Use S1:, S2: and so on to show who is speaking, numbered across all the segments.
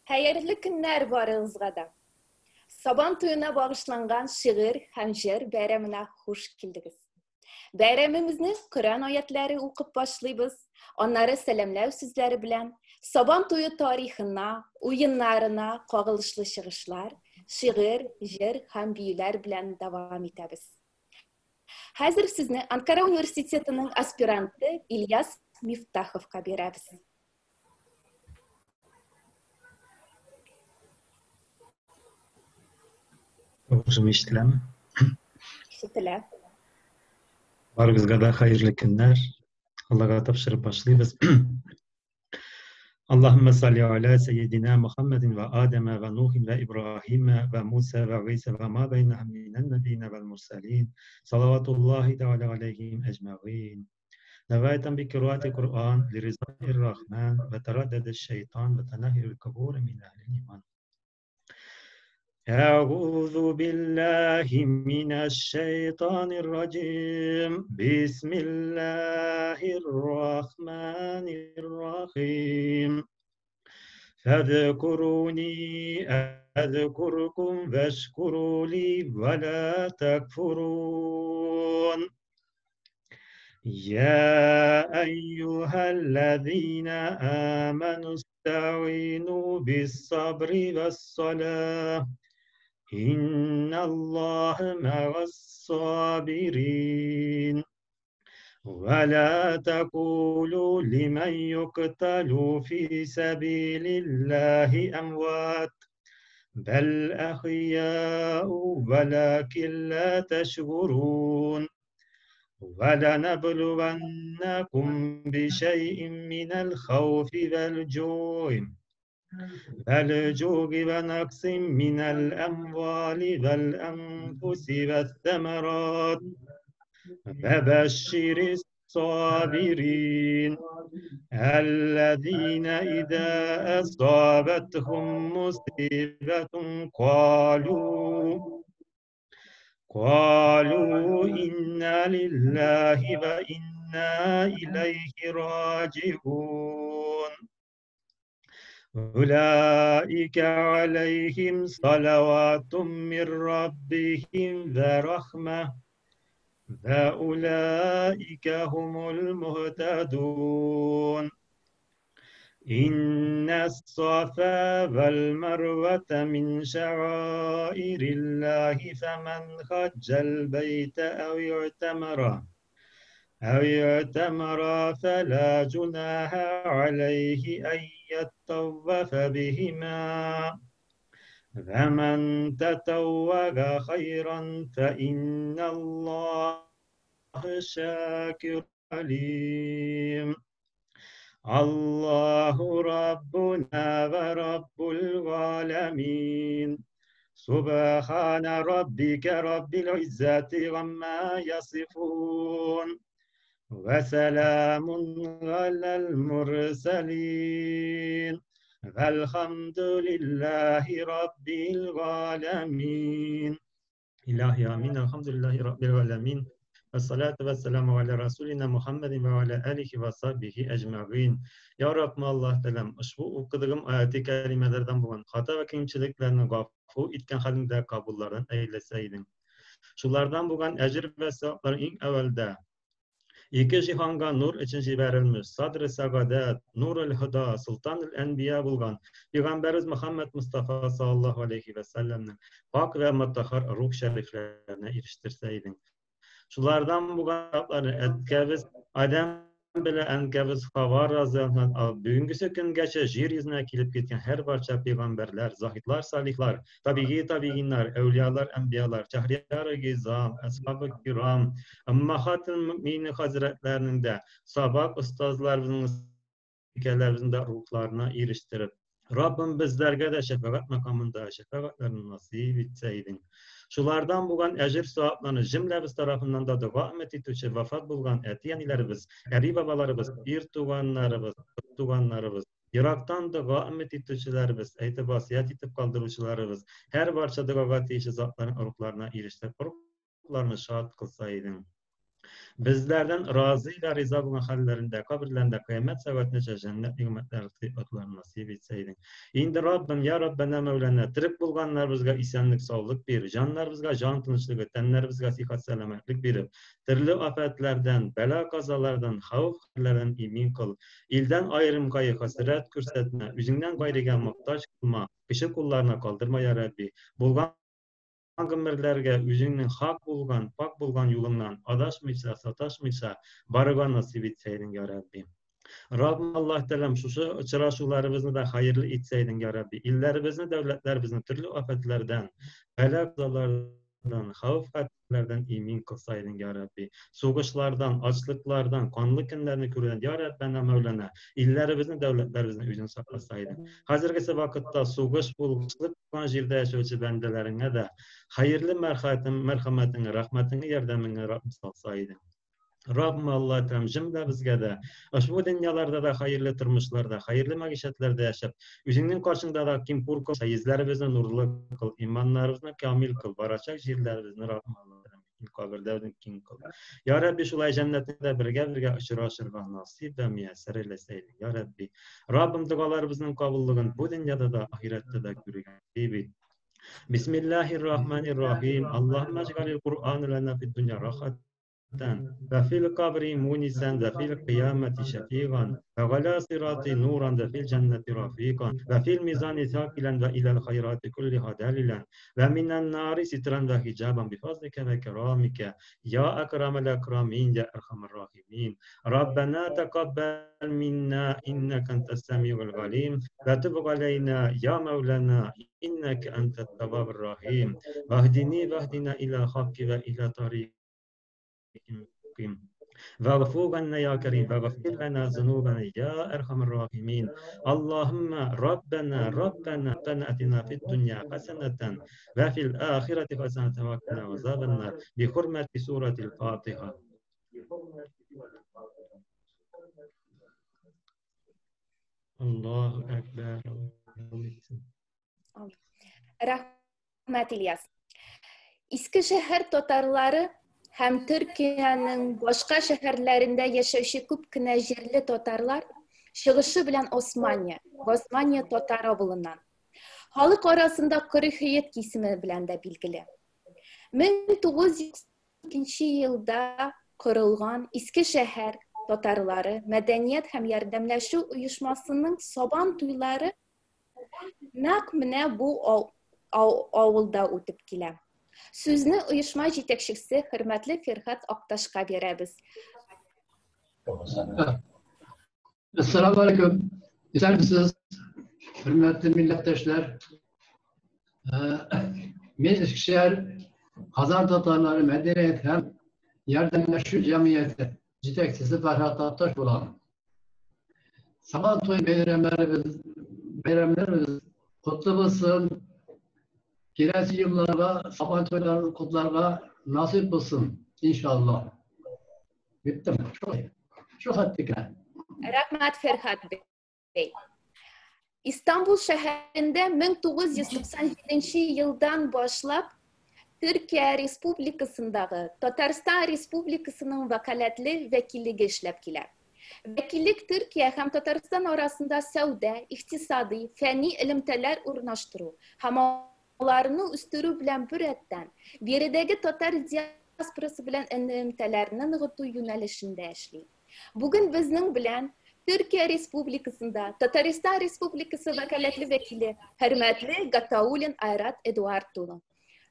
S1: Хәерле көннәр барыгызга да. Сабан туена багышланган шигырь һәм җыр бәйрәменә хуш килдегез. Бәйрәмебезне Коръән аятләре укып башлыйбыз, аннары сәламләү сүзләре белән Сабан туе тарихына, уеннарына кагылышлы чыгышлар, шигырь, җыр һәм биюләр белән дәвам итәбез. Хәзер сүзне Анкара университетының аспиранты Ильяс Мифтаховка бирәбез.
S2: Тавышым ишетеләме?
S1: Ишетелә.
S2: Барыгызга да хәерле көннәр. Аллага тапшырып башлыйбыз. Аллаһумма салли аля сәййидина Мухаммадин ва Адама ва Нухин ва Ибраһима ва Муса ва Гыйса ва ма бәйнәһум минән нәбиина вал мурсалин. Салаватуллаһи тәгалә алейһим әҗмәгыйн. نواية بقراءة القرآن لرضا الرحمن وتردد الشيطان وتنهر القبور من أهل الإيمان. أعوذ بالله من الشيطان الرجيم. بسم الله الرحمن الرحيم. فاذكروني أذكركم واشكروا لي ولا تكفرون. يا أيها الذين آمنوا استعينوا بالصبر والصلاة إن الله مع الصابرين. ولا تقولوا لمن يقتل في سبيل الله أموات بل أحياء ولكن لا تشعرون. ولنبلونكم بشيء من الخوف والجوع ونقص من الأموال والأنفس والثمرات وبشر الصابرين الذين إذا أصابتهم مصيبة قالوا إنا لله وإنا إليه راجعون. أولئك عليهم صلوات من ربهم ورحمة وأولئك هم المهتدون. إن الصفا والمروة من شعائر الله فمن حج البيت أو اعتمر فلا جناح عليه أن يطوف بهما فمن تطوع خيرا فإن الله شاكر عليم. الله ربنا ورب العالمين. سبحان ربك رب العزة عما يصفون وسلام على المرسلين والحمد لله رب العالمين. إلهي آمين. الحمد لله رب العالمين. Ve vesselamu ala Rasulina Muhammedin ve ala alihi ve sahbihi ecma'in. Ya Rabbim Allah Teala, ushbu o'qidigim oyati karimalardan bo'lgan xato va kamchiliklarni g'afu etgan holingda qabullardan aylasayding. Shulardan bo'lgan ajr va savoblar eng avvalda ikki jihonga nur uchun jibarilmish sadri saodat, nurul hudo, sultonul anbiya bo'lgan payg'ambarimiz Muhammad Mustafa sallallohu alayhi va sallamning pok va mutahhar ruh shariflarini erishtirsayding. Шулардан булганларны әткәбез Адәм белән әнкәбез Хава разыяллаһу бүгенгесе көнгәчә җир йөзенә килеп киткән һәр барча пәйгамбәрләр, заһидлар, салихлар, табигый табигиннар, әүлиялар, әнбиялар, шәһрияр гизам, асхабы кирам, уммахатул мөминин хәзрәтләренең дә сабак остазларыбызның икәләребезнең дә рухларына ирештереп, Rabbim bizlerge de şefaat makamında şefaatlerini nasip etseydin. Şulardan bulgan ecir sevaplarını cümlemiz tarafından da dua etüçü vefat bulgan etiyenlerimiz, eri babalarımız, bir tuğanlarımız, tuğanlarımız, Irak'tan dua etüçülerimiz, eytip vasiyet etip kaldırıcılarımız, her barça dua teyişi zatların ruhlarına eriştirip ruhlarını şad kılsaydın. Bizlərdən razı və riza bolğan hallərində, qəbirlərində qiyamət səvətinəcə cənnət ni'mətləri sıfatlarını nasib etsəydin. İndi Rabbim, ya Rabbana Mevlana, tirik bulğanlarımızga isenlik, sağlık bir, canlarımızga can tınçlığı, tənlərimizə sıhhat, səlamətlik verib, türlü afətlərdən, bəla qazalardan, xavf-xətərlərdən emin qıl. İldən ayrım qayı hasrət күрсәтмә, үзеңнән гайригә мохтаҗ кылма, кеше кулларына калдырма, я Рабби. Булган гомерләргә үзеңнең хак булган, пак булган юлыңнан адашмыйча, саташмыйча барырга насыйп итсәйдең, я Рабби. Раббым Аллаһ Тәгаләм, шушы очрашуларыбызны да хәерле итсәйдең, я Рабби. Илләребезне, дәүләтләребезне төрле афәтләрдән, бәла-казалардан, хәвеф-хәтәрләрдән имин кылсайдың, я Рабби. Сугышлардан, ачлыклардан, канлы көннәрне күрүдән, я Раббана Мәүлана, илләребезне, дәүләтләребезне үзең сакласайдың. Хәзергесе вакытта сугыш булгышлык булган җирдә яшәүче бәндәләреңә дә хәерле мәрхәмәтеңне, рәхмәтеңне, ярдәмеңне Раббым салсайдың. Раббым Аллаһ Тәгаләм, җөмләбезгә дә ошбу дөньяларда да хәерле тормышларда, хәерле мәгыйшәтләрдә яшәп, үзеңнең каршыңда да ким куркып, йөзләребезне нурлы кыл, иманнарыбызны камил кыл, барачак җирләребезне Раббым Аллаһ Тәгаләм кабердә үзең киң кыл. Я Рабби, шулай җәннәтеңдә бергә-бергә очрашырга насыйп вә мияссәр әйләсәйдең, я Рабби. Раббым, догаларыбызның кабуллыгын бу дөньяда да, ахирәттә дә күрергә насыйп ит. Бисмиллаһир-рахманир-рахим. Аллаһумма иҗгалил Куръана лана фид дөнья рахат وفي القبر مونسا وفي القيامة شفيعا وعلى صراط نورا وفي الجنة رفيقا وفي الميزان ثاقلا وإلى الخيرات كلها دليلا ومن النار سترا وحجابا بفضلك وكرامك يا أكرم الأكرمين يا أرحم الراحمين. ربنا تقبل منا إنك أنت السميع العليم وتب علينا يا مولانا إنك أنت التواب الرحيم واهدني واهدنا إلى الحق وإلى طريق مستقيم واغفر لنا يا كريم واغفر لنا ذنوبنا يا أرحم الراحمين. اللهم ربنا ربنا ربنا أتنا في الدنيا حسنة وفي الآخرة حسنة وقنا عذاب النار بحرمة سورة الفاتحة. الله أكبر.
S1: Рәхмәт, Ильяс. Иске шәһәр татарлары һәм Төркиянең башка шәһәрләрендә яшәүче күп кенә җирле татарлар чыгышы белән Османия, Османия татар авылыннан. Халык арасында Корыхиет исеме белән дә билгеле. 1902 елда корылган Иске шәһәр татарлары мәдәният һәм ярдәмләшү оешмасының Сабан туйлары нәкъ менә бу авылда үтеп килә. Сүзне оешма җитәкчесе хөрмәтле Ферхат Акташка бирәбез.
S3: Assalamu aleyküm. Исәнмесез, хөрмәтле милләттәшләр. Мин Искешәһәр Казан татарлары мәдәният һәм ярдәмләшү җәмгыяте җитәкчесе Фәрһад Акташ булам. Сабан туй бәйрәмнәребез котлы булсын. Киләсе елларга Сабан туйларын котларга насыйп булсын, иншаллаһ. Биттем. Шулай. Шу хәттикә.
S1: Рәхмәт, Фәрһад бей. Истанбул шәһәрендә 1997 елдан башлап Төркия Республикасындагы Татарстан Республикасының вәкаләтле вәкиллеге эшләп килә. Вәкиллек Төркия һәм Татарстан арасында сәүдә, икътисади, фәнни элемтәләр урнаштыру һәм аларны үстерү белән бер рәттән биредәге татар диаспорасы белән элемтәләрне ныгыту юнәлешендә эшли. Бүген безнең белән Төркия Республикасында Татарстан Республикасы вәкаләтле вәкиле хөрмәтле Гатауллин Айрат Эдуард улы.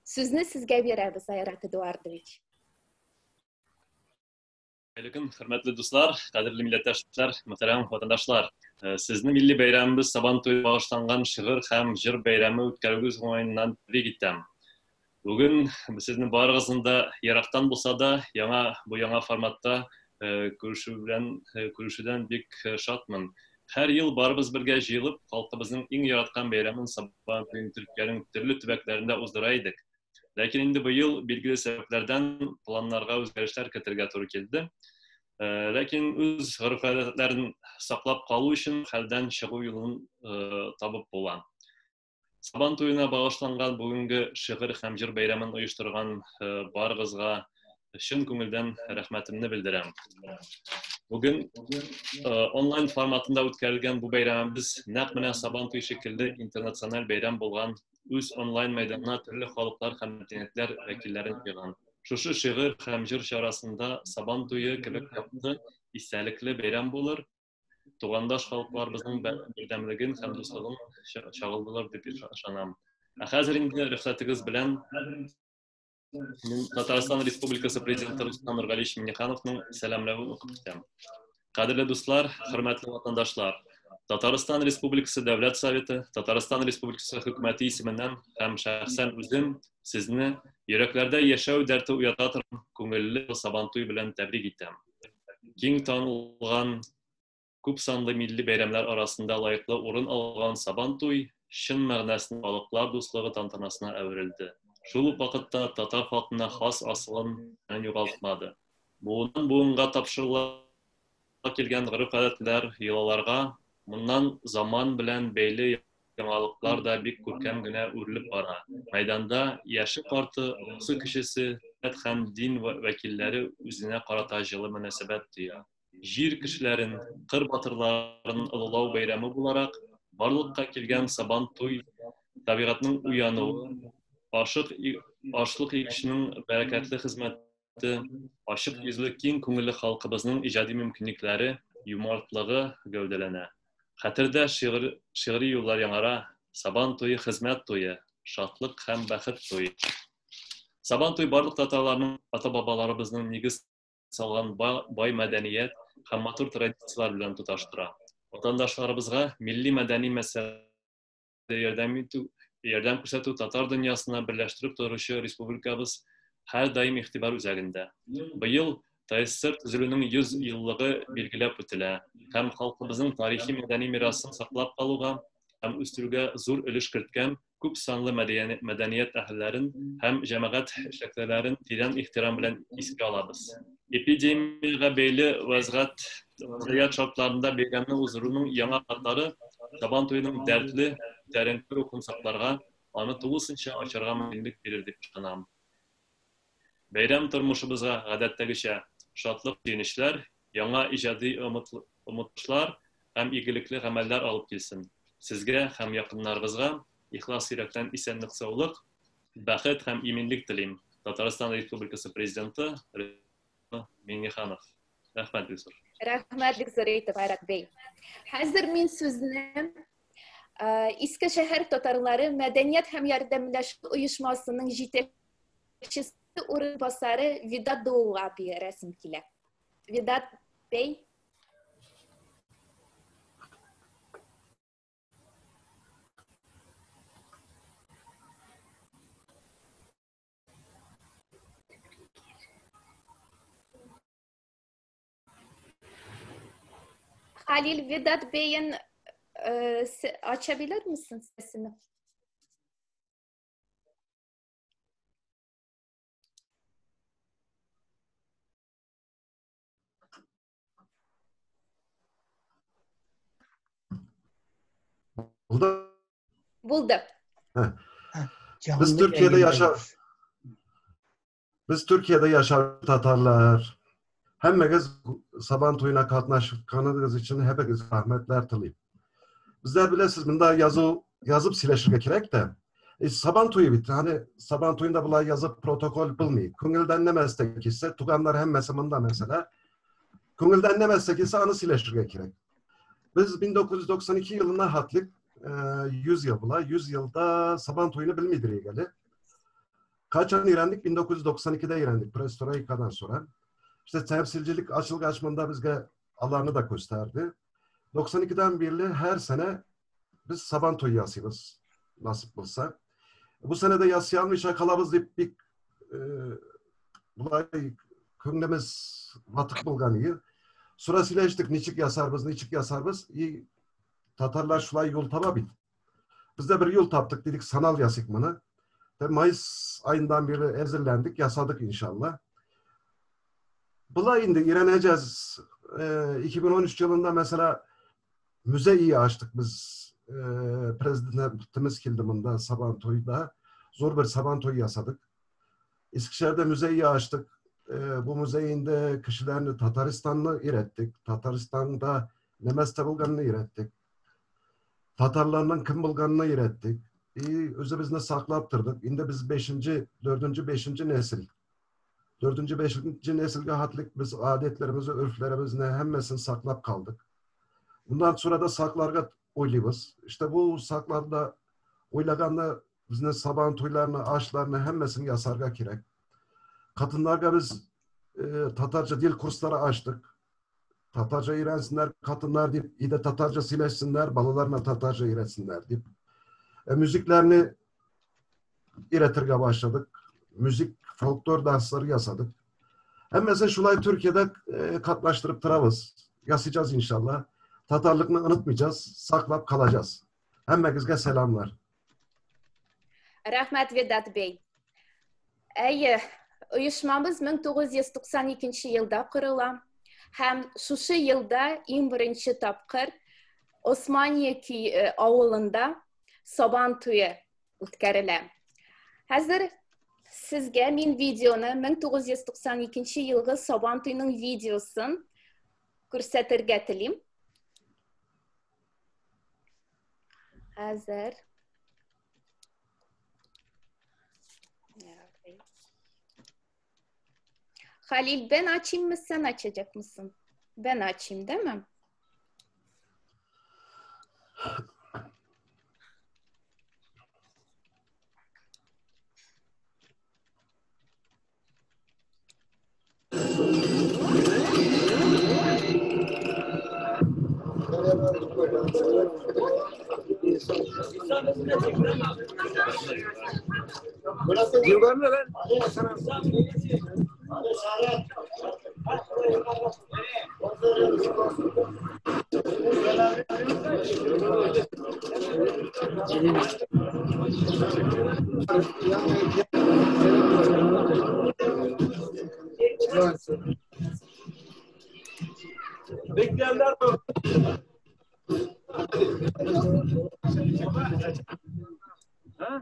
S1: Сүзне сезгә бирәбез, Айрат Эдуардович.
S4: Хәерле көн, хөрмәтле дуслар, кадерле милләттәшләр, мөхтәрәм ватандашлар. Сезне милли бәйрәмебез Сабан туе багышланган шигырь һәм җыр бәйрәме үткәрүгез уңаеннан тәбрик итәм. Бүген сезне барыгызны да ерактан булса да бу яңа форматта күрешүдән бик шатмын. Һәр ел барыбыз бергә җыелып, халкыбызның иң яраткан бәйрәмен Сабан туен Төркиянең төрле төбәкләрендә уздыра идек. Ләкин инде быел билгеле сәбәпләрдән планнарга үзгәрешләр кертергә туры килде. Ләкин үз гореф-гадәтләрен саклап калу өчен хәлдән чыгу юлын табып була. Сабан туена багышланган бүгенге шигырь һәм җыр бәйрәмен оештырган барыгызга чын күңелдән рәхмәтемне белдерәм. Бүген онлайн форматында үткәрелгән бу бәйрәмебез нәкъ менә Сабан туе шикелле интернациональ бәйрәм булган үз онлайн мәйданына төрле халыклар һәм мәдәниятләр вәкилләрен җыйган. Шушы шигырь һәм җыр чарасында Сабан туе кебек якты, истәлекле бәйрәм булыр, тугандаш халыкларыбызның бердәмлеген һәм дуслыгын чагылдырыр дип ышанам. Ә хәзер инде рөхсәтегез белән мин Татарстан Республикасы Президенты Рустам Нургалиевич Миннихановның сәламләвен укып китәм. Кадерле дуслар, хөрмәтле ватандашлар, Татарстан Республикасы Дәүләт Советы, Татарстан Республикасы Хөкүмәте исеменнән һәм шәхсән үзем сезне йөрәкләрдә яшәү дәрте уята торган күңелле Сабантуй белән тәбрик итәм. Киң танылган күп санлы милли бәйрәмнәр арасында лаеклы урын алган Сабантуй чын мәгънәсендә халыклар дуслыгы тантанасына әверелде. Шул ук вакытта татар халкына хас асылын югалтмады. Буыннан буынга тапшырыла килгән гореф-гадәтләр, йолаларга моннан заман белән бәйле яңалыклар да бик күркәм генә үрелеп бара. Мәйданда яше-карты, олысы-кечесе, милләт һәм дин вәкилләре үзенә карата җылы мөнәсәбәт тоя. Җир кешеләрен, кыр батырларын олылау бәйрәме буларак, барлыкка килгән Сабан туй табигатьнең уянуы, ашык ашлык игүченең бәрәкәтле хезмәте, ачык йөзле киң күңелле халкыбызның иҗади мөмкинлекләре, юмартлыгы гәүдәләнә. Хәтердә шигырь, шигъри юллар яңара, Сабан туе хезмәт туе, шатлык һәм бәхет туе. Сабан туй барлык татарларның ата-бабаларыбызның нигез салган бай мәдәният һәм матур традицияләр белән тоташтыра. Ватандашларыбызга милли мәдәни мәсьәләдә ярдәм итү, ярдәм күрсәтү татар дөньясына берләштереп торучы республикабыз һәрдаим игътибар үзәгендә. Быел ТАССР төзелүнең 100 еллыгы билгеләп үтелә һәм халкыбызның тарихи мәдәни мирасын саклап калуга һәм үстерүгә зур өлеш керткән күп санлы мәдәният әһелләрен һәм җәмәгать эшлеклеләрен тирән ихтирам белән искә алабыз. Эпидемиягә бәйле вәзгыять вазгыять шартларында бәйрәмне уздыруның яңа шартлары Сабан туеның дәртле, күтәренке рухын сакларга, аны тулысынча ачарга мөмкинлек бирер дип ышанам. Бәйрәм тормышыбызга гадәттәгечә шатлык, сөенечләр, яңа иҗади омтылышлар һәм игелекле гамәлләр алып килсен. Сезгә һәм якыннарыгызга ихлас йөрәктән исәнлек-саулык, бәхет һәм иминлек телим. Татарстан Республикасы Президенты Рөстәм Миңнеханов. Рәхмәт бик зур.
S1: Рәхмәт бик зур итеп, Айрат бей. Хәзер мин сүзне Иске шәһәр татарлары мәдәният һәм ярдәмләшү оешмасының җитәкчесе урынбасары Видат Доуга бирәсем килә. Видат бей. Halil Vedat Bey'in açabilir misin sesini?
S5: Buldu.
S1: Buldu.
S5: Biz Türkiye'de yaşar Biz Türkiye'de yaşar Tatarlar. Hemmegiz Saban toyuna katnaşkanınız için hepiniz rahmetler tileyim. Bizler bilesiz bunda yazı yazıp sileşirge kerek de. Saban toyu bitti. Hani Saban toyunda bulay yazıp protokol bilmeyip. Köngülden nemestek ise tuganlar hemmesi bunda mesela. Köngülden nemestek ise anı sileşirge kerek. Biz 1992 yılına hatlik 100 yıl bulay. 100 yılda Saban toyunu bilmeydir ilgili. Kaçan irendik? 1992'de irendik. Perestroika'dan sonra. İşte temsilcilik açılgaçmında bizge alanı da gösterdi. 92'den beri her sene biz Saban toyu yasıyoruz. Nasip olsa. Bu sene de yasayalmışa kalabız deyip bir bulay köngülümüz batık bulgan iyi. Sırasıyla işte niçik yasar biz, niçik yasar biz. İyi, Tatarlar şulay yol taba bit. Biz de bir yol taptık dedik sanal yasık bunu. Mayıs ayından beri hazırlandık, yasadık inşallah. Bula indi, ireneceğiz. 2013 yılında mesela müze iyi açtık biz. Prezidentimiz kildi bunda, Saban Toyu'da. Zor bir Saban Toyu yasadık. Eskişehir'de müze iyi açtık. Bu müzeyinde kişilerini Tataristan'ı öğrettik. Tataristan'da Nemeste bulganını öğrettik. Tatarlarının kim bulganını öğrettik. Özümüzde saklaptırdık. Şimdi biz 5. 4. 5. nesil. 4. 5. nesilge hatlik biz adetlerimizi, örflerimizi hemmesini saklap kaldık. Bundan sonra da saklarga oyluyuz. İşte bu saklarda oylaganda bizne saban toylarını, ağaçlarını hemmesini yasarga gerek. Kadınlarga biz Tatarca dil kursları açtık. Tatarca öğrensinler, kadınlar deyip, iyi de Tatarca sileşsinler, balalarına Tatarca öğretsinler deyip. Müziklerini öğretirge başladık. Müzik, folklor dersleri yasadık. Hem mesela şulay Türkiye'de katlaştırıp tıravız. Yasayacağız inşallah. Tatarlıkını unutmayacağız, saklap kalacağız. Hemmengizge selamlar.
S1: Rahmat Vedat Bey. Әйе, оешмабыз 1992 елда корыла. Һәм шушы елда иң беренче тапкыр Османия авылында Сабан туе үткәрелә. Хәзер сезгә мин видеоны 1992 елгы Сабан туеның видеосын күрсәтергә телим. Хәзер. Halil, ben açayım mı, sen açacak mısın? Ben açayım, değil mi?
S6: Bekleyenler var. Ha?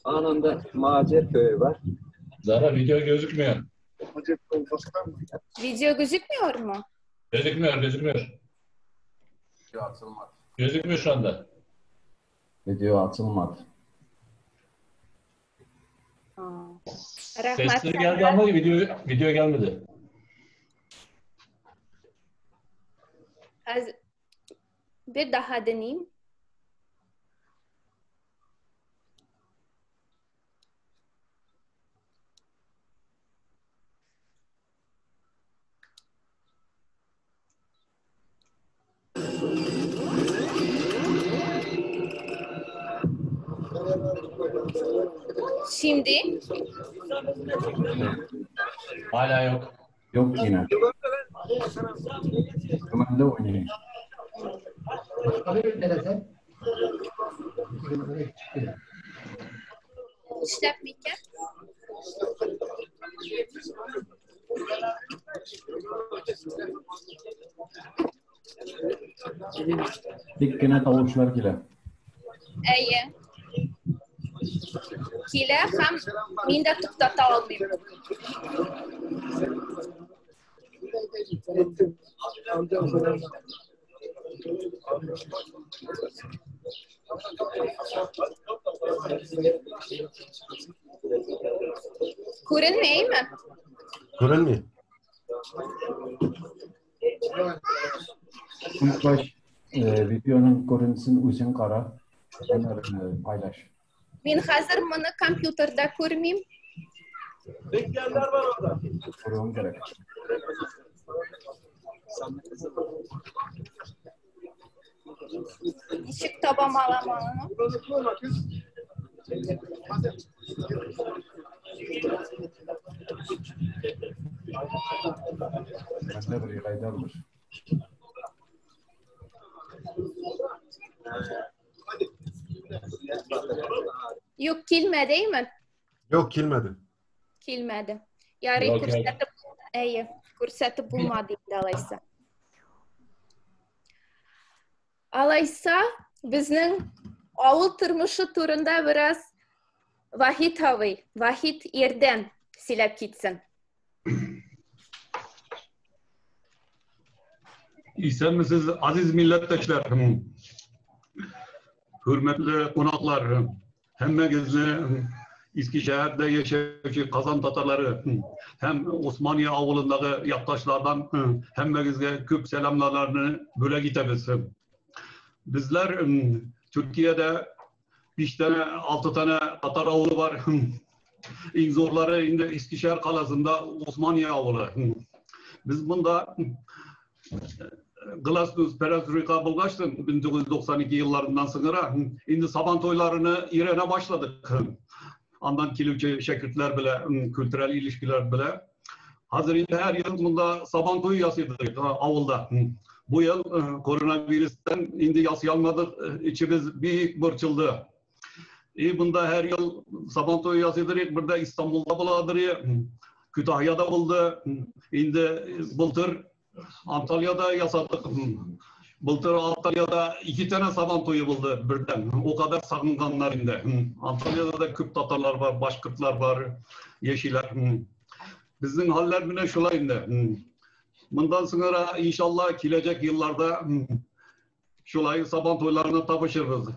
S7: Anında Macer köyü var.
S8: Zara video gözükmüyor.
S1: Video gözükmüyor mu?
S8: Gözükmüyor, gözükmüyor.
S7: Video atılmadı.
S8: Gözükmüyor şu anda.
S7: Video atılmadı.
S8: Sesleri geldi ama video gelmedi.
S1: Bir daha deneyeyim. Şimdi?
S8: Hala yok.
S7: Yok yine. Kümende oynayayım.
S1: İşletmeyken.
S7: Dik gene tavuşlar kile.
S1: Әйе. Килә һәм мин дә туктата алмыйм. Күренмейме?
S5: Күренми.
S7: İlk baş videonun görüntüsünü uzun kara paylaş.
S1: Мин хәзер моны компьютерда күрмим.
S6: Bekleyenler var orada.
S7: Kurun gerek.
S1: Ничек табам алам аны?
S7: Bende bir kaydardır.
S1: Юк, килмәде, әйме?
S5: Юк, килмәде.
S1: Килмәде. Ярый, күрсәтеп, әйе, күрсәтеп булмады инде алайса. Алайса, безнең авыл тормышы турында бераз Вахит абый, Вахит Ирдән сөйләп китсен.
S9: Исәнмесез, азиз милләттәшләр, хөрмәтле кунаклар, һәммәгезне Искешәһәрдә яшәүче Казан татарлары һәм Османия авылындагы якташлардан һәммәгезгә күп сәламларны бүләк итәбез. Bizler Türkiye'de 5 tane, 6 tane Tatar avulu var. En zorları indi Eskişehir kalasında Osmaniye avulu. Biz bunda Glasnost Perestroika bulgaçtın 1992 yıllarından sonra indi Saban toylarını İran'a başladık. Andan kilivçe şekiltler bile, kültürel ilişkiler bile. Hazır indi her yıl bunda Saban toyu yasıydık avulda. Bu yıl koronavirüsten indi yasayalmadık, içimiz büyük burçuldu. Bunda her yıl Saban toyu yasaydık, burada İstanbul'da buladır, Kütahya'da buldu. İndi Bıltır Antalya'da yasadık. Bıltır Antalya'da 2 tane Saban toyu buldu birden. O kadar sakınganlar indi. Antalya'da da Kürt Tatarlar var, Başkırtlar var, Yeşiller. Bizim haller bile şulay indi. Bundan sonra inşallah gelecek yıllarda şulay Saban toylarına tapışırız.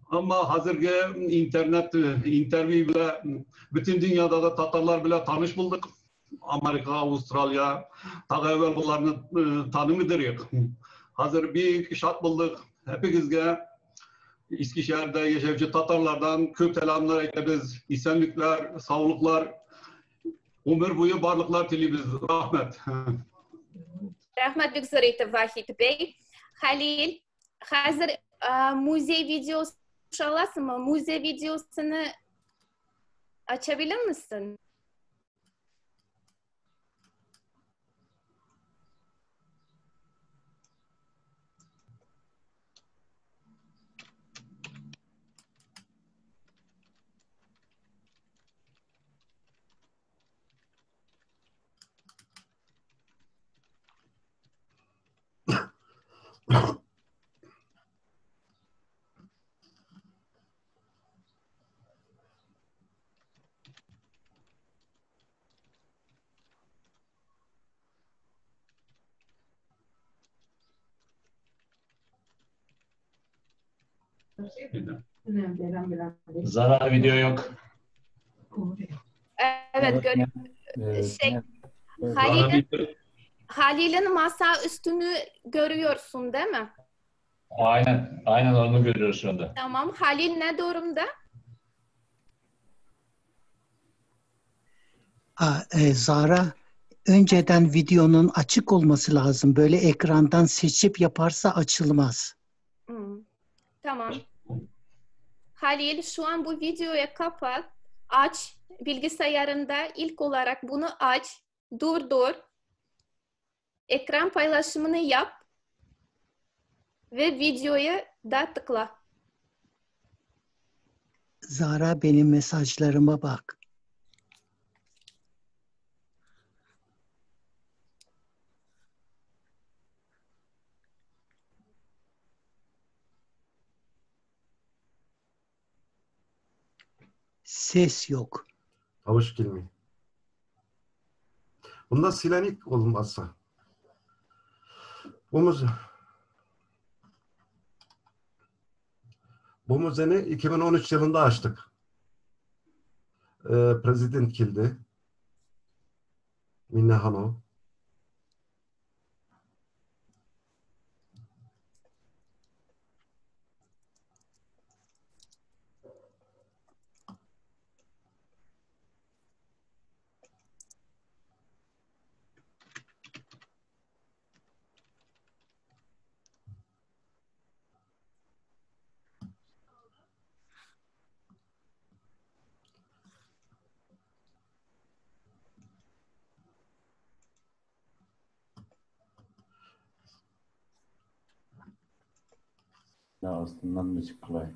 S9: Ama hazırki internet, interview bile, bütün dünyada da Tatarlar bile tanış bulduk. Amerika, Avustralya, ta evvel bunlarını tanımıdır. Hazır bir şart bulduk. Hepinizge Eskişehir'de yaşayıcı Tatarlardan köp selamlar ederiz. İsenlikler, sağlıklar, ömür boyu varlıklar dileriz. Rahmet.
S1: Rahmet бик зур итеп, Вахит бей. Халил, хәзер музей видеосы аласыңмы? Музей видеосыны ача беләмсең?
S8: Zarar video yok.
S1: Evet, şey, Halil'in masa üstünü görüyorsun değil mi?
S8: Aynen, aynen onu görüyoruz şu anda.
S1: Tamam, Halil ne durumda?
S10: Zara, önceden videonun açık olması lazım. Böyle ekrandan seçip yaparsa açılmaz.
S1: Tamam. Halil, şu an bu videoyu kapat, aç, bilgisayarında ilk olarak bunu aç, durdur, ekran paylaşımını yap ve videoyu da tıkla.
S10: Zara, benim mesajlarıma bak. Ses yok.
S5: Tavuş gelmiyor. Bunda silenik olmazsa. Bu müzeni 2013 yılında açtık. Prezident kildi. Minne Hanım.
S7: Астыннан ничек кылай.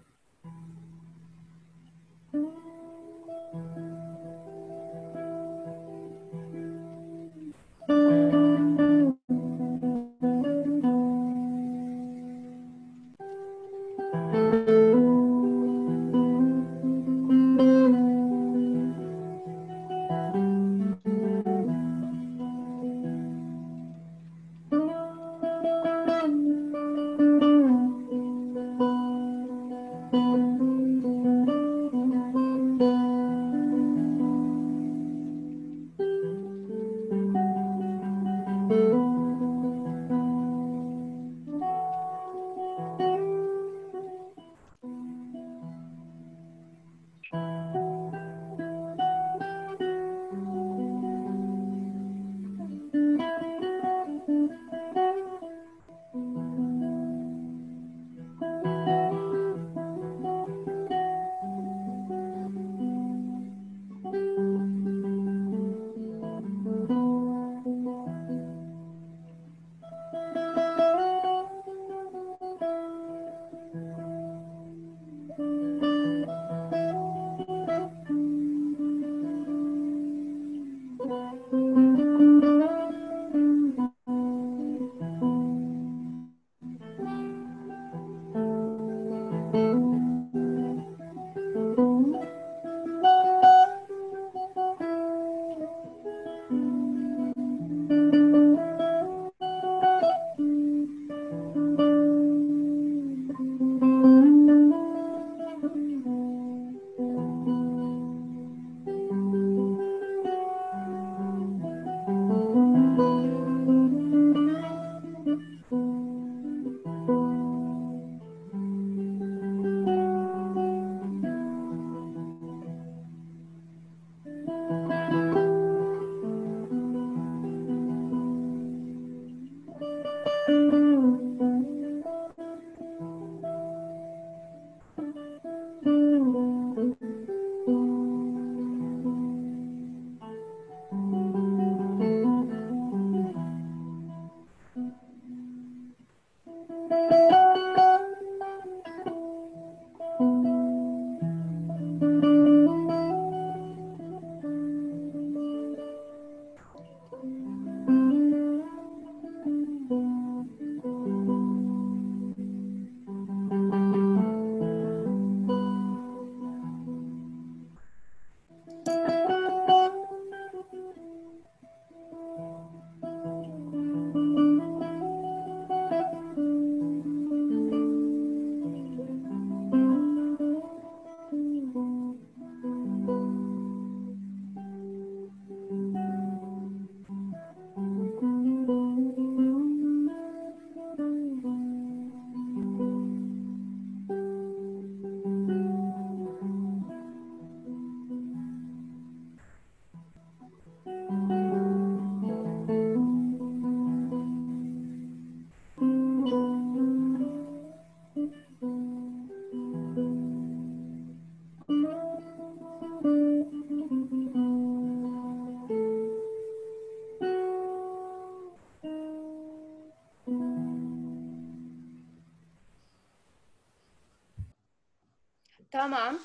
S1: Tamam.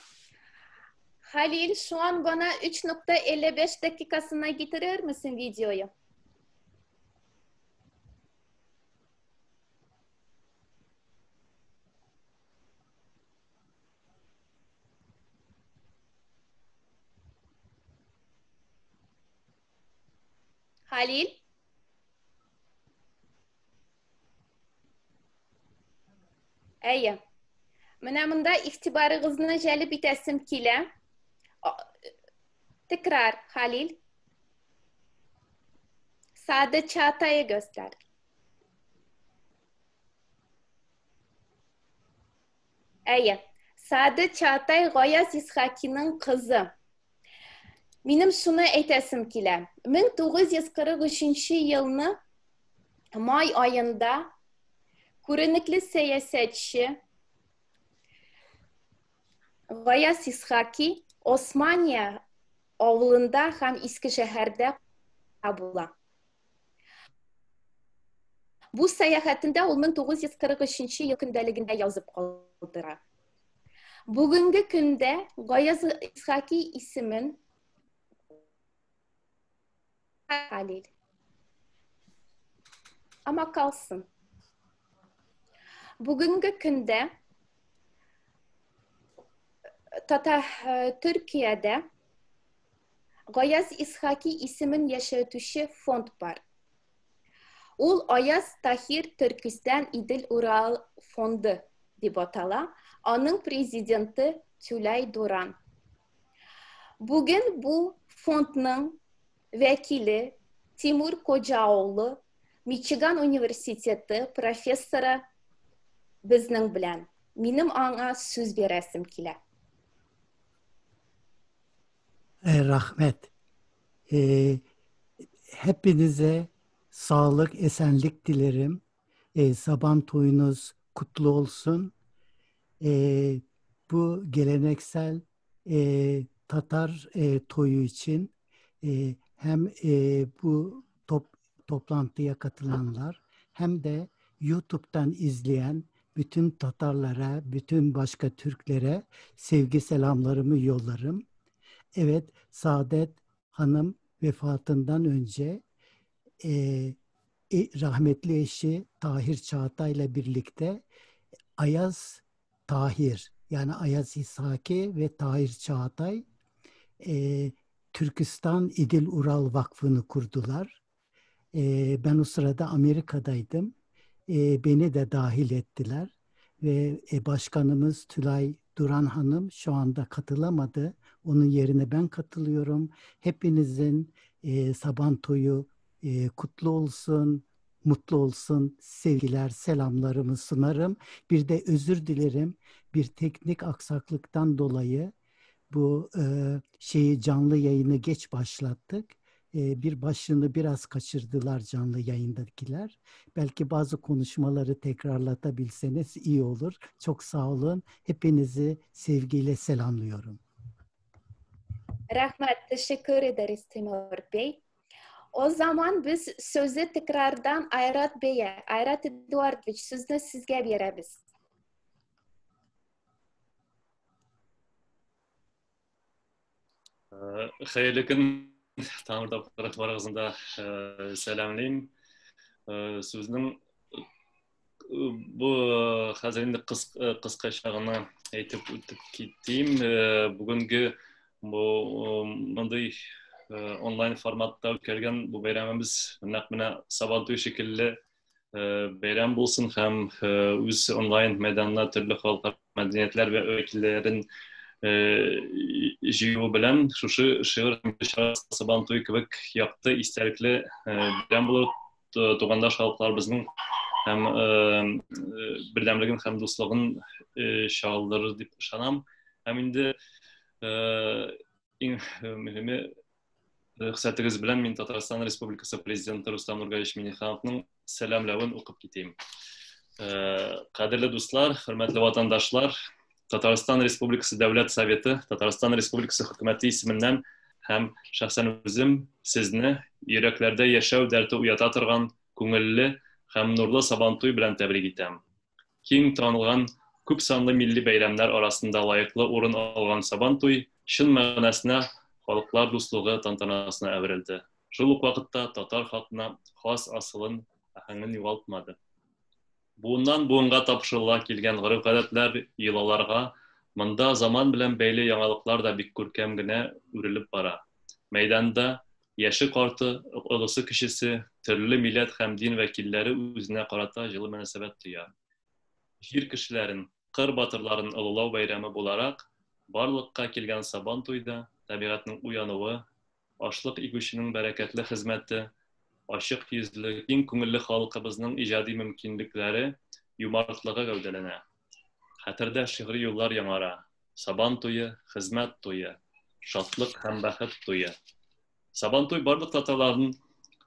S1: Halil, şu an bana 3.55 dakikasına getirir misin videoyu? Halil? Әйе. Менә монда игътибарыгызны җәлеп итәсем килә. Tekrar Halil. Sade Çağatay'ı göster. Әйе. Sade Çağatay Гаяз Исхакиның кызы. Минем шуны әйтәсем килә. 1943 елны май аенда күренекле сәясәтче Гаяз Исхаки Османия авылында һәм Иске шәһәрдә була. Бу сәяхәтендә ул 1943 ел көндәлегендә язып калдыра. Бүгенге көндә Гаяз Исхаки исемен Халил. Ama kalsın. Бүгенге көндә Тата Төркиядә Гаяз Исхаки исемен яшәтүче фонд бар. Ул Аяз Тахир Төркистан Идел Урал фонды дип атала. Аның президенты Тюлай Дуран. Бүген бу фондның вәкиле Тимур Коджаоğlu, Мичиган университеты профессоры безнең белән. Минем аңа сүз бирәсем килә.
S10: Rahmet. E, Hepinize sağlık, esenlik dilerim. Saban toyunuz kutlu olsun. E, Bu geleneksel Tatar toyu için hem bu toplantıya katılanlar hem de YouTube'dan izleyen bütün Tatarlara, bütün başka Türklere sevgi selamlarımı yollarım. Evet, Saadet Hanım vefatından önce rahmetli eşi Tahir Çağatay'la birlikte Ayaz Tahir, yani Ayaz İshaki ve Tahir Çağatay Türkistan İdil Ural Vakfı'nı kurdular. Ben o sırada Amerika'daydım. Beni de dahil ettiler. Ve başkanımız Tülay Duran Hanım şu anda katılamadı. Onun yerine ben katılıyorum. Hepinizin Saban toyu kutlu olsun, mutlu olsun. Sevgiler, selamlarımı sunarım. Bir de özür dilerim. Bir teknik aksaklıktan dolayı bu canlı yayını geç başlattık. Bir başını biraz kaçırdılar canlı yayındakiler. Belki bazı konuşmaları tekrarlatabilseniz iyi olur. Çok sağ olun. Hepinizi sevgiyle selamlıyorum.
S1: Rahmet, teşekkür ederiz Timur Bey. O zaman biz sözü tekrardan Ayrat Bey'e, Ayrat Eduardovich, sözünü sizge beremiz.
S4: Хәерле көн, Таңыр тапкыр барыгызны да сәламлим. Сүзнең бу хәзер инде кыскача гына әйтеп үтеп китим. Бүгенге бу мондый онлайн форматта үткәргән бу бәйрәмебез нәкъ менә Сабантуй шикелле бәйрәм булсын һәм үз онлайн мәйданына төрле халыклар, мәдәниятләр вәкилләрен җыюы белән шушы шигырь Сабантуй кебек якты, истәлекле бәйрәм булыр, тугандаш халыкларыбызның һәм бердәмлеген һәм дуслыгын чагылдырыр дип ышанам. Һәм инде иң мөһиме, рөхсәтегез белән мин Татарстан Республикасы Президенты Рустам Нургалиевич Миннихановның сәламләвен укып китим. Кадерле дуслар, хөрмәтле ватандашлар, Татарстан Республикасы Дәүләт Советы, Татарстан Республикасы Хөкүмәте исеменнән һәм шәхсән үзем сезне йөрәкләрдә яшәү дәрте уята торган күңелле һәм нурлы Сабантуй белән тәбрик итәм. Киң танылган күп санлы милли бәйрәмнәр арасында лаеклы урын алган Сабантуй чын мәгънәсенә халыклар дуслыгы тантанасына әверелде. Шул ук вакытта татар халкына хас асылын, аһәңен югалтмады. Буыннан буынга тапшырыла килгән гореф-гадәтләр, йолаларга монда заман белән бәйле яңалыклар да бик күркәм генә үрелеп бара. Мәйданда яше карты, олысы кечесе, төрле милләт һәм дин вәкилләре үзенә карата җылы мөнәсәбәт тоя. Җир кешеләрен, кыр батырларын олылау бәйрәме буларак, барлыкка килгән Сабан туйда табигатьнең уянуы, ашлык игүченең бәрәкәтле хезмәте, ачык йөзле, киң күңелле халкыбызның иҗади мөмкинлекләре, юмартлыгы гәүдәләнә. Хәтердә шигъри юллар яңара. Сабан туе, хезмәт туе, шатлык һәм бәхет туе. Сабан туй барлык татарларның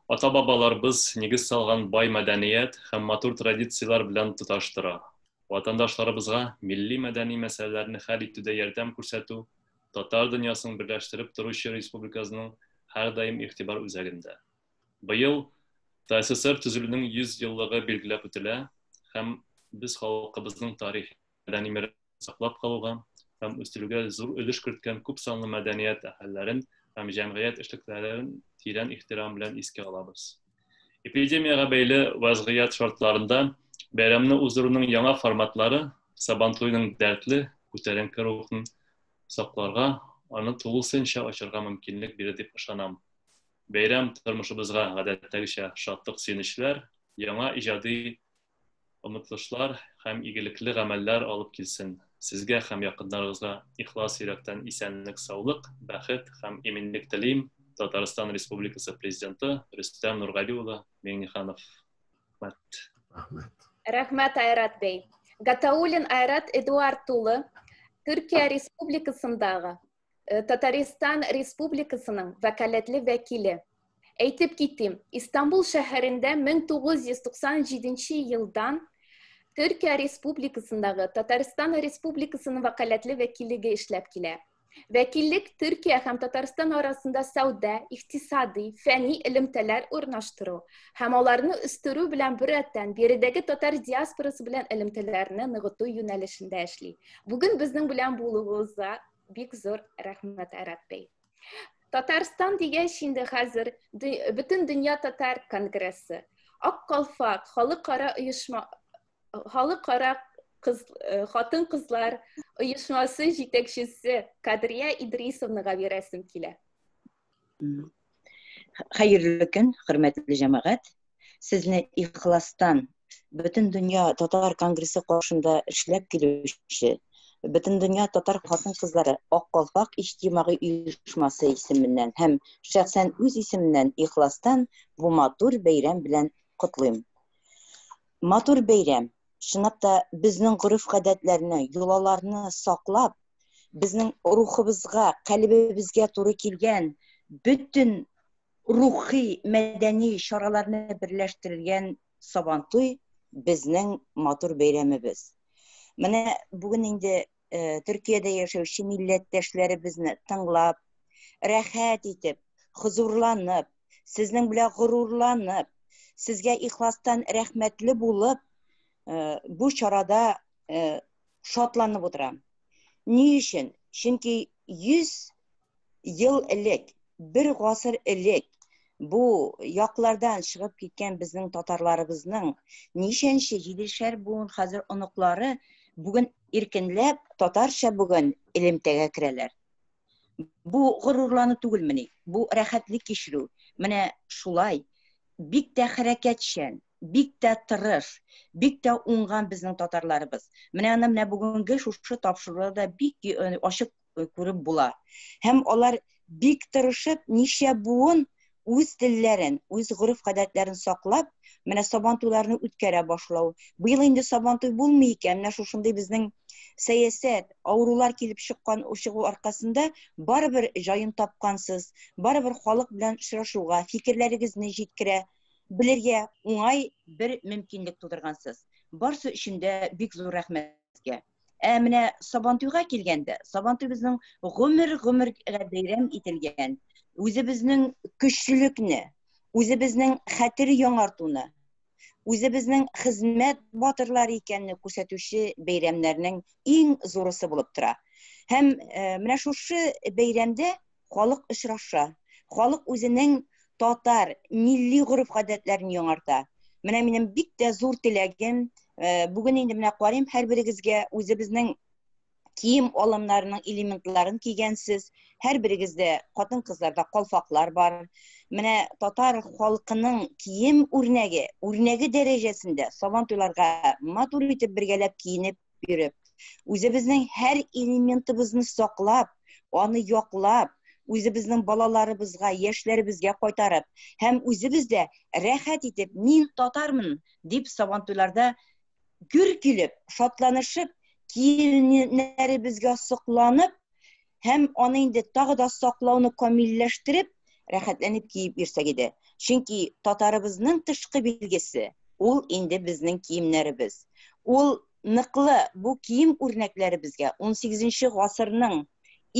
S4: ата-бабаларыбыз нигез салган бай мәдәният һәм матур традицияләр белән тоташтыра. Ватандашларыбызга милли мәдәни мәсьәләләрне хәл итүдә ярдәм күрсәтү татар дөньясын берләштереп торучы республикасының һәрдаим игътибар үзәгендә. Быел ТАССР төзелүнең 100 еллыгы билгеләп үтелә һәм без халкыбызның тарихи мәдәни мирасын саклап калуга һәм үстерүгә зур өлеш керткән күп санлы мәдәният әһелләрен һәм җәмгыять эшлеклеләрен тирән ихтирам белән искә алабыз. Эпидемиягә бәйле вазгыять шартларында бәйрәмне уздыруның яңа форматлары Сабантуйның дәртле, күтәренке рухын сакларга, аны тулысынча ачарга мөмкинлек бирер дип ышанам. Бәйрәм тормышыбызга гадәттәгечә шатлык-сөенечләр, яңа иҗади омтылышлар һәм игелекле гамәлләр алып килсен. Сезгә һәм якыннарыгызга ихлас йөрәктән исәнлек-саулык, бәхет һәм иминлек телим. Татарстан Республикасы Президенты Рөстәм Нургали улы Миңнеханов. Рәхмәт.
S5: Рәхмәт.
S1: Рәхмәт, Айрат бей. Гатауллин Айрат Эдуард улы, Төркия Республикасындагы Татарстан Республикасының вәкаләтле вәкиле. Әйтеп китим, Истанбул шәһәрендә 1997 елдан Төркия Республикасындагы Татарстан Республикасының вәкаләтле вәкиллеге эшләп килә. Вәкиллек Төркия һәм Татарстан арасында сәүдә, икътисади, фәнни элемтәләр урнаштыру һәм аларны үстерү белән беррәттән биредәге татар диаспорасы белән элемтәләрне ныгыту юнәлешендә эшли. Бүген безнең белән булуыгызга бик зур рәхмәт, Айрат бей. Татарстан дигәч инде хәзер бөтен дөнья татар конгрессы, Ак калфак, халыкара оешма, халыкара кыз, хатын-кызлар оешмасы җитәкчесе Кадрия Идрисовнага бирәсем килә.
S11: Хәерле көн, хөрмәтле җәмәгать. Сезне ихластан Бөтен дөнья татар конгрессы каршында эшләп килүче Бөтен дөнья татар хатын-кызлары Ак калфак иҗтимагый оешмасы исеменнән һәм шәхсән үз исемемнән ихластан бу матур бәйрәм белән котлыйм. Матур бәйрәм, чынлап та безнең гореф-гадәтләрне, йолаларны саклап, безнең рухыбызга, калебебезгә туры килгән бөтен рухи, мәдәни чараларны берләштерелгән Сабантуй безнең матур бәйрәмебез. Менә бүген инде э, Төркиядә яшәүче милләттәшләребезне тыңлап, рәхәт итеп, хозурланып, сезнең белән горурланып, сезгә ихластан рәхмәтле булып, э, бу чарада э, шатланып утырам. Ни өчен? Чөнки 100 ел элек, бер гасыр элек бу яклардан чыгып киткән безнең татарларыбызның ничәнче җидешәр буын хәзер оныклары бүген иркенләп татарча бүген элемтәгә керәләр. Бу горурлану түгелмени? Бу рәхәтлек кичерү. Менә шулай бик тә хәрәкәтчән, бик тә тырыш, бик тә уңган безнең татарларыбыз. Менә аны менә бүгенге шушы тапшыруда да бик ачык күреп була. Һәм алар бик тырышып, ничә буын үз телләрен, үз гореф-гадәтләрен саклап, менә сабантуйларны үткәрә башлау. Быел инде сабантуй булмый икән, менә шушындый безнең сәясәт, авырулар килеп чыккан чыгу аркасында барыбер җаен тапкансыз, барыбер халык белән очрашуга, фикерләрегезне җиткерә белергә уңай бер мөмкинлек тудыргансыз. Барсы өчен дә бик зур рәхмәт сезгә. Ә менә Сабантуйга килгәндә, Сабантуй безнең гомер-гомергә бәйрәм ителгән, үзебезнең көчлелекне, үзебезнең хәтер яңартуны, үзебезнең хезмәт батырлары икәнне күрсәтүче бәйрәмнәрнең иң зурысы булып тора. Һәм э, менә шушы бәйрәмдә халык очраша, халык үзенең татар милли гореф-гадәтләрен яңарта. Менә минем бик тә зур теләгем, э, бүген инде менә карыйм һәрберегезгә үзебезнең кием алымнарының элементларын кигәнсез, һәрберегездә хатын-кызларда калфаклар бар. Менә татар халкының кием үрнәге, үрнәге дәрәҗәсендә сабантуйларга матур итеп бергәләп киенеп йөреп, үзебезнең һәр элементыбызны саклап, аны яклап, үзебезнең балаларыбызга, яшьләребезгә кайтарып һәм үзебез дә рәхәт итеп, мин татармын дип сабантуйларда гөр килеп, шатланышып, киемнәребезгә сокланып һәм аны инде тагы да саклауны камилләштереп, рәхәтләнеп киеп йөрсәк иде. Чөнки татарыбызның тышкы билгесе ул инде безнең киемнәребез. Ул ныклы бу кием үрнәкләребезгә 18 гасырның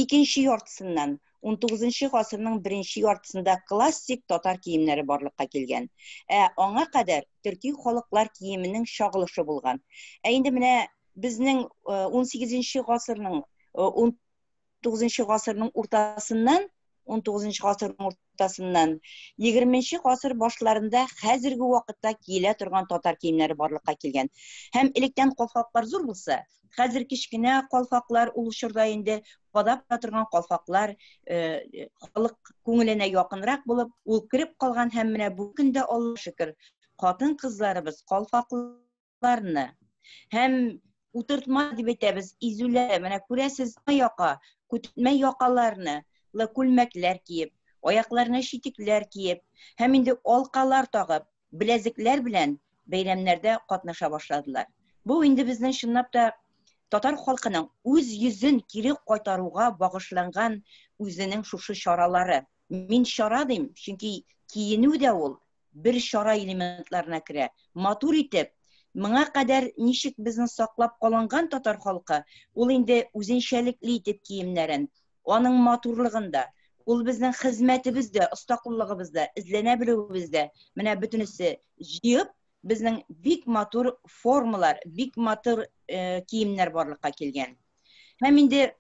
S11: икенче яртысыннан 19 гасырның беренче яртысында классик татар киемнәре барлыкка килгән. Ә аңа кадәр төрки халыклар киеменең чагылышы булган. Ә инде менә безнең 18 гасырның 19 гасырның уртасыннан 19 гасырның уртасыннан 20 гасыр башларында хәзерге вакытта киелә торган татар киемнәре барлыкка килгән. Һәм электән калфаклар зур булса, хәзер кечкенә калфаклар ул чорда инде кадап торган калфаклар халык күңеленә якынрак булып, ул кереп калган һәм менә бу көндә Аллаһ шөкер, хатын-кызларыбыз калфакларны һәм утыртма дип әйтәбез, изүләр, менә күрәсез, яка, күтмә якаларны, күлмәкләр киеп, аякларына читекләр киеп, һәм инде алкалар тагып, беләзекләр белән бәйрәмнәрдә катнаша башладылар. Бу инде безнең чынлап та татар халкының үз йөзен кире кайтаруга багышланган үзенең шушы чаралары. Мин чара дим, чөнки киенү дә ул бер чара элементларына керә. Матур итеп, моңа кадәр ничек безне саклап калынган татар халкы, ул инде үзенчәлекле итеп киемнәрен, аның матурлыгында, ул безнең хезмәтебездә, оста куллыгыбызда, эзләнә белүебездә, менә бөтенесе җыеп, безнең бик матур формалар, бик матур киемнәр барлыкка килгән. Һәм инде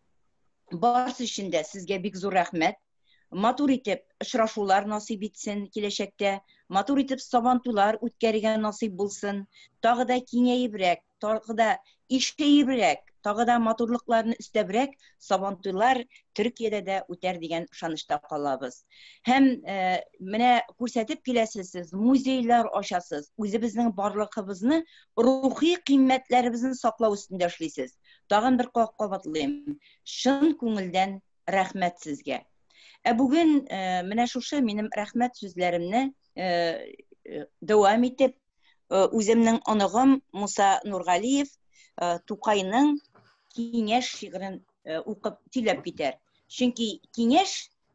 S11: барысы өчен дә сезгә бик зур рәхмәт. Матур итеп очрашулар насыйп итсен киләчәктә, матур итеп сабантуйлар үткәрергә насыйп булсын, тагы да киңәебрәк, тагы да ишәебрәк, тагы да матурлыкларны өстәбрәк сабантуйлар Төркиядә дә үтәр дигән ышанычта калабыз. Һәм менә күрсәтеп киләсез сез, музейлар ачасыз, үзебезнең барлыгыбызны, рухи кыйммәтләребезне саклау өстендә эшлисез. Тагын бер кабатлыйм, чын күңелдән рәхмәт сезгә. Ә бүген менә шушы минем рәхмәт сүзләремне дәвам итеп, үземнең оныгым Муса Нургалиев Тукайның киңәш шигырен укып сөйләп китәр. Чөнки киңәш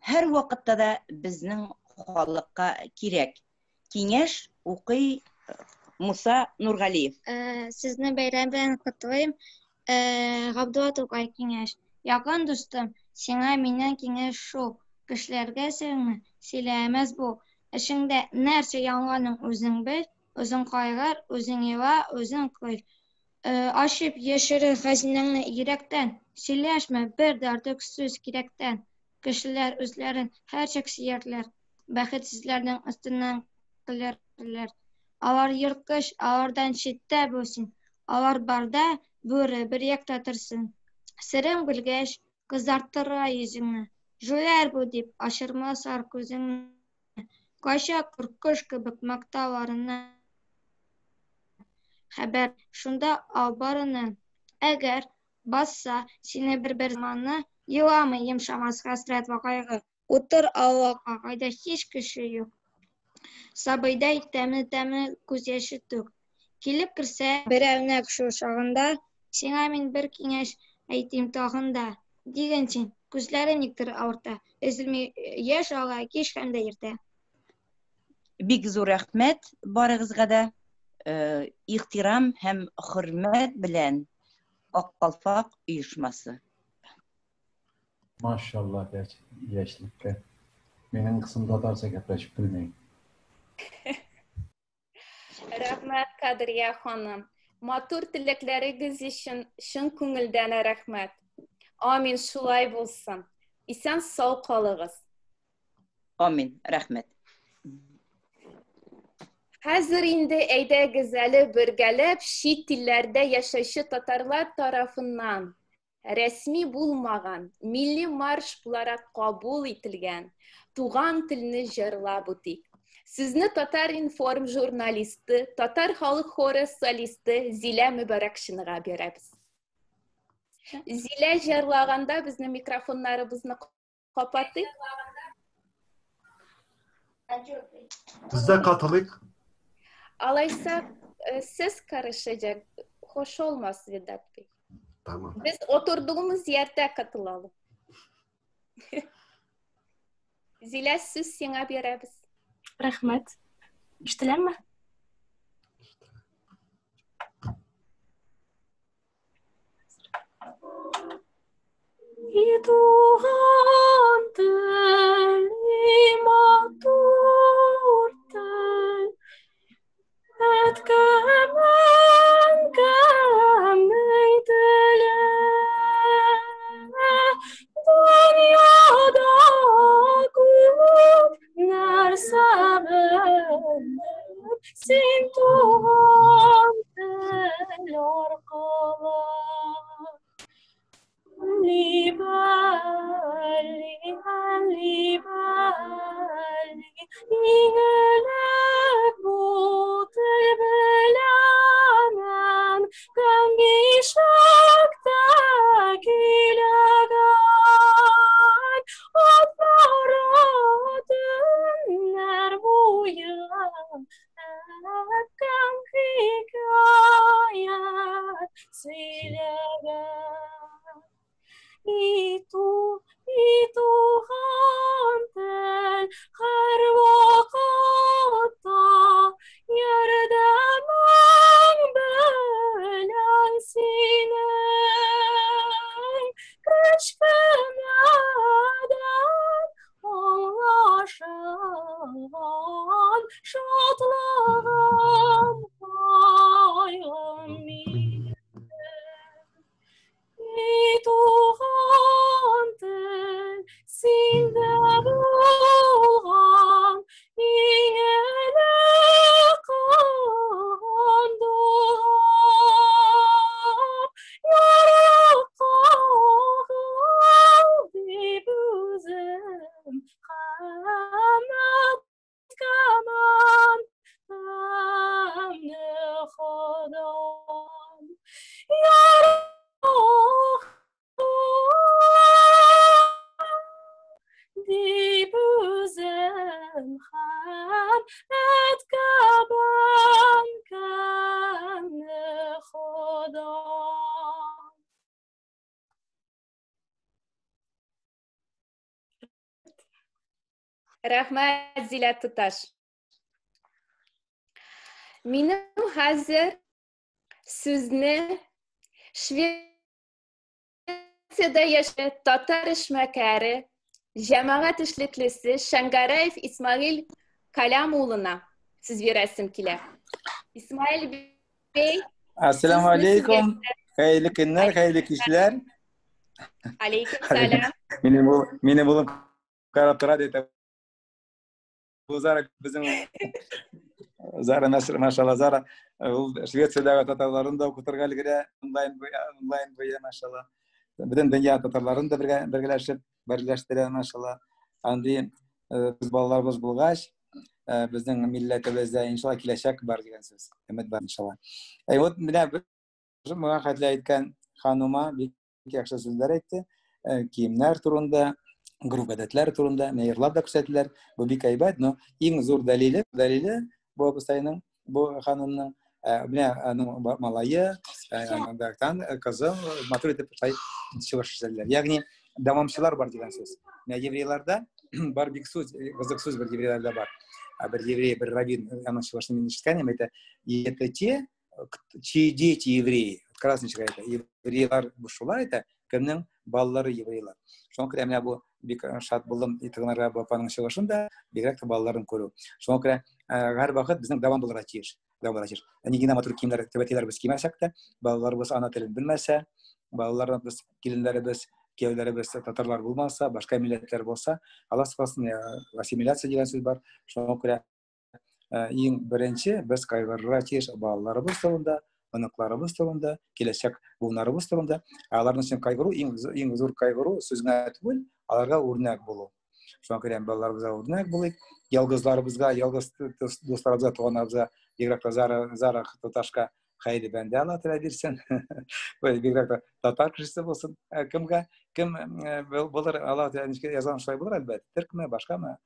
S11: һәр вакытта да безнең халыкка кирәк. Киңәш укый Муса Нургалиев.
S12: Сезне бәйрәм белән котлыйм. Габдулла Тукай киңәш. Якын дустым, сиңа миннән киңәш шул. Кешеләргә сереңне сөйләмәс бул. Эшеңдә нәрсә янганын үзең бел, үзең кайгыр, үзең ела, үзең көл. Ачып яшерен хәзинәңне йөрәктән, сөйләшмә бер дә артык сүз кирәктән. Кешеләр үзләрен һәрчак сөярләр, бәхетсезләрнең өстеннән көләрләр. Алар ерткыч, алардан читтә булсын. Алар барда бүре бер якта торсын. Серең белгәч, кызарттыра йөзеңне. Җүләр бу дип ачырмасар күзеңне. Кайчак куркыш кебек мактауларына хәбәр шунда ал барыны. Әгәр басса сине бер-бер заманы, еламый йомшамас хәсрәт вә кайгы. Утыр аулакка, кайда һич кеше юк. Сабыйдай тәмле-тәмле күз яше түк. Килеп керсә берәү нәкъ шул чагында, сиңа мин бер киңәш әйтим тагын да. Диген син, күзләрем никтер авырта, өзелми яшь ага кич һәм дә иртә.
S11: Бик зур рәхмәт барыгызга да. Ихтирам һәм хөрмәт белән Ак калфак оешмасы.
S7: Maşallah яшьлеккә. Минем кызым татарча гәпләшеп белми.
S1: Рәхмәт, Кадрия ханым. Матур теләкләрегез өчен чын күңелдән рәхмәт. Амин, шулай булсын. Исән сау калыгыз.
S11: Амин, рәхмәт.
S1: Хәзер инде әйдәгез әле бергәләп чит илләрдә яшәүче татарлар тарафыннан рәсми булмаган милли марш буларак кабул ителгән туган телне җырлап үтик. Сезне Татар-информ журналисты, Татар халык хоры солисты Зилә Мөбарәкшинага бирәбез. Зилә җырлаганда безнең микрофоннарыбызны капатыйк.
S5: Biz de katılık.
S1: Алайса сез karışacak. Hoş olmaz Vedat Bey.
S5: Tamam.
S1: Biz oturduğumuz yerde katılalım. Зилә, сүз сиңа бирәбез.
S13: Рәхмәт. Ишетеләме? И туган тел. Дөньяда күп нәрсә белдем, син туган тел аркылы. Әлли-бәлли, әлли-бәлли, иң элек бу тел беләнән кем бишектә көйләгән. Атлары төннәр буе әбкәм хикәят сөйләгән. И ту, и туган тел, һәрвакытта ярдәмең белән синең. Кечкенәдән аңлашылган шатлыгым, кайгым минем. И туган тел, синдә булган иң элек кылган догам. Ярыккагыл дип үзем хәмәт кәмән тәмле Ходам. Дип үзем һәм әткәбән кәмле Ходам.
S1: Рәхмәт, Зилә туташ. Минем хәзер сүзне Швециядә яшәүче татар эшмәкәре, җәмәгать эшлеклесе Шәңгәрәев Исмаил Калям улына сүз бирәсем килә. Исмаил бей,
S14: Ассаламу
S1: сүзне сезгә
S14: алейкум. Хәерле көннәр, хәерле кичләр.
S1: Алейкум сәлам.
S14: Минем ул, минем улым карап тора диде. Бу Зара безнең Зара машалла, Зара ул Швециядәге татарларын да укытырга өлгерә, онлайн онлайн буе, машалла. Бөтен дөнья татарларын да бергә бергәләшеп, берләштерә, машалла. Андый без балаларыбыз булгач, безнең милләтебездә иншалла киләчәк бар дигән сүз. Өмет бар иншалла. Әй вот менә моңа хәтле әйткән ханума бик яхшы сүзләр әйтте. Киемнәр турында, гореф-гадәтләр турында, мә да күрсәттеләр. Бу бик әйбәт, но иң зур дәлиле, дәлиле бу абыстайның, бу ханымның менә аның малае, андактан кызы матур итеп шулай чыгыш ясадылар. Ягъни дәвамчылар бар дигән сүз. Менә еврейларда бар бик сүз, кызык сүз бер еврейларда бар. Бер еврей, бер раввин, аның чыгышын мин ишеткән идем, әйтә, это те, чьи дети евреи. Красничка әйтә, еврейлар шулай әйтә, кемнең балалары еврейлар. Шуңа күрә менә бу бик шат булдым тыңларга бу апаның чыгышын да, бигрәк тә балаларын күрү. Шуңа күрә һәрвакыт безнең дәвам булырга тиеш. Дәвам булырга тиеш. Ни генә матур киемнәр, түбәтәйләребез кимәсәк тә, балаларыбыз ана телен белмәсә, балаларыбыз, киленнәребез, кияүләребез татарлар булмаса, башка милләтләр булса, Алла сакласын, ассимиляция дигән сүз бар. Шуңа күрә иң беренче без кайгырырга тиеш балаларыбыз турында, оныкларыбыз турында, киләчәк буыннарыбыз турында. Аларның өчен кайгыру, иң, иң зур кайгыру сүз генә түгел, аларга үрнәк булу. Шуңа күрә балаларыбызга үрнәк булыйк, ялгызларыбызга, ялгыз дусларыбызга, туганнарыбызга, бигрәк тә Зара, Зара туташка хәерле бәндә Алла Тәгалә бирсен. Бигрәк тә татар кешесе булсын. Кемгә кем булыр, Алла Тәгалә ничек язган шулай булыр, әлбәттә. Төркме, башкамы,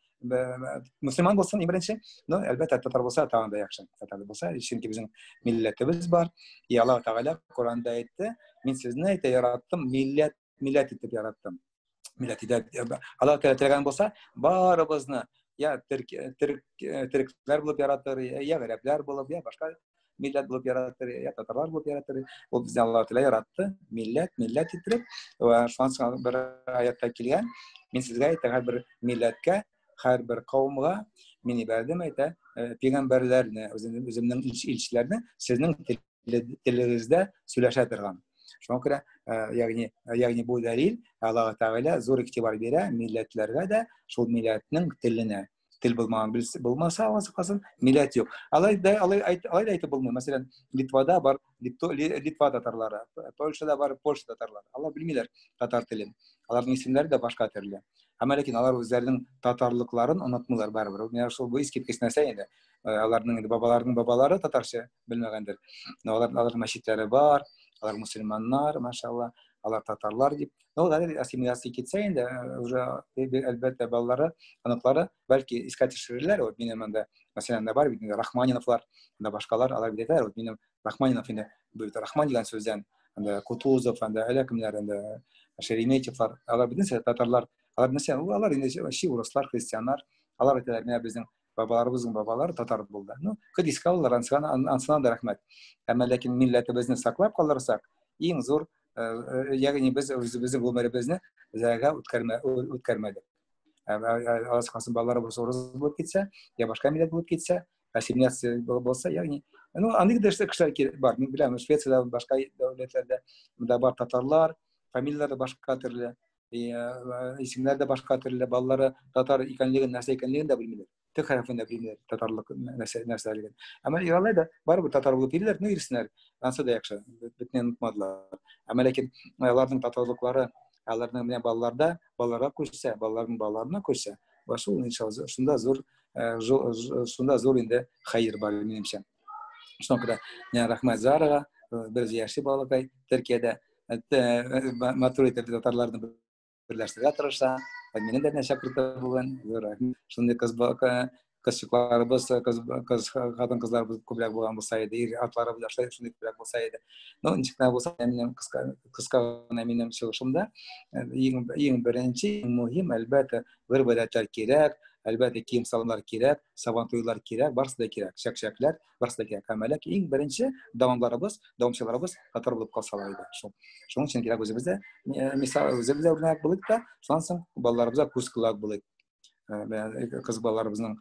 S14: мөселман булсын иң беренче, но әлбәттә татар булса тагын да яхшы. Татар булса, чөнки безнең милләтебез бар. И Аллаһ Тәгалә Коранда әйтте, мин сезне әйтә яраттым, милләт, милләт итеп яраттым. Милләт итеп. Аллаһ Тәгалә теләгән булса, барыбызны я төрк, төрк, төрекләр булып яратыр, я гарәпләр булып, я башка милләт булып яратыр, я татарлар булып яратыр. Ул безне Аллаһ Тәгалә яратты, милләт, милләт иттереп. Вә шуннан соң бер аятта килгән, мин сезгә әйтә, һәрбер милләткә, һәрбер кавымга мин ибәрдем, әйтә, пәйгамбәрләрне, үземнең илчеләрне сезнең телегездә сөйләшә торган. Шуңа күрә, ягъни бу дәлил, Аллаһ Тәгалә зур игътибар бирә милләтләргә дә, шул милләтнең теленә. Тел булмаган булмаса, Алла сакласын, милләт юк. Алай да алай алай да әйтеп булмый. Мәсәлән, Литвада бар Литва татарлары, Польшада бар Польша татарлары. Алар белмиләр татар телен. Аларның исемнәре дә башка төрле. Әмма ләкин алар үзләренең татарлыкларын онытмыйлар барыбер. Менә шул бу искиткеч нәрсә инде. Аларның инде бабаларының бабалары татарча белмәгәндер. Но алар мәчетләре бар, алар мусульманнар, машалла, алар татарлар дип. Но алар ассимиляция китсә инде, уже әлбәттә балалары, оныклары бәлки искә төшерерләр. Вот минем анда, мәсәлән, анда бар бит инде Рахманиновлар, анда башкалар, алар бит әйтәләр, вот минем Рахманинов инде, бу бит Рахман дигән сүздән, анда Кутузов, анда әллә кемнәр, анда Шереметьевлар, алар бит татарлар, алар нәрсә, алар инде чи урыслар, христианнар, алар әйтәләр, менә безнең бабаларыбызның бабалары татар булды. Ну, хоть искә алалар, ансына да рәхмәт. Әмма ләкин милләтебезне саклап калдырсак, иң зур, ягъни без үзебезнең гомеребезне заяга үткәрмәдек. Алла сакласын, балаларыбыз урыс булып китсә, я башка милләт булып китсә, ассимиляция булса, ягъни, ну, андый да кешеләр бар. Мин беләм, Швециядә, башка дәүләтләрдә монда бар татарлар, фамилияләре башка төрле, исемнәр дә башка төрле, балалары татар икәнлеген, нәрсә икәнлеген дә белмиләр. Т хәрефен дә белмиләр, татарлык нәрсәлеген. Әмма алай да барыбер татар булып йөриләр, ну йөрсеннәр. Ансы да яхшы, бөтенләй онытмадылар. Әмма ләкин аларның татарлыклары, аларның менә балаларда, балаларга күчсә, балаларның балаларына күчсә, шул иншалла, шунда зур, шунда зур инде хәер бар минемчә. Шуңа күрә менә рәхмәт Зарага, без яши балакай Төркиядә матур итеп татарларны берләштерергә тырыша. Мине дә чакырды бүген. Зур рәхмәт. Шундый кыз кызчыкларыбыз, кыз хатын кызларыбыз күбрәк булган булса иде, ир атларыбыз да шундый күбрәк булса иде. Ну, ничек кенә булса, минем кыска гына минем чыгышымда иң беренче, иң мөһим, әлбәттә, гореф-гадәтләр кирәк, әлбәттә, кием-салымнар кирәк, сабантуйлар кирәк, барысы да кирәк, чәк-чәкләр, барысы да кирәк. Әмма ләкин иң беренче дәвамларыбыз, дәвамчыларыбыз татар булып калсалар иде. Шул. Шуның өчен кирәк үзебездә, мисал, үзебездә үрнәк булыйк та, шуннан соң балаларыбызга күз колак булыйк. Кыз балаларыбызның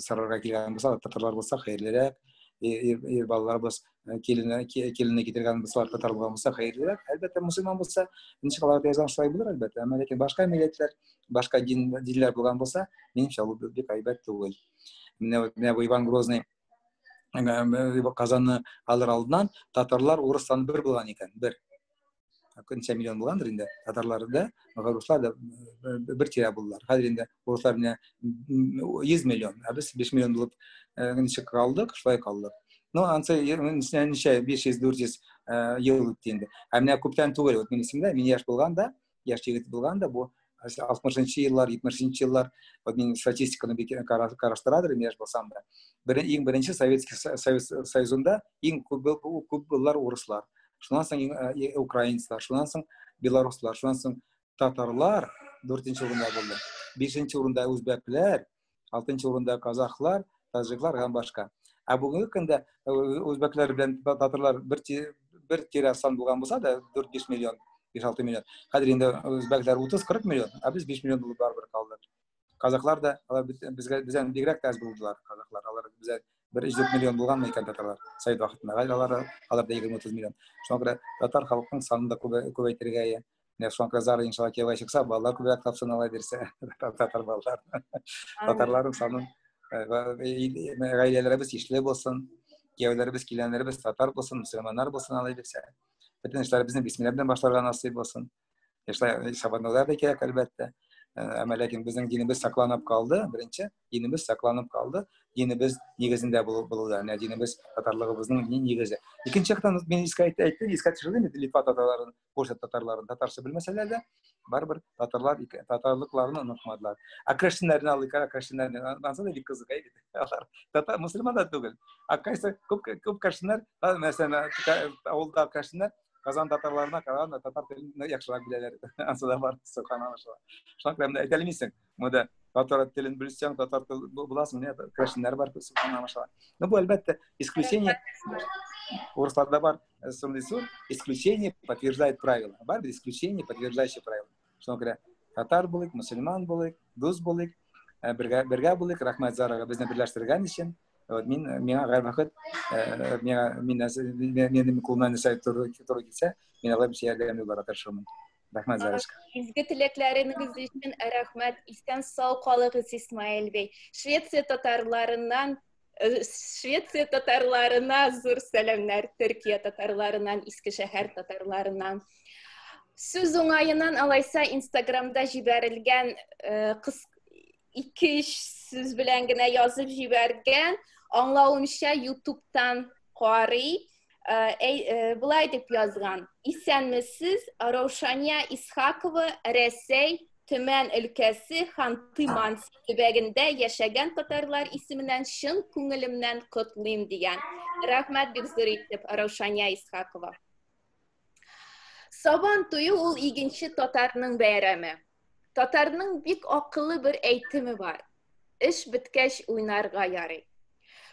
S14: сарарга килгән булса, татарлар булса хәерлерәк, ир балаларыбыз килене китергән булсалар, татар булган булса хәерлерәк. Әлбәттә, мусульман булса, ничек алар язган шулай булыр, әлбәттә. Әмма ләкин башка милләтләр, башка диннәр булган булса, минемчә, ул бик әйбәт түгел. Менә бу Иван Грозный Казанны алыр алдыннан татарлар урыс саны бер булган икән, бер. Ничә миллион булгандыр инде татарлар да, руслар да бер тирә булдылар. Хәзер инде урыслар менә 100 миллион, ә без 5 миллион булып ничек калдык, шулай калдык. Ну, ансы ничә 500-400 ел үтте инде. Ә менә күптән түгел, вот мин исемдә, мин яшь булганда, яшь егет булганда, бу 60 еллар, 70 еллар, вот мин статистиканы бик караштырадыр, мин яшь булсам да. Иң беренче Советский Союзында иң күп булдылар урыслар. Шуннан соң украинецлар, шуннан соң белоруслар, шуннан соң татарлар 4-нче урында булды. 5-нче урында үзбәкләр, 6-нчы урында казахлар, таҗиклар һәм башка. Ә бүгенге көндә үзбәкләр белән татарлар бер тирә сан булган булса да, 4-5 миллион, 5-6 миллион. Хәзер инде үзбәкләр 30-40 миллион, ә без 5 миллион булып барыбер калдык. Казахлар да, алар бездән бигрәк тә аз булдылар, казахлар. Алар бездән бер 3-4 миллион булганмы икән татарлар совет вакытында. Хәзер алар да 20-30 миллион. Шуңа күрә татар халкының санын да күбәйтергә я. Менә шуңа күрә Зара иншалла кияүгә чыкса, балалар күбрәк тапсын алай бирсә, татар балалар. Татарларның санын гаиләләребез ишле булсын, кияүләребез, киленнәребез татар булсын, мөселманнар булсын алай бирсә. Бөтен эшләребезне бисмилла белән башларга насыйп булсын. Эшләр сабанлар да кирәк әлбәттә. Әмма ләкин безнең динебез сакланып калды. Беренче динебез сакланып калды. Динебез нигезендә булуда. Менә динебез татарлыгыбызның нигезе. Икенче яктан мин искә әйттем, искә төшердем инде Литва татарларын, Польша татарларын, татарча белмәсәләр дә, барыбер татарлар татарлыкларын онытмадылар. Ә керәшеннәрне алыйк, керәшеннәрне ансы да бик кызык әйбит. Алар татар мөселман да түгел. Ә кайсы күп керәшеннәр, мәсәлән, авылда керәшеннәр Казан татарларына караганда татар телен яхшырак беләләр. Ансы да бар, субханалла. Шуңа күрә әйтә алмыйсың. Монда татар телен белсәң, татар тел буласың, менә керәшеннәр бар, субханалла. Ну, бу әлбәттә исключение. Урысларда бар шундый сүз, исключение подтверждает правило. Бар бит исключение, подтверждающее правило. Шуңа күрә татар булыйк, мөселман булыйк, дус булыйк, бергә булыйк. Рәхмәт Зарага безне берләштергән өчен. Вот мин миңа һәрвакыт миңа мин минем кулымнан нәрсә туры килсә, мин алай бер ярдәмле булырга тырышырмын. Рәхмәт, Зарочка.
S1: Изге теләкләрегез өчен рәхмәт. Исән сау калыгыз, Исмаил бей. Швеция татарларыннан Швеция татарларына зур сәламнәр, Төркия татарларыннан, Иске шәһәр татарларыннан. Сүз уңаеннан алайса Инстаграмда җибәрелгән кыз ике-өч сүз белән генә язып җибәргән, аңлавымча, YouTube'тан карый. Болай дип язган: Исәнмесез, Раушания Исхакова, Рәсәй, Төмән өлкәсе Ханты-Манси төбәгендә яшәгән татарлар исеменнән чын күңелемнән котлыйм дигән. Рәхмәт бик зур итеп, Раушания Исхакова. Сабан туе ул игенче татарның бәйрәме. Татарның бик акыллы бер әйтеме бар. Эш беткәч уйнарга ярый.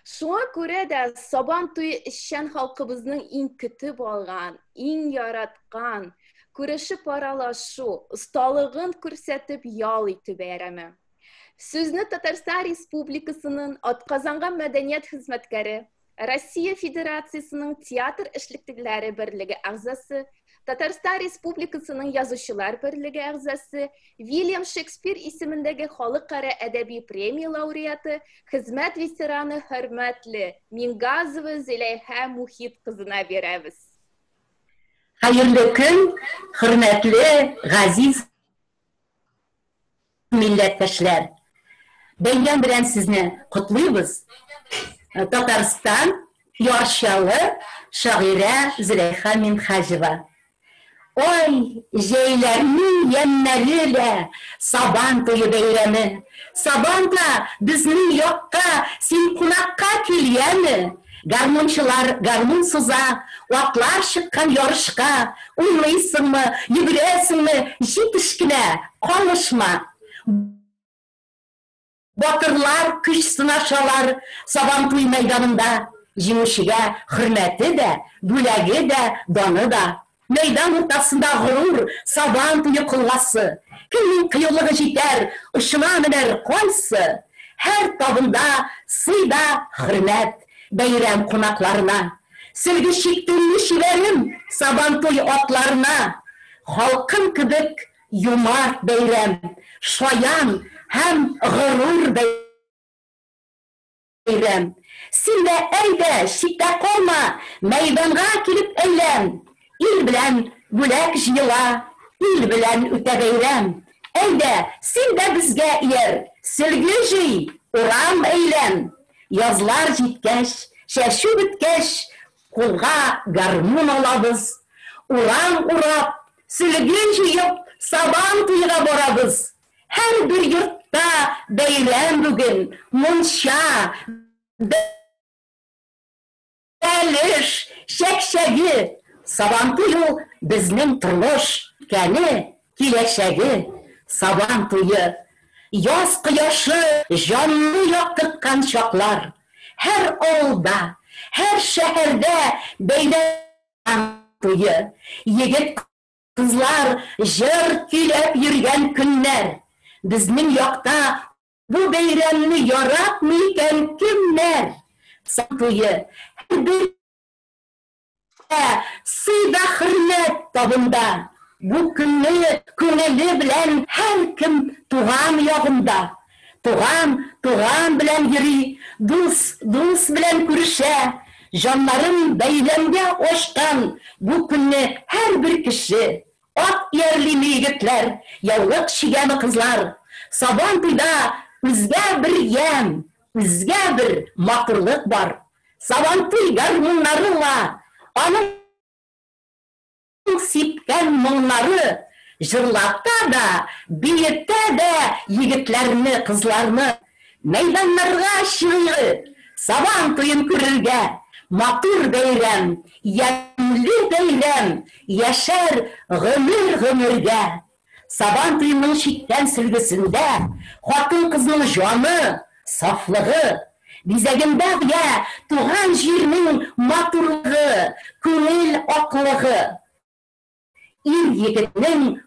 S1: Шуңа күрә дә Сабан туе эшчән халкыбызның иң көтеп алган, иң яраткан, күрешеп аралашу, осталыгын күрсәтеп ял итү бәйрәме. Сүзне Татарстан Республикасының атказанган мәдәният хезмәткәре, Россия Федерациясенең театр эшлеклеләре берлеге әгъзасы, Татарстан Республикасының Язучылар берлеге әгъзасы, Вильям Шекспир исемендәге халыкара әдәби премия лауреаты, хезмәт ветераны хөрмәтле Мингазова Зөләйха Мухит кызына бирәбез.
S15: Хәерле көн, хөрмәтле, газиз милләттәшләр! Бәйрәм белән сезне котлыйбыз! Татарстан, Яр Чаллы, шагыйрә Зөләйха Минһаҗева. Ай, җәйләрнең ямьнәре лә Сабан туе бәйрәме. Сабан та безнең якка син кунакка кил, яме. Гармунчылар гармун суза, атлар чыккан ярышка, уйныйсыңмы, йөгерәсеңме, җитеш кенә, калышма. Батырлар көч сынашалар Сабантуй мәйданында, җиңүчегә хөрмәте дә, бүләге дә, даны да. Мәйдан уртасында горур Сабан туе колгасы. Кемнең кыюлыгы җитәр, очына менәр кайсы? Һәр табында сый да хөрмәт бәйрәм кунакларына. Сөлге чиктемме чибәрем Сабантуй атларына? Халкым кебек юмарт бәйрәм, шаян һәм горур бәйрәм. Бәйрәм. Син дә, әйдә, читтә калма, мәйданга килеп әйлән. Ил белән бүләк җыела, ил белән үтә бәйрәм. Әйдә, син дә безгә ияр, сөлге җый, урам әйлән. Язлар җиткәч, чәчү беткәч, кулга гармун алабыз. Урам урап, сөлге җыеп, Сабан туйга барабыз. Һәрбер йортта бәйрәм бүген, мунча, бәлеш, чәкчәге. Сабантуй ул безнең тормыш, кәне, киләчәге. Сабан туе, яз кояшы җанны яктырткан чаклар. Һәр авылда, һәр шәһәрдә бәйрәм туе. Егет Кызлар җыр көйләп йөргән көннәр. Безнең якта бу бәйрәмне яратмый икән кемнәр? Сабан туе һәрбер сый да хөрмәт табында. Бу көнне күңеле белән һәркем туган ягында. Туган туган белән йөри, дус дус белән күрешә. Җаннарын бәйрәмгә ачкан бу көнне һәрбер кеше. Ат иярлиме егетләр, яулык чигәме кызлар. Сабан туйда үзгә бер ямь, үзгә бер матурлык бар. Сабантуй гармуннары ла, аның сипкән моңнары җырлата да, биетә дә егетләрне, кызларны. Мәйданнарга чыгыйк, Сабан туен күрергә. Матур бәйрәм, ямьле бәйрәм, яшәр гомер-гомергә. Сабан туеның чиккән сөлгесендә хатын-кызның җаны, сафлыгы, бизәгендә гүя туган җирнең матурлыгы, күңел аклыгы, ир-егетнең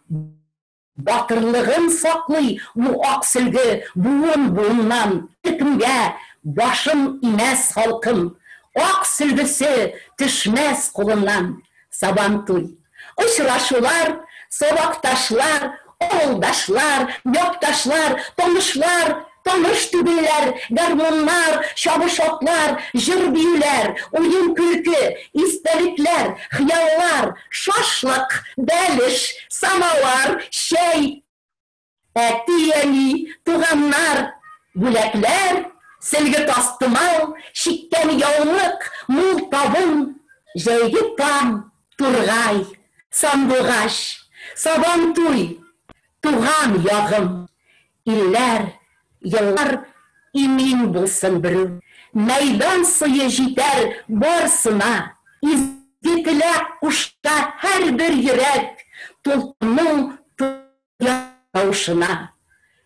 S15: батырлыгын саклый бу ак сөлге буын-буыннан һәркемгә башын имәс халкым, ак сөлгесе төшмәс кулыннан. Сабантуй. Очрашулар, сабакташлар, авылдашлар, якташлар, танышлар, таныш түгелләр, гармуннар, чабыш атлар, җыр-биюләр, уен-көлке, истәлекләр, хыяллар, шашлык, бәлеш, самовар, чәй, әти-әни, туганнар, бүләкләр, сөлге тастымал, чиккән яулык, мул табын, җәйге таң, тургай, сандугач, сабантуй, туган ягым, илләр, еллар имин булсын берүк. Мәйдан сые җитәр барсына, изге теләк куша һәрбер йөрәк, тулкынның тавышына.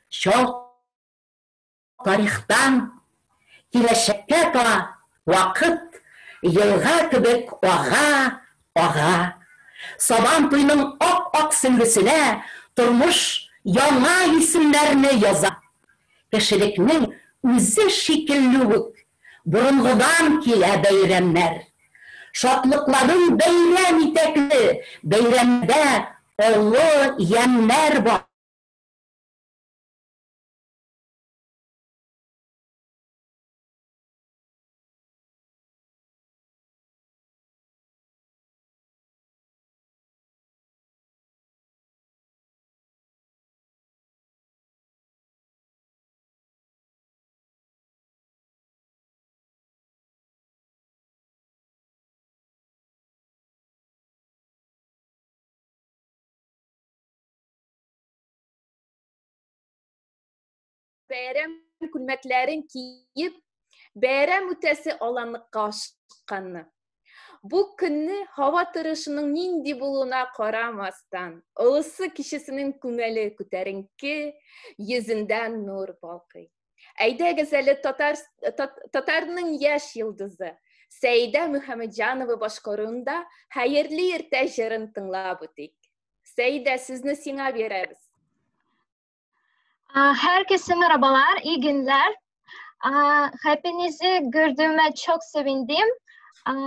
S15: Чак тарихтан киләчәккә таба вакыт елга кебек ага, ага. Сабан туйның ап-ак сөлгесенә тормыш яңа исемнәрне яза. Кешелекнең үзе шикелле үк борынгыдан килә бәйрәмнәр. Шатлыкларын бәйрәм итә кеше, бәйрәмдә олы ямьнәр бар.
S1: Бәйрәм күлмәкләрен киеп, бәйрәм үтәсе аланлыкка ашыкканны. Бу көнне һава торышының нинди булуына карамастан, олысы кечесенең күңеле күтәренке, йөзендә нур балкый. Әйдәгез әле татар, татарның яшь йолдызы Сәйдә Мөхәммәтҗанова башкаруында Хәерле иртә җырын тыңлап үтик. Сәйдә, сүзне сиңа бирәбез.
S12: Herkese merhabalar, iyi günler. Hepinizi gördüğüme çok sevindim.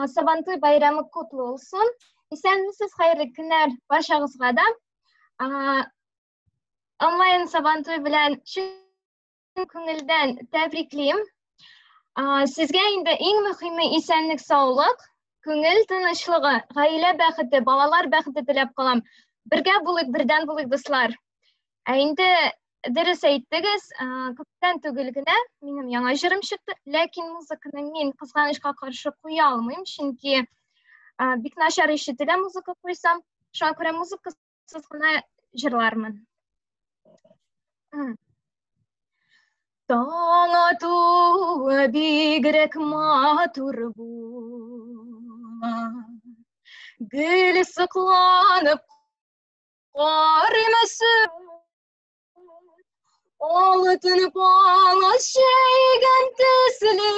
S12: Sabantuy bayramı kutlu olsun. Исәнмесез, хәерле көннәр барчагызга да. Онлайн Сабантуй белән чын күңелдән тәбриклим. Сезгә инде иң мөһиме исәнлек, саулык, күңел тынычлыгы, гаилә бәхете, балалар бәхете теләп калам. Бергә булыйк, бердәм булыйк, дуслар. Ә инде дөрес әйттегез, күптән түгел генә минем яңа җырым чыкты, ләкин музыканы мин кызганычка каршы куя алмыйм, чөнки бик начар ишетелә музыка куйсам. Шуңа күрә музыкасыз гына җырлармын. Таң ату бигрәк матур була. Гел сокланып карыйм. Алтын палас җәйгән төсле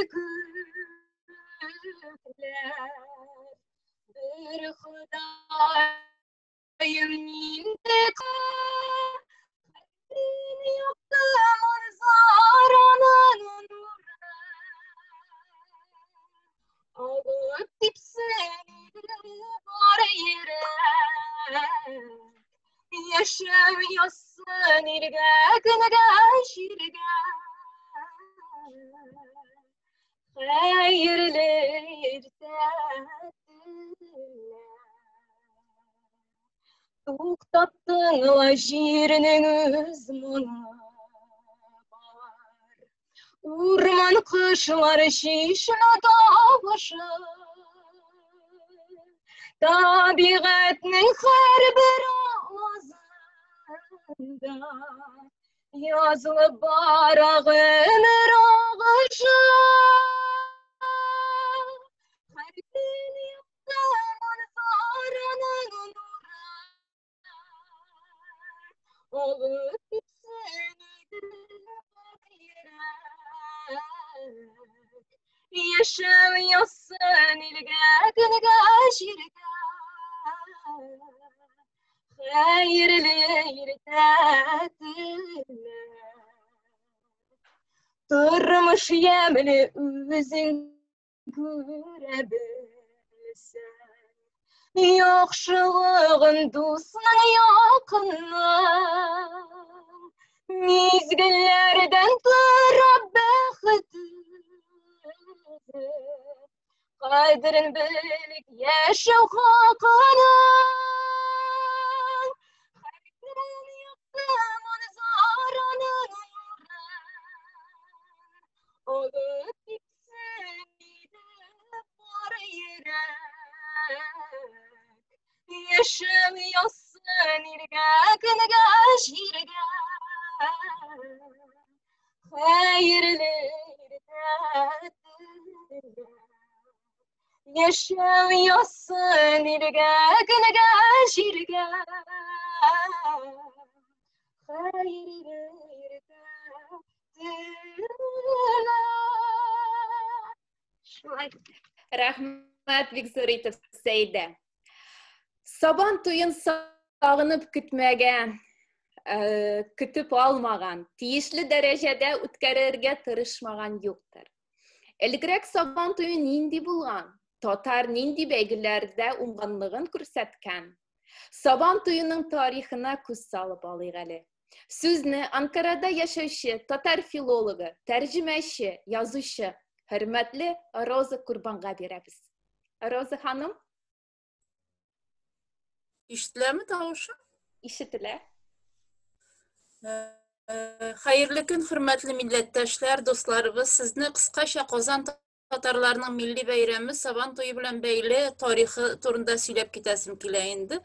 S12: күкләр. Бер Ходаем нинди якты манзараның нуры. Агып типсен бар йөрәк. Яшәү язсын илгә, көнгә, җиргә. Хәерле иртә. Туктаттың ла җирнең үз моңы бар. Урман кошлары чишмә тавышы. Табигатьнең һәрбер авазында язылып бара гомер агышы. Һәр көн якты манзараның нуры. Агып китсен йөрәк. Яшәү язсын илгә, көнгә, җиргә. Хәерле иртә.
S16: Тормыш ямьле үзең күрә белсәң. Яхшылыгын дусның якыннан, Мизгелләрдән тора бәхет үзе. Кадерен белик яшәү хакының. Һәркөн якты манзараның нурын. Алып китсен иде бар йөрәк. Яшәү язсын илгә, көнгә, җиргә. Хәерле иртә теләп. Яшәү язсын илгә, көнгә, җиргә. Хәерле иртә теләп. Шулай.
S1: Рәхмәт бик зур итеп, Сәйдә. Сабан туен сагынып көтмәгән, көтеп алмаган, тиешле дәрәҗәдә үткәрергә тырышмаган юктыр. Элегрәк Сабан туе нинди булган? Татар нинди бәйгеләрдә уңганлыгын күрсәткән? Сабан туеның тарихына күз салып алыйк әле. Сүзне Анкарада яшәүче татар филологы, тәрҗемәче, язучы, хөрмәтле Роза Курбанга бирәбез. Роза ханым?
S17: Ишетеләме тавышым?
S1: Ишетелә.
S17: Хәерле көн, хөрмәтле милләттәшләр, дусларыбыз. Сезне кыскача Казан татарларының милли бәйрәме Сабан туе белән бәйле тарихы турында сөйләп китәсем килә инде.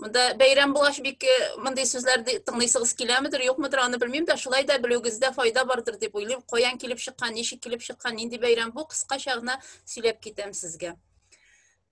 S17: Монда бәйрәм булгач бик мондый сүзләрне тыңлыйсыгыз киләмедер, юкмыдыр, аны белмим дә, шулай да белүегездә файда бардыр дип уйлыйм. Каян килеп чыккан, ничек килеп чыккан, нинди бәйрәм бу, кыскача гына сөйләп китәм сезгә.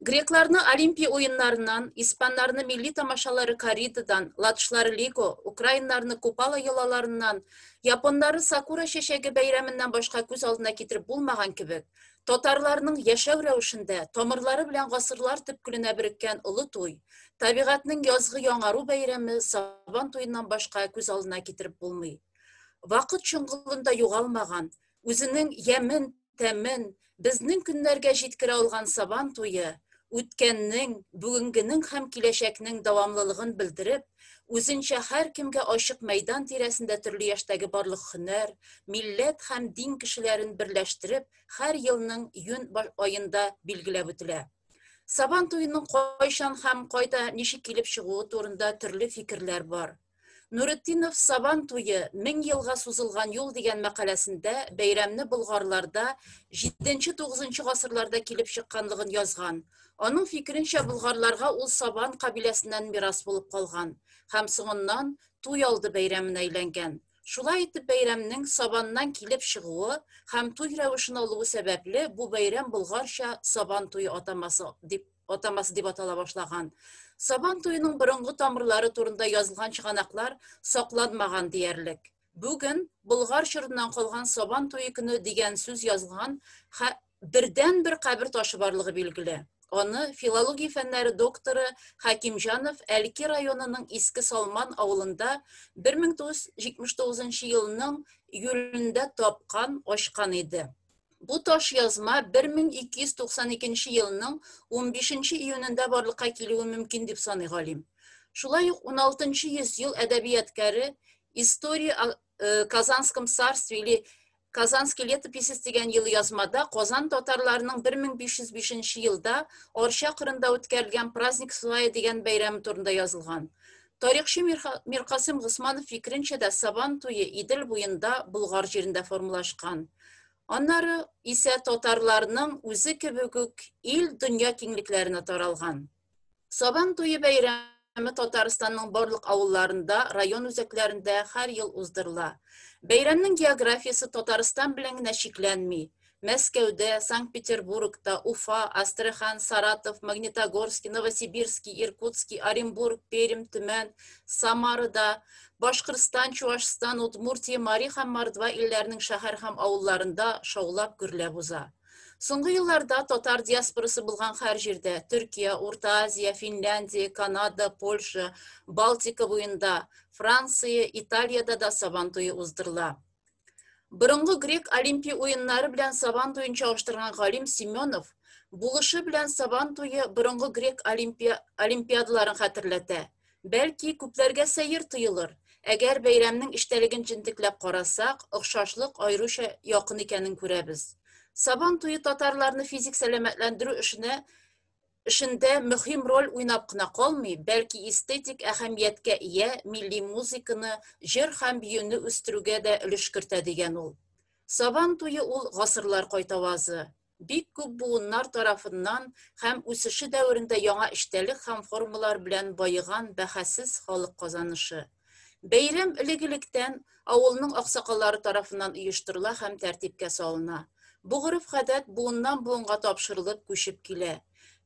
S17: Грекларны Олимпия уеннарыннан, испаннарны милли тамашалары корридадан, латышлары лиго, украиннарны купала йолаларыннан, японнары сакура чәчәге бәйрәменнән башка күз алдына китереп булмаган кебек, татарларның яшәү рәвешендә тамырлары белән гасырлар төпкеленә береккән олы туй, табигатьнең язгы яңару бәйрәме Сабан туеннан башка күз алдына китереп булмый. Вакыт чоңгылында югалмаган, үзенең ямен, тәмен безнең көннәргә җиткерә алган Сабан туе, үткәннең, бүгенгенең һәм киләчәкнең дәвамлылыгын белдереп, үзенчә һәркемгә ачык мәйдан тирәсендә төрле яшьтәге барлык һөнәр, милләт һәм дин кешеләрен берләштереп, һәр елның июнь аенда билгеләп үтелә. Сабан туеның кайчан һәм кайда ничек килеп чыгуы турында төрле фикерләр бар. Нуретдинов Сабан туе 1000 елга сузылган юл дигән мәкаләсендә бәйрәмне болгарларда 7-9 гасырларда килеп чыкканлыгын язган. Аның фикеренчә, болгарларга ул Сабан кабиләсеннән мирас булып калган һәм соңыннан туй алды бәйрәменә әйләнгән. Шулай итеп бәйрәмнең Сабаннан килеп чыгуы һәм туй рәвешен алуы сәбәпле бу бәйрәм болгарча Сабан туе атамасы дип атамасы дип атала башлаган. Сабан туеның борынгы тамырлары турында язылган чыганаклар сакланмаган диярлек. Бүген Болгар чорыннан калган Сабан туе көне дигән сүз язылган бердән-бер кабер ташы барлыгы билгеле. Аны филология фәннәре докторы Хәкимҗанов Әлки районының Иске Салман авылында 1979 елның июлендә тапкан, ачкан иде. Бу таш язма 1292 елның 15 июнендә барлыкка килүе мөмкин дип саный галим. Шулай ук 16 йөз ел әдәбияткәре История о Казанском царстве или Казанский летописец дигән ел язмада Казан татарларының 1505 елда Арча кырында үткәрелгән Праздник Свая дигән бәйрәме турында язылган. Тарихчы Миркасыйм Госманов фикеренчә дә Сабан туе Идел буенда Болгар җирендә формалашкан. Аннары исә татарларның үзе кебек үк ил дөнья киңлекләренә таралган. Сабан туе бәйрәме Татарстанның барлык авылларында, район үзәкләрендә һәр ел уздырыла. Бәйрәмнең географиясе Татарстан белән генә чикләнми. Мәскәүдә, Санкт-Петербургта, Уфа, Астрахань, Саратов, Магнитогорский, Новосибирский, Иркутский, Оренбург, Пермь, Төмән, Самарада, Башкортстан, Чуашстан, Удмуртия, Мари һәм Мордва илләренең шәһәр һәм авылларында шаулап гөрләп уза. Соңгы елларда татар диаспорасы булган һәр җирдә Төркия, Урта Азия, Финляндия, Канада, Польша, Балтика буенда, Франция, Италиядә дә Сабан туе уздырыла. Борынгы грек Олимпия уеннары белән Сабан туен чагыштырган галим Семенов булышы белән Сабан туе борынгы грек Олимпия, олимпиадаларын хәтерләтә. Бәлки, күпләргә сәер тоелыр. Әгәр бәйрәмнең эчтәлеген җентекләп карасак, охшашлык аеруча якын икәнен күрәбез. Сабан туе татарларны физик сәламәтләндерү эшенә эшендә мөһим роль уйнап кына калмый, бәлки эстетик әһәмияткә ия милли музыканы, җыр һәм биюне үстерүгә дә өлеш кертә дигән ул. Сабан туе ул гасырлар кайтавазы. Бик күп буыннар тарафыннан һәм үсеше дәверендә яңа эчтәлек һәм формалар белән баеган бәһасез халык казанышы. Бәйрәм элек-электән авылның аксакаллары тарафыннан оештырыла һәм тәртипкә салына. Бу гореф-гадәт буыннан-буынга тапшырылып күчеп килә.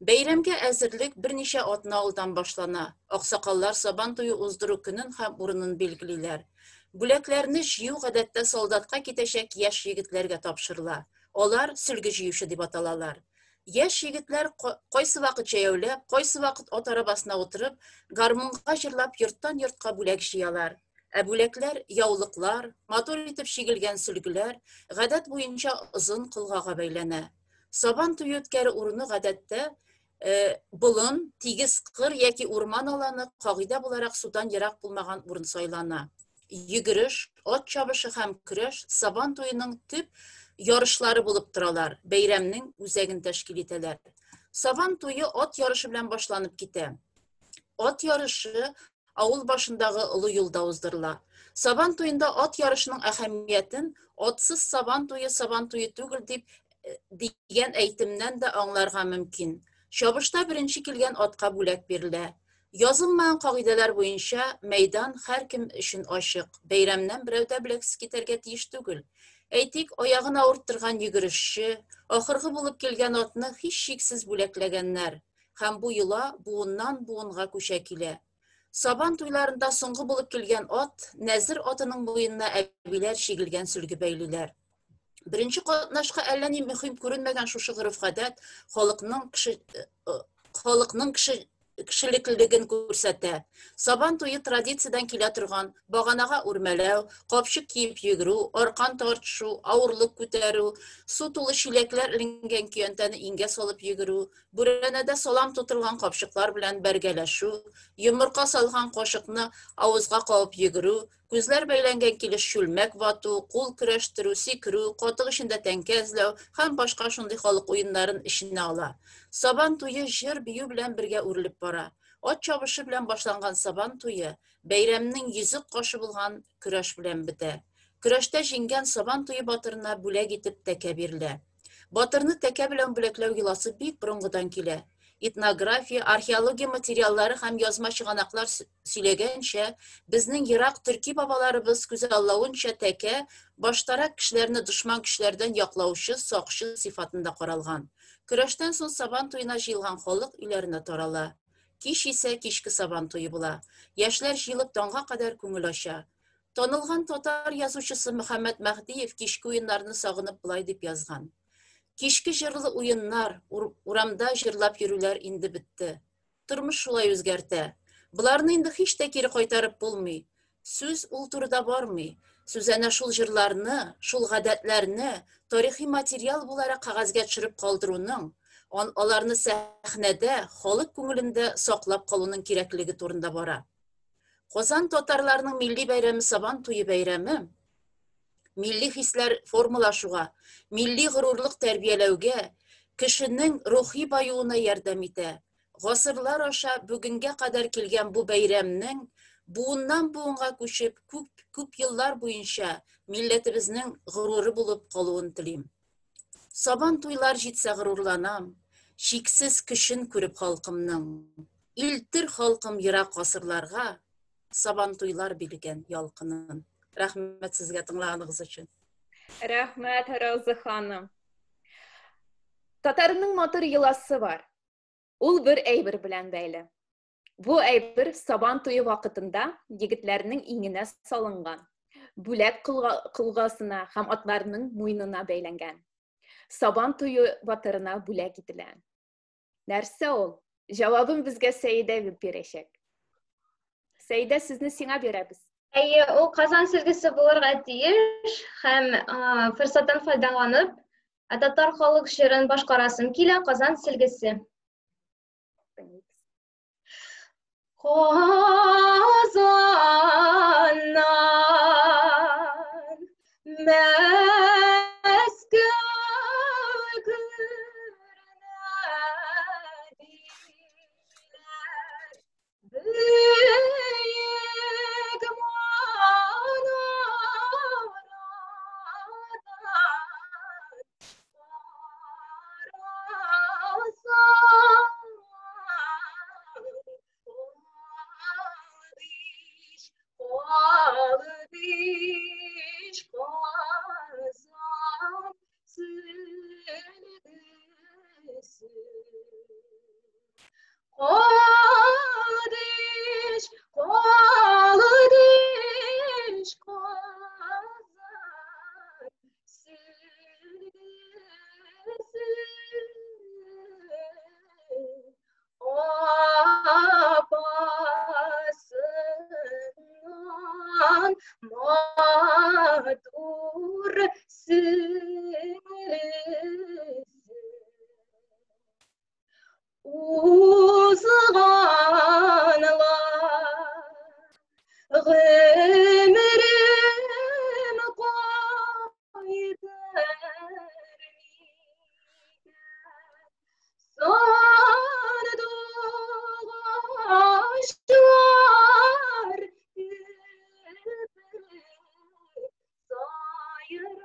S17: Бәйрәмгә әзерлек берничә атна алдан башлана. Аксакаллар Сабан туе уздыру көнен һәм урынын билгелиләр. Бүләкләрне җыю гадәттә солдатка китәчәк яшь егетләргә тапшырыла. Алар сөлге җыючы дип аталалар. Яшь егетләр кайсы вакыт җәяүләп, кайсы вакыт ат арабасына утырып, гармунга җырлап йорттан йортка бүләк җыялар. Ә бүләкләр яулыклар, матур итеп чигелгән сөлгеләр, гадәт буенча озын колгага бәйләнә. Сабан туе үткәрү урыны гадәттә э, болын, тигез кыр яки урман аланы, кагыйдә буларак судан ерак булмаган урын сайлана. Йөгереш, ат чабышы һәм көрәш Сабан туеның төп ярышлары булып торалар, бәйрәмнең үзәген тәшкил итәләр. Сабан туе ат ярышы белән башланып китә. Ат ярышы авыл башындагы олы юлда уздырыла. Сабан туенда ат ярышының әһәмиятен атсыз сабан туе сабан туе түгел дип э, дигән әйтемнән дә аңларга мөмкин. Чабышта беренче килгән атка бүләк бирелә. Язылмаган кагыйдәләр буенча мәйдан һәркем өчен ачык, бәйрәмнән берәү дә бүләксез китәргә тиеш түгел. Әйтик, аягын авырттырган йөгерешче, ахыргы булып килгән атны һичшиксез бүләкләгәннәр. Һәм бу йола буыннан-буынга күчә килә. Сабан туйларында соңгы булып килгән ат, нәзер атының муенына әбиләр чигелгән сөлге бәйлиләр. Беренче катнашка әллә ни мөһим күренмәгән шушы гореф-гадәт халыкның кеше э, э, халыкның кеше кешелеклелеген күрсәтә. Сабан туе традициядән килә торган баганага үрмәләү, капчык киеп йөгерү, аркан тартышу, авырлык күтәрү, су тулы чиләкләр эленгән көянтәне иңгә салып йөгерү, бүрәнәдә салам тутырылган капчыклар белән бәргәләшү, йомырка салган кашыкны авызга кабып йөгерү, Күзләр бәйләнгән килеш чүлмәк вату, кул көрәштерү, сикерү, катык эчендә тәңкә эзләү һәм башка шундый халык уеннарын эченә ала. Сабан туе җыр-бию белән бергә үрелеп бара. Ат чабышы белән башланган Сабан туе бәйрәмнең йөзек кашы булган көрәш белән бетә. Көрәштә җиңгән Сабан туе батырына бүләк итеп тәкә бирелә. Батырны тәкә белән бүләкләү йоласы бик борынгыдан килә. Этнография, археология материаллары һәм язма чыганаклар сөйләгәнчә, безнең ерак төрки бабаларыбыз күзаллавынча тәкә баштарак кешеләрне дошман көчләрдән яклаучы, сакчы сыйфатында каралган. Көрәштән соң Сабан туена җыелган халык өйләренә тарала. Кич исә кичке Сабан туе була. Яшьләр җыелып таңга кадәр күңел ача. Танылган татар язучысы Мөхәммәт Мәһдиев кичке уеннарны сагынып болай дип язган. Кичке җырлы уеннар, урамда җырлап йөрүләр инде бетте. Тормыш шулай үзгәртә. Боларны инде һич тә кире кайтарып булмый. Сүз ул турыда бармый. Сүз әнә шул җырларны, шул гадәтләрне тарихи материал буларак кәгазьгә төшереп калдыруның, аларны сәхнәдә, халык күңелендә саклап калуның кирәклеге турында бара. Казан татарларының милли бәйрәме Сабан туе бәйрәме милли хисләр формалашуга, милли горурлык тәрбияләүгә, кешенең рухи баюына ярдәм итә. Гасырлар аша бүгенгә кадәр килгән бу бәйрәмнең буыннан буынга күчеп, күп, күп еллар буенча милләтебезнең горуры булып калуын телим. Сабан туйлар җитсә горурланам, Чиксез көчен күреп халкымның. Илтер халкым ерак гасырларга Сабан туйлар биргән ялкынын. Рәхмәт сезгә тыңлаганыгыз өчен.
S1: Рәхмәт, Рауза ханым. Татарның матур йоласы бар. Ул бер әйбер белән бәйле. Бу әйбер Сабан туе вакытында егетләрнең иңенә салынган, бүләк колгасына һәм атларның муенына бәйләнгән. Сабан туе батырына бүләк ителә. Нәрсә ул? Җавабын безгә Сәидә бирәчәк. Сәидә, сүзне сиңа бирәбез.
S12: Әйе, ул Казан сөлгесе булырга тиеш һәм форсаттан файдаланып, татар халык җырын башкарасым килә, Казан сөлгесе. Казаннан Мәскәү күренә диләр. Бөек манарадан карасаң, Калдыш, калдыш, Казан сөлгесе. Калдыш, калдыш, Казан сөлгесе. Апасыннан матур сеңлесе. Узганлар гомерем кайтыр микән? Сандугачлар кебек сайрасам,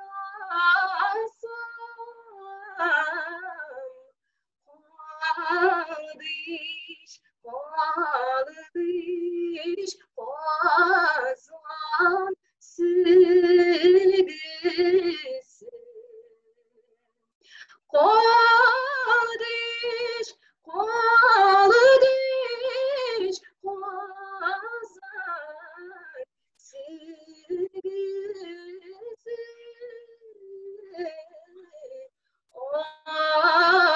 S12: Калдыш, калдыш, Казан сөлгесе. Калдыш, калдыш, Казан сөлгесе.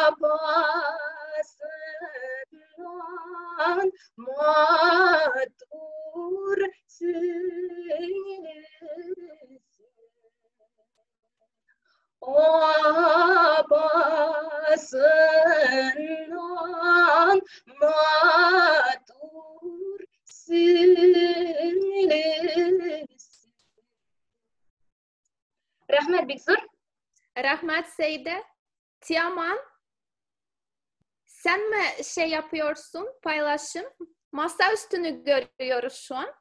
S12: Апасыннан матур сеңлесе. Апасыннан матур сеңлесе. Рәхмәт бик зур.
S1: Рәхмәт Сәйдә. Tiaman, sen mi şey yapıyorsun, paylaşım? Masa üstünü görüyoruz şu an.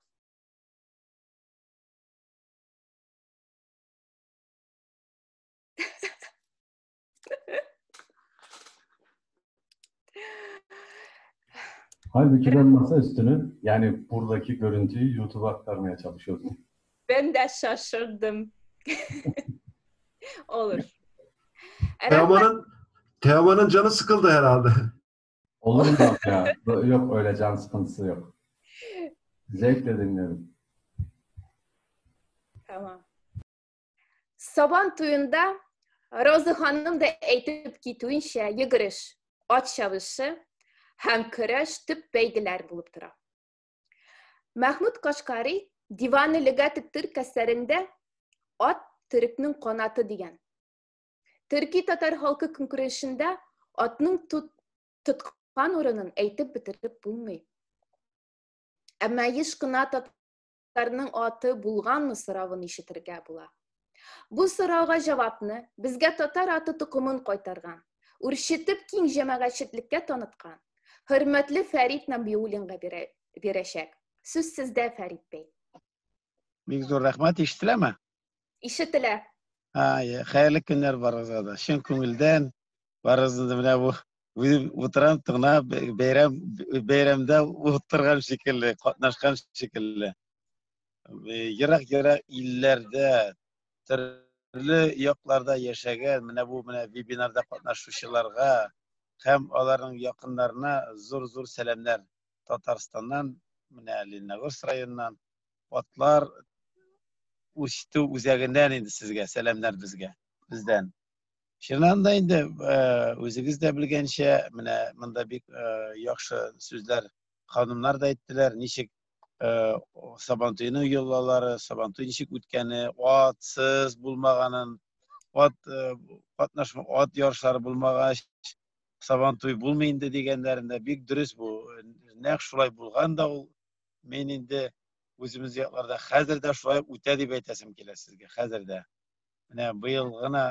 S7: Halbuki ben masa üstünü yani buradaki görüntüyü YouTube'a aktarmaya çalışıyordum.
S1: Ben de şaşırdım. Olur.
S5: Teoman'ın canı sıkıldı herhalde.
S7: Olur mu abi ya? Yok öyle can sıkıntısı yok. Zevkle dinlerim.
S1: Tamam. Сабан туенда Роза ханым да әйтеп китүенчә, йөгереш, ат чабышы һәм көрәш төп бәйгеләр булып тора. Мәхмүд Кашкари Диваны лөгате төрк әсәрендә ат төрекнең канаты дигән. Төрки татар халкы көнкүрешендә атның тоткан урынын әйтеп бетереп булмый. Әмма еш кына татарның аты булганмы соравын ишетергә була. Бу сорауга җавапны безгә татар аты токымын кайтарган, үрчетеп киң җәмәгатьчелеккә таныткан хөрмәтле Фәрит Нәбиуллинга бирәчәк. Сүз сездә, Фәрит бәй.
S18: Бик зур рәхмәт, ишетеләме?
S1: Ишетелә.
S18: Хәерле көннәр барыгызга да. Чын күңелдән барыгызны да менә бу үзем утырам тыңлап бәйрәм бәйрәмдә утырган шикелле, катнашкан шикелле. Ерак-ерак илләрдә, төрле якларда яшәгән менә бу менә вебинарда катнашучыларга һәм аларның якыннарына зур-зур сәламнәр. Татарстаннан, менә Лениногорск районыннан атлар үстерү үзәгеннән инде сезгә сәламнәр безгә, бездән. Чыннан да инде үзегез дә белгәнчә, менә монда бик яхшы сүзләр ханымнар да әйттеләр, ничек Сабантуйның йолалары, Сабантуй ничек үткәне, атсыз булмаганын, ат катнашма, ат ярышлары булмагач, Сабантуй булмый инде дигәннәрендә бик дөрес бу. Нәкъ шулай булган да ул. Мин инде үзебез якларда хәзер дә шулай үтә дип әйтәсем килә сезгә, хәзер дә. Менә быел гына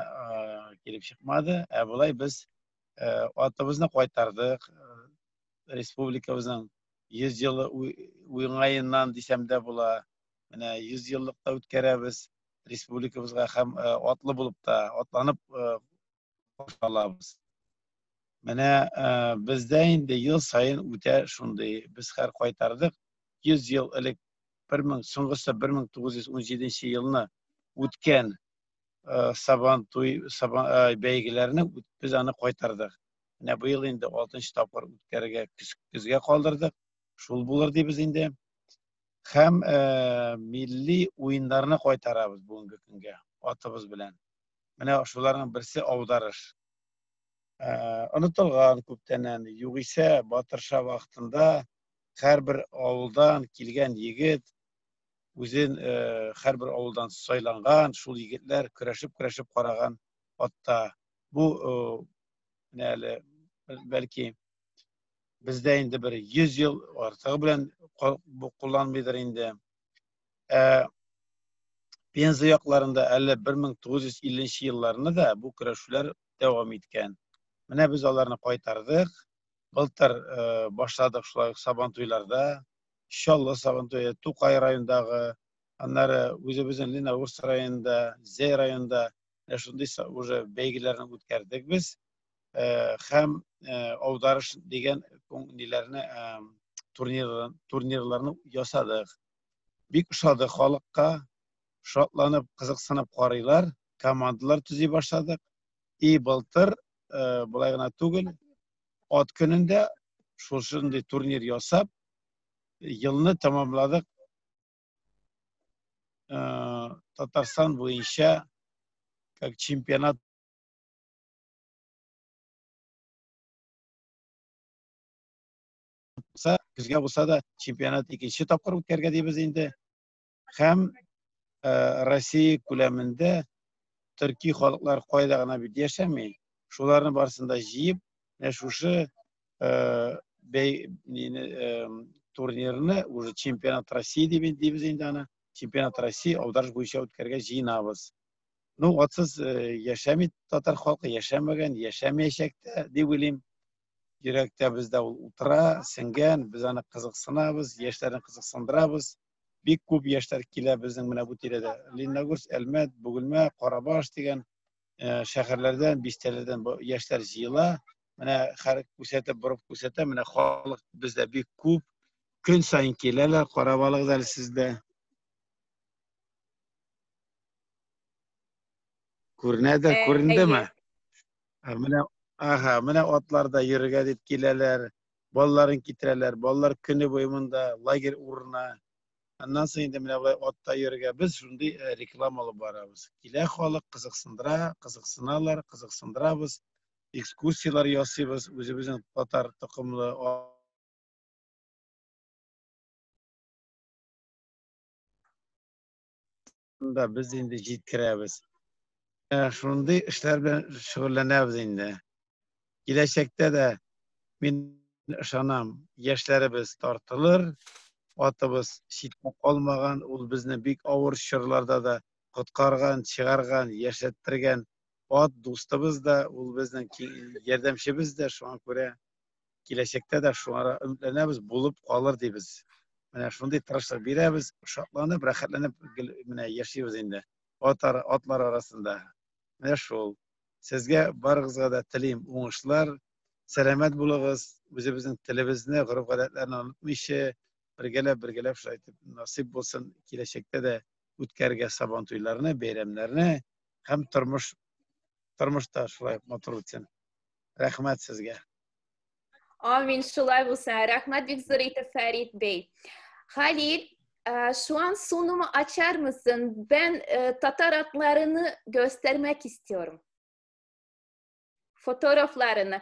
S18: килеп чыкмады, ә болай без атыбызны кайтардык. Республикабызның 100 елы уңаеннан дисәм дә була. Менә 100 еллык та үткәрәбез республикабызга һәм атлы булып та, атланып алабыз. Менә бездә инде ел саен үтә шундый. Без хәр кайтардык. 100 ел элек 1000 соңгысы 1917 елны үткән Сабан туй сабан бәйгеләрне без аны кайтардык. Менә быел инде 6 тапкыр үткәрергә көзгә калдырдык. Шул булыр дибез инде. Һәм милли уеннарны кайтарабыз бүгенге көнгә атыбыз белән. Менә шуларның берсе аударыш. Онытылган күптәннән. Югыйсә Батырша вакытында һәрбер авылдан килгән егет үзен һәрбер авылдан сайланган шул егетләр көрәшеп-көрәшеп караган атта. Бу менә әле бәлки бездә инде бер 100 ел артыгы белән бу кулланмыйдыр инде. Ә Пенза якларында әле 1950 елларны да бу көрәшүләр дәвам иткән. Менә без аларны кайтардык. Былтыр башладык шулай ук Сабантуйларда. Чаллы Сабантуе, Тукай районындагы, аннары үзебезнең Лениногорск районында, Зәй районында менә шундый уже бәйгеләрне үткәрдек без. Һәм аударыш дигән ниләрне турнирларны ясадык. Бик ошады халыкка, шатланып, кызыксынып карыйлар, командалар төзи башладык. И былтыр болай гына түгел, ат көнендә шушындый турнир ясап, елны тәмамладык. Татарстан буенча как чемпионат булса, көзгә булса да чемпионат икенче тапкыр үткәргә дибез инде. Һәм Россия күләмендә төрки халыклар кайда гына бит яшәми, шуларны барысын да җыеп, менә шушы турнирны уже чемпионат России дип дибез инде аны. Чемпионат России аударыш буенча үткәрергә җыенабыз. Ну, атсыз яшәми татар халкы, яшәмәгән, яшәмәячәк тә дип уйлыйм. Йөрәктә бездә ул утыра, сеңгән, без аны кызыксынабыз, яшьләрне кызыксындырабыз. Бик күп яшьләр килә безнең менә бу тирәдә. Лениногорск, Әлмәт, Бөгелмә, Карабаш дигән шәһәрләрдән, бистәләрдән яшьләр җыела. Менә хәр күрсәтеп, борып күрсәтә, менә халык бездә бик күп. Көн саен киләләр, карап алыгыз әле сез дә. Күренәдер, күрендеме? Менә, аһа, менә атларда йөрергә дип киләләр, балаларын китерәләр, балалар көне буе монда, лагерь урына. Аннан соң инде менә болай атта йөрергә без шундый реклама алып барабыз. Килә халык, кызыксындыра, кызыксыналар, кызыксындырабыз. Экскурсияләр ясыйбыз, үзебезнең татар токымлы да без инде җиткерәбез. Шундый эшләр белән шөгыльләнәбез инде. Киләчәктә дә мин ышанам, яшьләребез тартылыр, атыбыз читтә калмаган, ул безне бик авыр чорларда да коткарган, чыгарган, яшәттергән ат дустыбыз да, ул безнең ярдәмчебез дә, шуңа күрә киләчәктә дә шуңа өметләнәбез, булып калыр дибез. Менә шундый тырышлык бирәбез, шатланып, рәхәтләнеп гел менә яшибез инде атлар, атлар арасында. Менә шул. Сезгә барыгызга да телим уңышлар, сәламәт булыгыз, үзебезнең телебезне, гореф-гадәтләрне онытмыйча, бергәләп, бергәләп шулай итеп насыйп булсын киләчәктә дә үткәрергә сабан туйларны, бәйрәмнәрне һәм тормыш тормышта шулай матур үтсен. Рәхмәт сезгә.
S1: Амин, шулай булсын. Рәхмәт бик зур итеп Фәрит бей. Халil, şu an sunumu açar mısın? Ben Tatar atlarını göstermek istiyorum. Fotoğraflarını.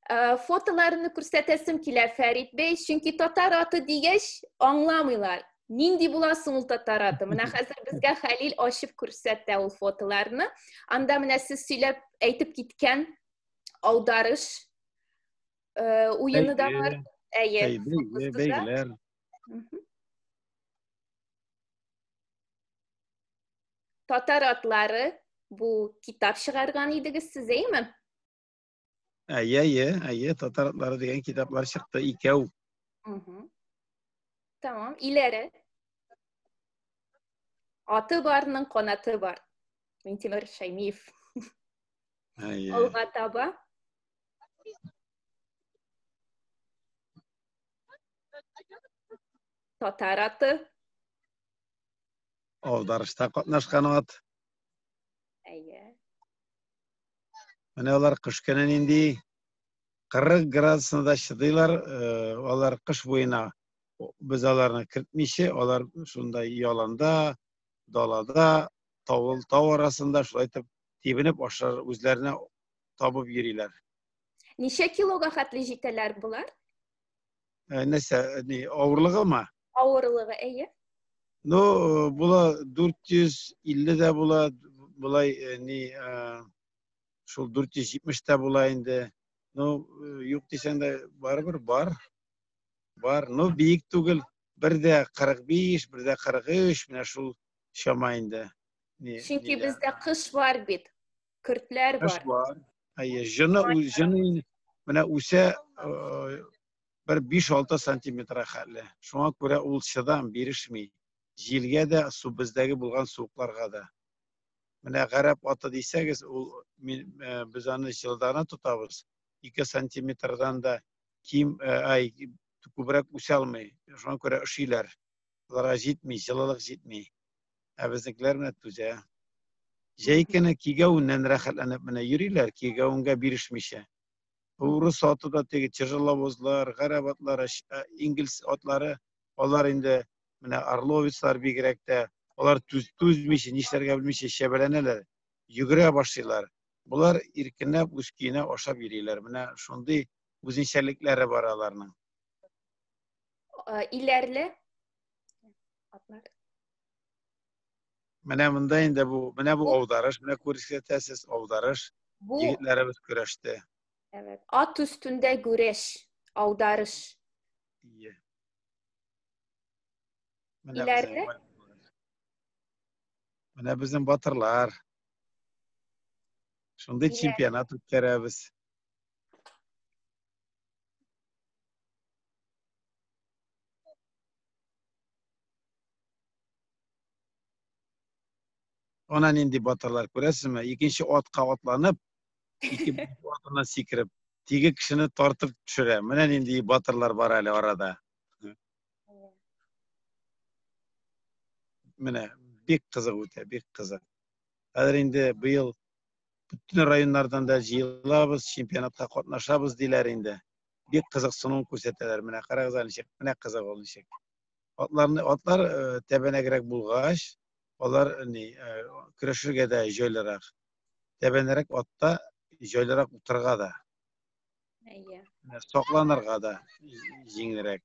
S1: Э, фотоларны күрсәтәсем килә, Фәрит бей, чөнки татар аты дигәч аңламыйлар. Нинди була соң ул татар аты? Менә хәзер безгә Хәлил ачып күрсәтә ул фотоларны. Анда менә сез сөйләп әйтеп киткән аударыш э, уены да бар.
S18: Әйе. Бәйгеләр.
S1: Татар атлары бу китап чыгарган идегез сез, әйеме?
S18: Әйе, әйе, әйе, татар атлары дигән китаплар чыкты, икәү.
S1: Tamam, ileri. Аты барның канаты бар. Минтимер Шаймиев.
S18: Әйе.
S1: Алга таба. Татар аты.
S18: Аударышта катнашкан ат.
S1: Әйе.
S18: Менә алар кыш көне нинди 40 градусына да чыдыйлар, э, алар кыш буена без аларны кертмичә, алар шунда яланда, далада, тау, тау арасында шулай итеп тибенеп ашар, үзләренә табып йөриләр.
S1: Ничә килога хәтле җитәләр болар?
S18: Э, нәрсә, ни, авырлыгымы?
S1: Авырлыгы, әйе.
S18: Ну, э, була 450 дә була, болай э, ни, шул 470 тә була инде. Ну, юк дисәң дә барыбер бар. Бар. Ну, биек түгел. Бер дә 45, бер дә 43, менә шул чама инде.
S1: Ни, Чөнки бездә кыш бар бит. Көртләр
S18: бар. Кыш бар. Әйе, җыны, җыны менә үсә бер 5-6 сантиметрга хәтле. Шуңа күрә ул чыдам, бирешми. Җилгә дә, су бездәге булган суыкларга да. Менә гарәп аты дисәгез, ул мин, без аны җылыдана тотабыз. 2 сантиметрдан да ким, ай, күбрәк үсә алмый. Шуңа күрә өшиләр. Аларга җитми, җылылык җитми. Ә безнекеләр менә түзә. Җәй көне кигәвеннән рәхәтләнеп менә йөриләр, кигәвенгә бирешмичә. Урыс аты да теге тяжеловозлар, гарәп атлары, инглиз атлары, алар инде менә орловецлар бигрәк тә, алар түз, түзмичә, нишләргә белмичә чәбәләнәләр, йөгерә башлыйлар. Болар иркенләп үз көенә ашап йөриләр. Менә шундый үзенчәлекләре бар аларның.
S1: Иләрле атлар.
S18: Менә монда инде бу, менә бу аударыш, менә күрсәтәсез аударыш.
S1: Бу
S18: Егетләребез көрәште.
S1: Evet. Ат üstünde güreş, аударыш.
S18: Ие. Менә
S1: Иләрне?
S18: безнең, менә безнең батырлар. Шундый
S1: Иләр.
S18: чемпионат үткәрәбез. Ана нинди батырлар күрәсезме? Икенче атка атланып, ике атыннан сикереп, теге кешене тартып төшерә. Менә нинди батырлар бар әле арада. Менә бик кызык үтә, бик кызык. Хәзер инде быел бөтен районнардан да җыелабыз, чемпионатка катнашабыз диләр инде. Бик кызыксыну күрсәтәләр. Менә карагыз әле ничек, менә кызык ул ничек. Атларны атлар э, тәбәнәгрәк булгач, алар ни э, көрәшергә дә җайлырак. Тәбәнәрәк атта җайлырак утырырга да,
S1: Әйе.
S18: менә сакланырга да җиңелрәк.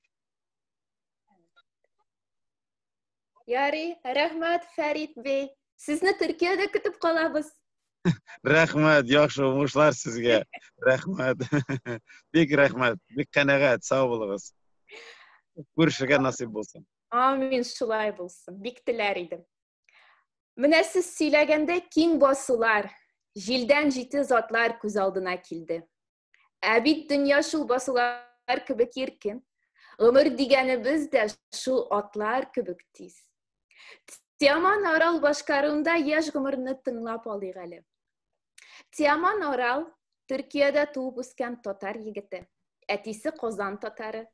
S1: Ярый, рәхмәт, Фәрит бей. Сезне Төркиядә көтеп калабыз.
S18: Рәхмәт, яхшы уңышлар сезгә. Рәхмәт. Бик рәхмәт, бик канәгать, сау булыгыз. Күрешергә насыйп булсын.
S1: Амин, шулай булсын. Бик теләр идем. Менә сез сөйләгәндә киң басулар, җилдән җитез атлар күз алдына килде. Ә бит дөнья шул басулар кебек иркен. Гомер дигәнебез дә шул атлар кебек тиз. Тиаман Орал башкаруында яшь гомерне тыңлап алыйк әле. Тиаман Орал Төркиядә туып үскән татар егете. Әтисе Казан татары,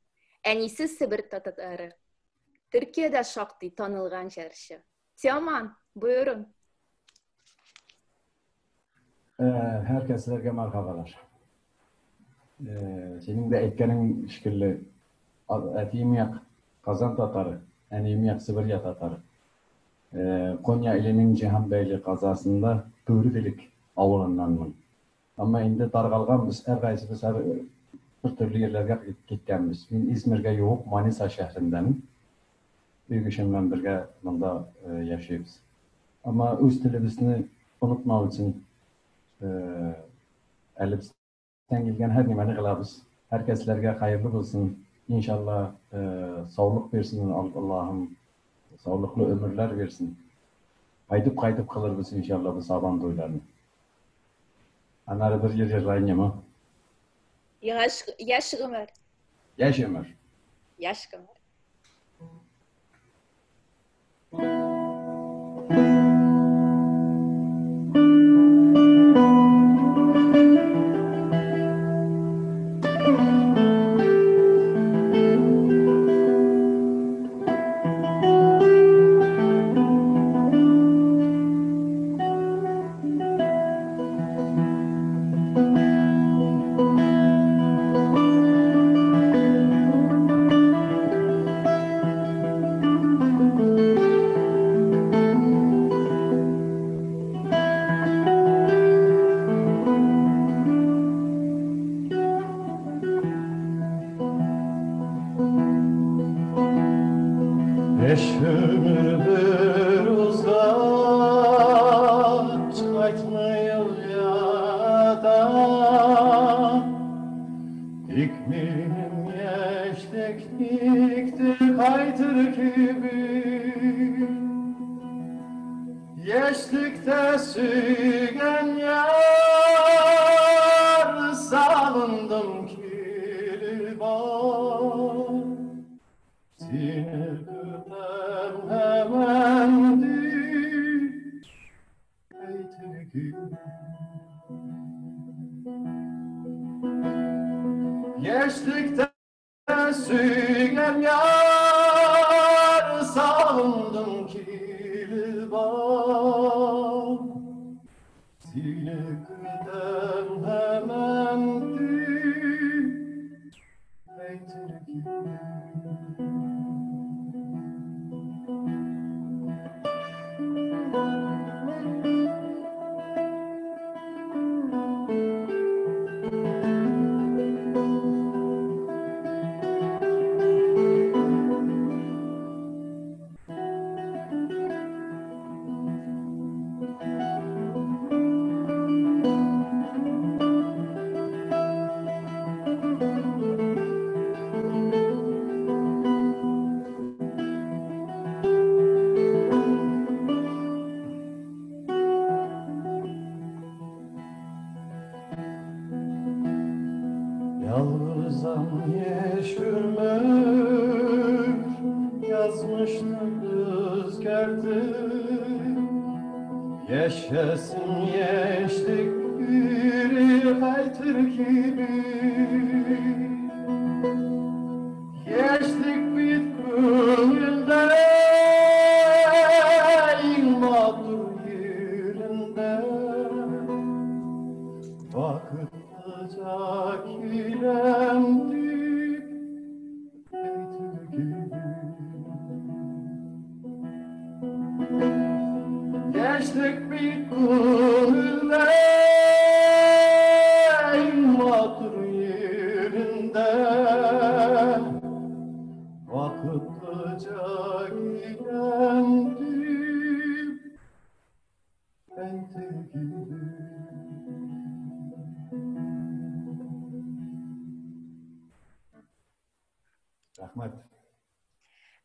S1: әнисе Себер татары. Төркиядә шактый танылган җырчы. Тиаман, buyurun.
S7: Herkeslerge merhabalar. Senin de әйткәнең шикелле, әтием як Казан татары, әнием як Сибирия татары. Konya ilinin Cihanbeyli kazasında Börüdelik авылыннанмын. Әмма инде таргалганбыз, һәркайсыбыз һәр Бер төрле җирләргә киткәнбез. Мин Измиргә юк, Маниса шәһәреннән. Өй кешем белән бергә монда яшибез. Әмма үз телебезне онытмау өчен әле бездән килгән һәр нимәне кылабыз. Һәр кәсләргә хәерле булсын. Иншалла, саулык бирсен Аллаһым. Саулыклы өмерләр бирсен. Кайтып-кайтып кылырбыз иншалла бу Сабан туйларын. Аннары бер җыр җырлайын яме.
S1: Яшь, яшь гомер.
S7: Яшь гомер.
S1: Яшь гомер.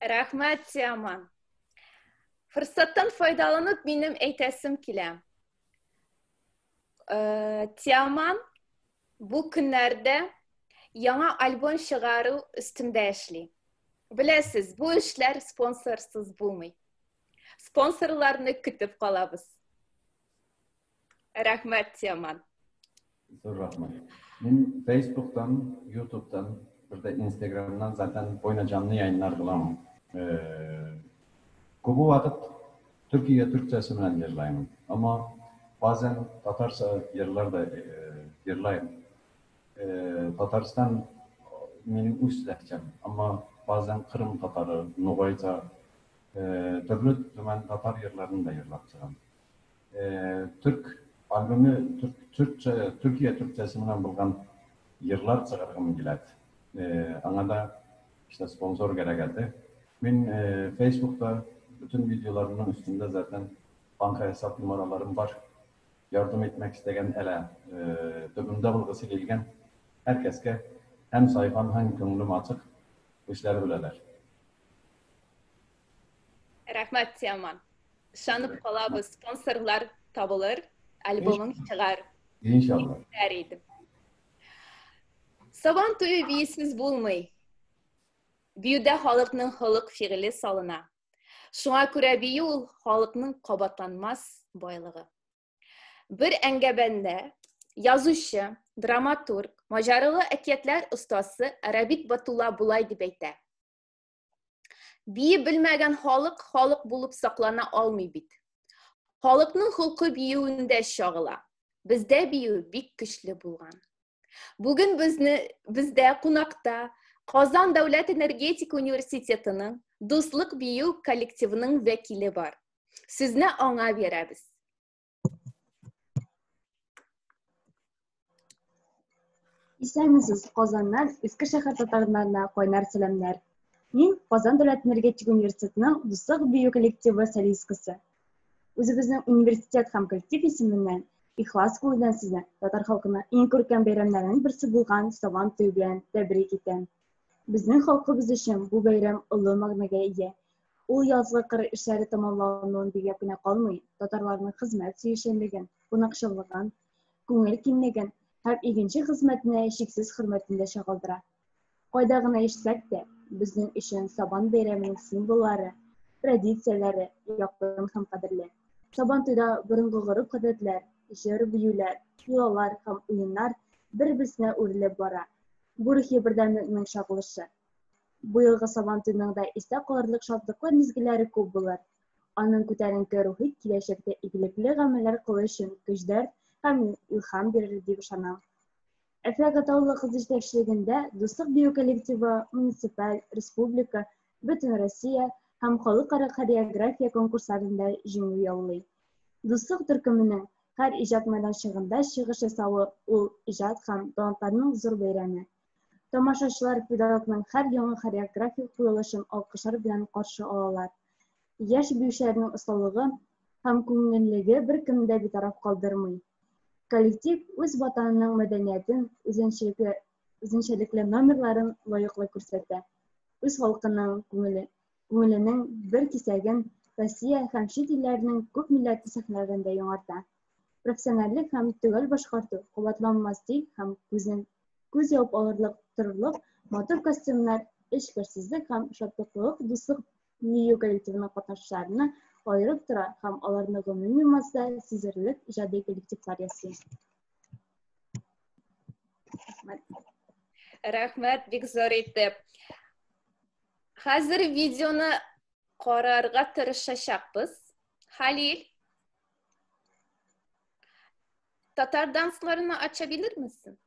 S1: Рәхмәт, Тиаман. Форсаттан файдаланып, минем әйтәсем килә. Э, Тиаман бу көннәрдә яңа альбом чыгару өстендә эшли. Беләсез, бу эшләр спонсорсыз булмый. Спонсорларны көтеп калабыз. Рәхмәт, Тиаман.
S7: Зур рәхмәт. Мин Facebook'тан, YouTube'дан, bir de Instagram'dan zaten boyuna canlı yayınlar kılamam. Күбе вакыт Türkiye Türkçesi белән йырлаймын. Ama bazen Tatarça йырлар да йырлайм. Татарстан минем үз ләһҗәм. Ama bazen Кырым татары, Ногайца, төрле төмән татар йырларын да йырлап чыгам. Türk albümü Türk, Türkçe, Türkiye Türkçesi белән булган йырлар чыгаргым килә. Аңа да işte sponsor кирәк иде. Мин Facebook'та bütün videolarımın üstünde zaten banka hesap numaralarım var. Yardım etmek isteyen ele, төбемдә булгысы килгән һәркәскә һәм sayfam һәм күңелем ачык, эшләре беләләр.
S1: Рәхмәт, Тиаман. Ышанып калабыз, спонсорлар табылыр, альбомың чыгар.
S7: Иншалла.
S1: Дияр идем. Сабан туе биесез булмый. Биюдә халыкның холык фигыле салына. Шуңа күрә бию ул халыкның кабатланмас байлыгы. Бер әңгәмәдә язучы, драматург, маҗаралы әкиятләр остасы Рабит Батулла болай дип әйтә. Бии белмәгән халык халык булып саклана алмый бит. Халыкның холкы биюендә чагыла. Бездә бию бик көчле булган. Бүген безне бездә кунакта Казан дәүләт энергетика университетының Дуслык бию коллективының вәкиле бар. Сүзне аңа бирәбез.
S19: Исәнмесез, Казаннан Иске шәһәр татарларына кайнар сәламнәр. Мин Казан дәүләт энергетика университетының Дуслык бию коллективы солисткасы. Үзебезнең университет һәм коллектив исеменнән ихлас күңелдән сезне татар халкының иң күркәм бәйрәмнәренең берсе булган Сабан туе белән тәбрик итәм. Безнең халкыбыз өчен бу бәйрәм олы мәгънәгә ия. Ул язгы кыр эшләре тәмамлануын билгеләп кенә калмый, татарларның хезмәт сөючәнлеген, кунакчыллыгын, күңел киңлеген һәм игенче хезмәтенә чиксез хөрмәтен дә чагылдыра. Кайда гына яшәсәк тә, безнең өчен Сабан бәйрәменең символлары, традицияләре якын һәм кадерле. Сабан туйда борынгы гореф-гадәтләр, җыр-биюләр, йолалар һәм уеннар бер-берсенә үрелеп бара. Бу рухи бердәмлекнең чагылышы. Быелгы Сабан туйның да истә калырлык шатлыклы мизгелләре күп булыр. Аның күтәренке рухы киләчәктә игелекле гамәлләр кылу өчен көч-дәрт һәм илһам бирер дип ышанам. Әфә Гатаулла кызы җитәкчелегендә Дуслык бию коллективы муниципаль, республика, бөтенроссия һәм халыкара хореография конкурсларында җиңү яулый. Дуслык төркеменең һәр иҗат мәйданчыгында чыгыш ясавы ул иҗат һәм талантларның зур бәйрәме. Тамашачылар педагогның һәр яңа хореографик куелышын алкышлар белән каршы алалар. Яшь биючеләрнең осталыгы һәм күңеллелеге беркемне дә битараф калдырмый. Коллектив үз ватанының мәдәниятен, үзенчәлекле, үзенчәлекле номерларын лаеклы күрсәтә. Үз халкының күңеле, күңеленең бер кисәген Россия һәм чит илләрнең күп милләтле сәхнәләрендә яңарта. Профессиональлек һәм төгәл башкарту, кабатланмас стиль һәм күзен күз явып алырлык торырлык матур костюмнар, эчкерсезлек һәм шатлыклылык дуслык бию коллективының катнашучыларына аерып тора һәм аларны гомуми массада сизелерлек иҗади коллективлар ясый.
S1: Рәхмәт. Рәхмәт, бик зур итеп. Хәзер видеоны карарга тырышачакбыз. Халил, татар дансларını açabilir misin?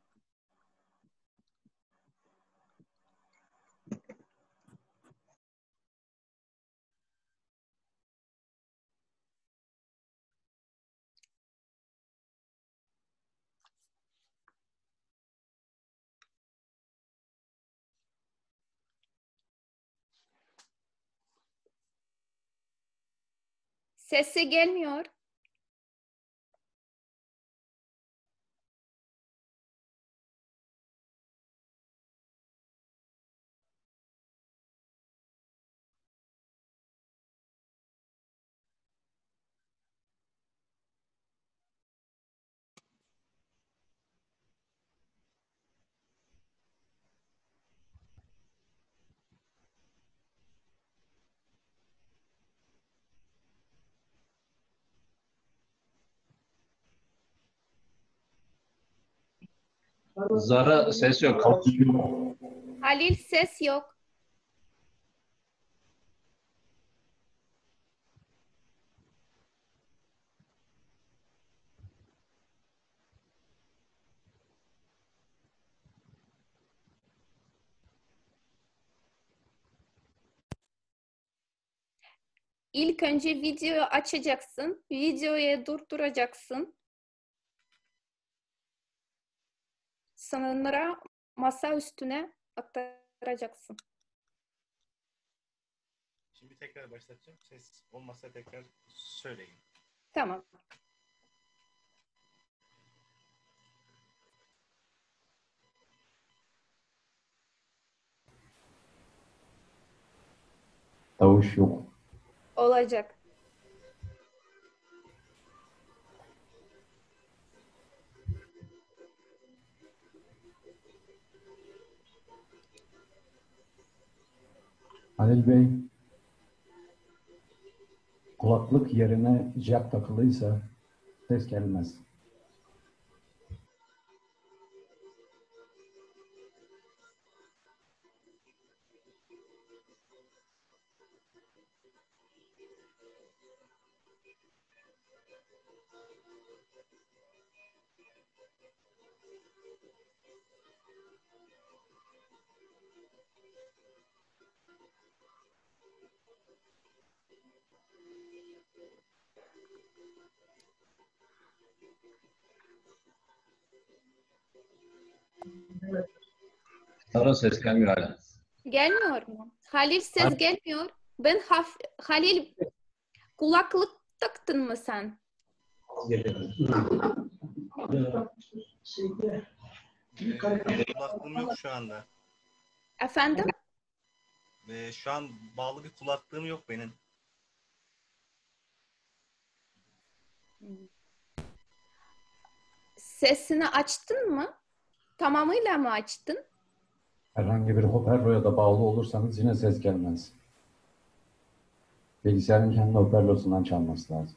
S1: Sesi gelmiyor.
S8: Zara ses yok.
S1: Halil ses yok. İlk önce videoyu açacaksın. Videoyu durduracaksın. Sonra masa üstüne aktaracaksın.
S20: Şimdi tekrar başlatacağım. Ses olmazsa tekrar söyleyin.
S1: Tamam.
S7: Tavuş yok.
S1: Olacak.
S7: Halil Bey, kulaklık yerine jack takılıysa ses gelmez.
S8: Sara ses gelmiyor hala.
S1: Gelmiyor mu? Halil ses gelmiyor. Ben Halil kulaklık taktın mı sen?
S20: Kulaklığım yok şu anda.
S1: Efendim?
S20: Şu an bağlı bir kulaklığım yok benim.
S1: Sesini açtın mı? Tamamıyla mı açtın?
S7: Herhangi bir hoparlöre da bağlı olursanız yine ses gelmez. Bilgisayarın kendi hoparlöründen çalması lazım.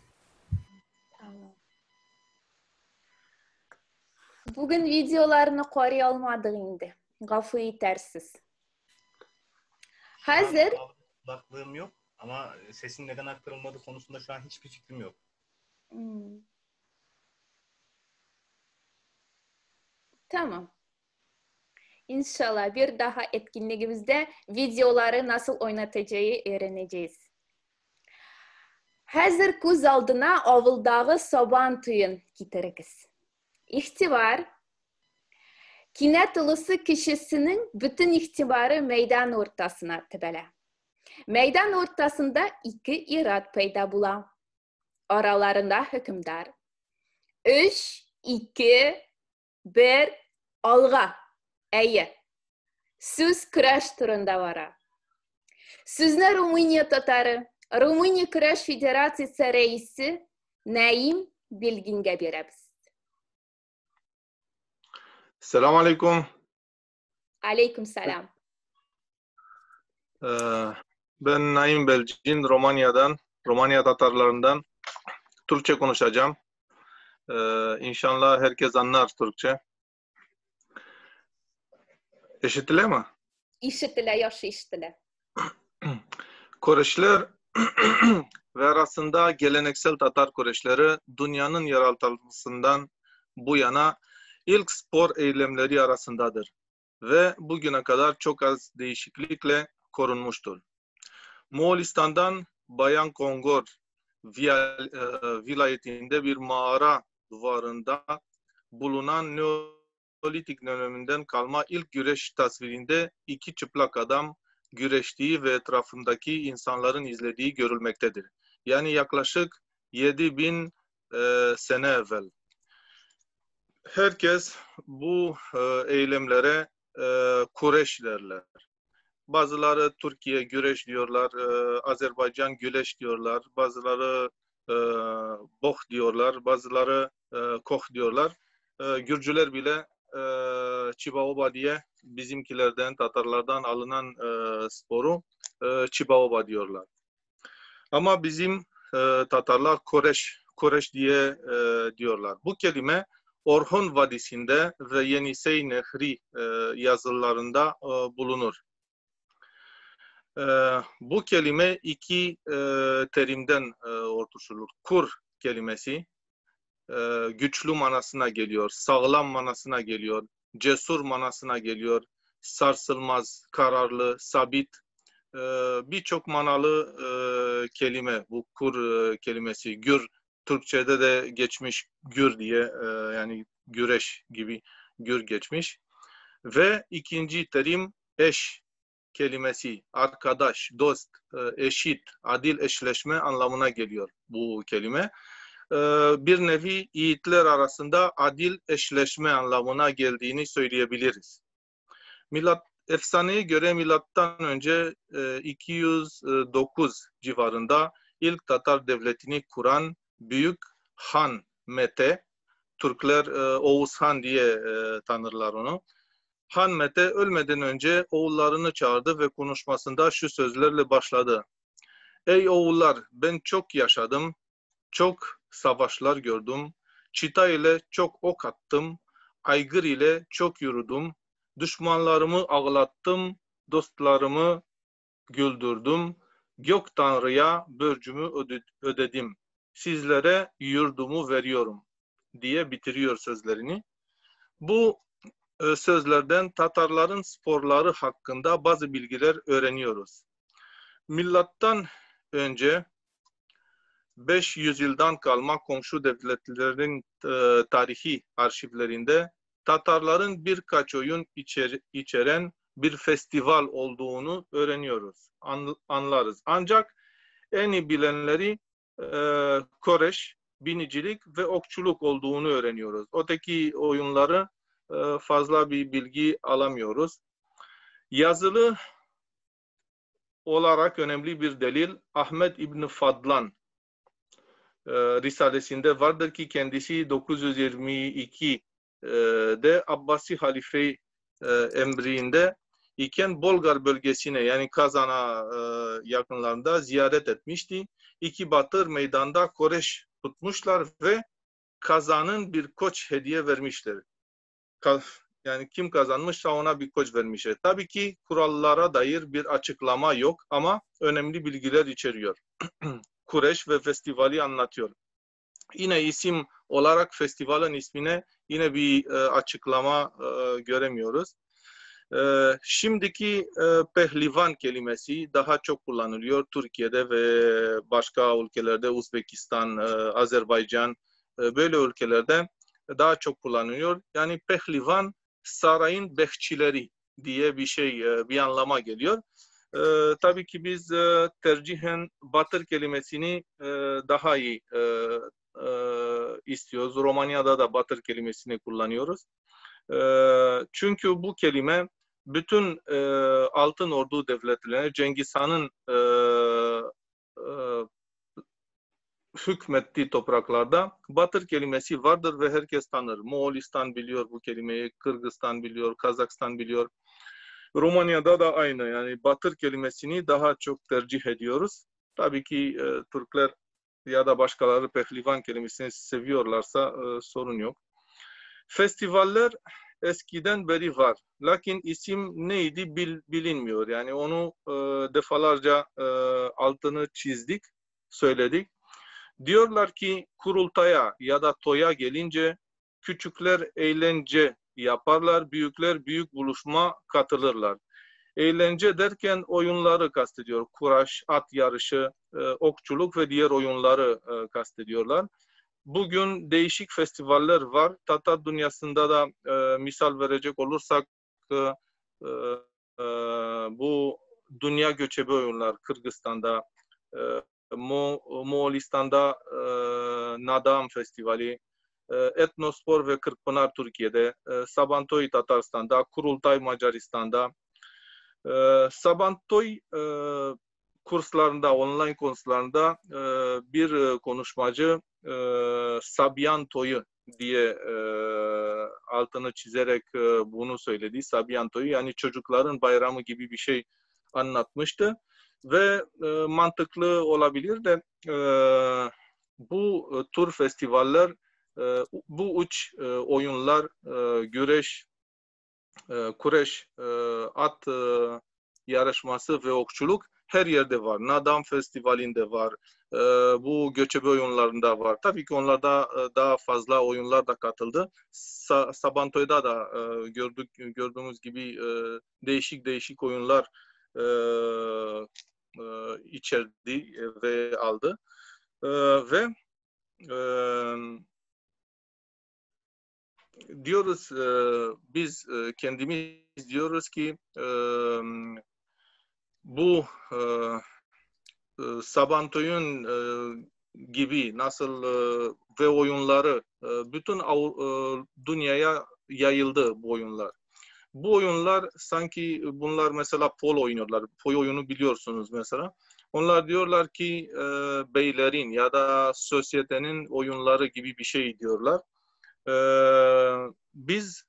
S1: Tamam. Bugün videolarını koruya olmadı indi. Gafı itersiz. Hazır.
S20: Kulaklığım yok ama sesin neden aktarılmadığı konusunda şu an hiçbir fikrim yok.
S1: Tamam. İnşallah bir daha etkinliğimizde videoları nasıl oynatacağı öğreneceğiz. Hazır kuz aldına avıldağı Sabantuyun getiririz. İhtibar, Kinet ulusu kişisinin bütün ihtibarı meydan ortasına tebele. Meydan ortasında iki irad peyda bula. Aralarında hükümdar. 3, 2, 1, alğa. Әйе. Сүз көрәш турында бара. Сүзне Румыния татары, Румыния көрәш федерациясы рәисе Наим Белгингә бирәбез.
S21: Selam aleyküm.
S1: Aleyküm selam.
S21: Ben Naim Belgin, Romanya'dan, Romanya Tatarlarından Türkçe konuşacağım. İnşallah herkes anlar Türkçe. Eşitile mi?
S1: İşitile, yaşı işitile.
S21: Koreşler ve arasında geleneksel Tatar koreşleri dünyanın yaratılmasından bu yana ilk spor eylemleri arasındadır ve bugüne kadar çok az değişiklikle korunmuştur. Moğolistan'dan Bayan Kongor vilayetinde bir mağara duvarında bulunan Neolitik döneminden kalma ilk güreş tasvirinde iki çıplak adam güreştiği ve etrafındaki insanların izlediği görülmektedir. Yani yaklaşık 7000 sene evvel. Herkes bu eylemlere kureş derler. Bazıları Türkiye güreş diyorlar, Azerbaycan güleş diyorlar, bazıları boh diyorlar, bazıları koh diyorlar. Gürcüler bile Çibaoba diye bizimkilerden, Tatarlardan alınan sporu Çibaoba diyorlar. Ama bizim Tatarlar Koreş, Koreş diye diyorlar. Bu kelime Orhun Vadisi'nde ve Yenisey Nehri yazılarında bulunur. Bu kelime iki terimden oluşturulur. Kur kelimesi güçlü manasına geliyor, sağlam manasına geliyor, cesur manasına geliyor, sarsılmaz, kararlı, sabit, birçok manalı kelime bu kur kelimesi. Gür, Türkçe'de de geçmiş gür diye, yani güreş gibi Gür geçmiş. Ve ikinci terim eş kelimesi, arkadaş, dost, eşit, adil eşleşme anlamına geliyor bu kelime. Bir nevi yiğitler arasında adil eşleşme anlamına geldiğini söyleyebiliriz. Efsaneye göre milattan önce 209 civarında ilk Tatar devletini kuran Büyük Han Mete, Türkler Oğuz Han diye tanırlar onu. Han Mete ölmeden önce oğullarını çağırdı ve konuşmasında şu sözlerle başladı. Ey oğullar, ben çok yaşadım, çok savaşlar gördüm, çita ile çok ok attım, aygır ile çok yürüdüm, düşmanlarımı ağlattım, dostlarımı güldürdüm, gök tanrıya borcumu ödedim, sizlere yurdumu veriyorum diye bitiriyor sözlerini. Bu sözlerden Tatarların sporları hakkında bazı bilgiler öğreniyoruz. Milattan önce 500 yıldan kalma komşu devletlerin tarihi arşivlerinde Tatarların birkaç oyun içeren bir festival olduğunu öğreniyoruz, anlarız. Ancak en iyi bilenleri koreş, binicilik ve okçuluk olduğunu öğreniyoruz. Öteki oyunları fazla bir bilgi alamıyoruz. Yazılı olarak önemli bir delil Ahmet İbni Fadlan Risalesinde vardır ki kendisi 922'de Abbasi Halife emrinde iken Bolgar bölgesine, yani Kazan'a yakınlarında ziyaret etmişti. İki batır meydanda koreş tutmuşlar ve Kazan'ın bir koç hediye vermişler. Yani kim kazanmışsa ona bir koç vermişler. Tabii ki kurallara dair bir açıklama yok ama önemli bilgiler içeriyor. Kureş ve festivali anlatıyor. Yine isim olarak festivalin ismine yine bir açıklama göremiyoruz. Şimdiki pehlivan kelimesi daha çok kullanılıyor Türkiye'de ve başka ülkelerde, Uzbekistan, Azerbaycan, böyle ülkelerde daha çok kullanılıyor. Yani pehlivan sarayın bekçileri diye bir şey, bir anlama geliyor. Tabii ki biz tercihen batır kelimesini daha iyi istiyoruz. Romanya'da da batır kelimesini kullanıyoruz. Çünkü bu kelime bütün Altın Ordu devletlerine, Cengiz Han'ın hükmettiği topraklarda batır kelimesi vardır ve herkes tanır. Moğolistan biliyor bu kelimeyi, Kırgızistan biliyor, Kazakistan biliyor. Romanya'da da aynı, yani batır kelimesini daha çok tercih ediyoruz. Tabii ki Türkler ya da başkaları pehlivan kelimesini seviyorlarsa sorun yok. Festivaller eskiden beri var. Lakin isim neydi bilinmiyor. Yani onu defalarca altını çizdik, söyledik. Diyorlar ki kurultaya ya da toya gelince küçükler eğlence yaparlar, büyükler büyük buluşma katılırlar. Eğlence derken oyunları kastediyor. Kuraş, at yarışı, okçuluk ve diğer oyunları kastediyorlar. Bugün değişik festivaller var. Tatar dünyasında da misal verecek olursak bu dünya göçebe oyunlar Kırgızistan'da, Moğolistan'da Nadam Festivali, Etnospor ve Kırkpınar Türkiye'de, Sabantoy Tatarstan'da, Kurultay Macaristan'da. Sabantoy kurslarında, online kurslarında bir konuşmacı Sabiantoy'u diye altını çizerek bunu söyledi. Sabiantoy'u, yani çocukların bayramı gibi bir şey anlatmıştı. Ve mantıklı olabilir de bu tür festivaller, bu üç oyunlar, güreş, kureş, at yarışması ve okçuluk her yerde var. Nadam Festivali'nde var. Bu göçebe oyunlarında var. Tabii ki onlarda daha fazla oyunlar da katıldı. Sabantoy'da da gördüğümüz gibi değişik değişik oyunlar içerdi ve aldı. Ve Diyoruz biz kendimiz diyoruz ki bu Sabantoy'un gibi nasıl ve oyunları bütün dünyaya yayıldı bu oyunlar. Bu oyunlar sanki bunlar mesela polo oynuyorlar. Polo oyunu biliyorsunuz mesela. Onlar diyorlar ki beylerin ya da sosyetenin oyunları gibi bir şey diyorlar. Biz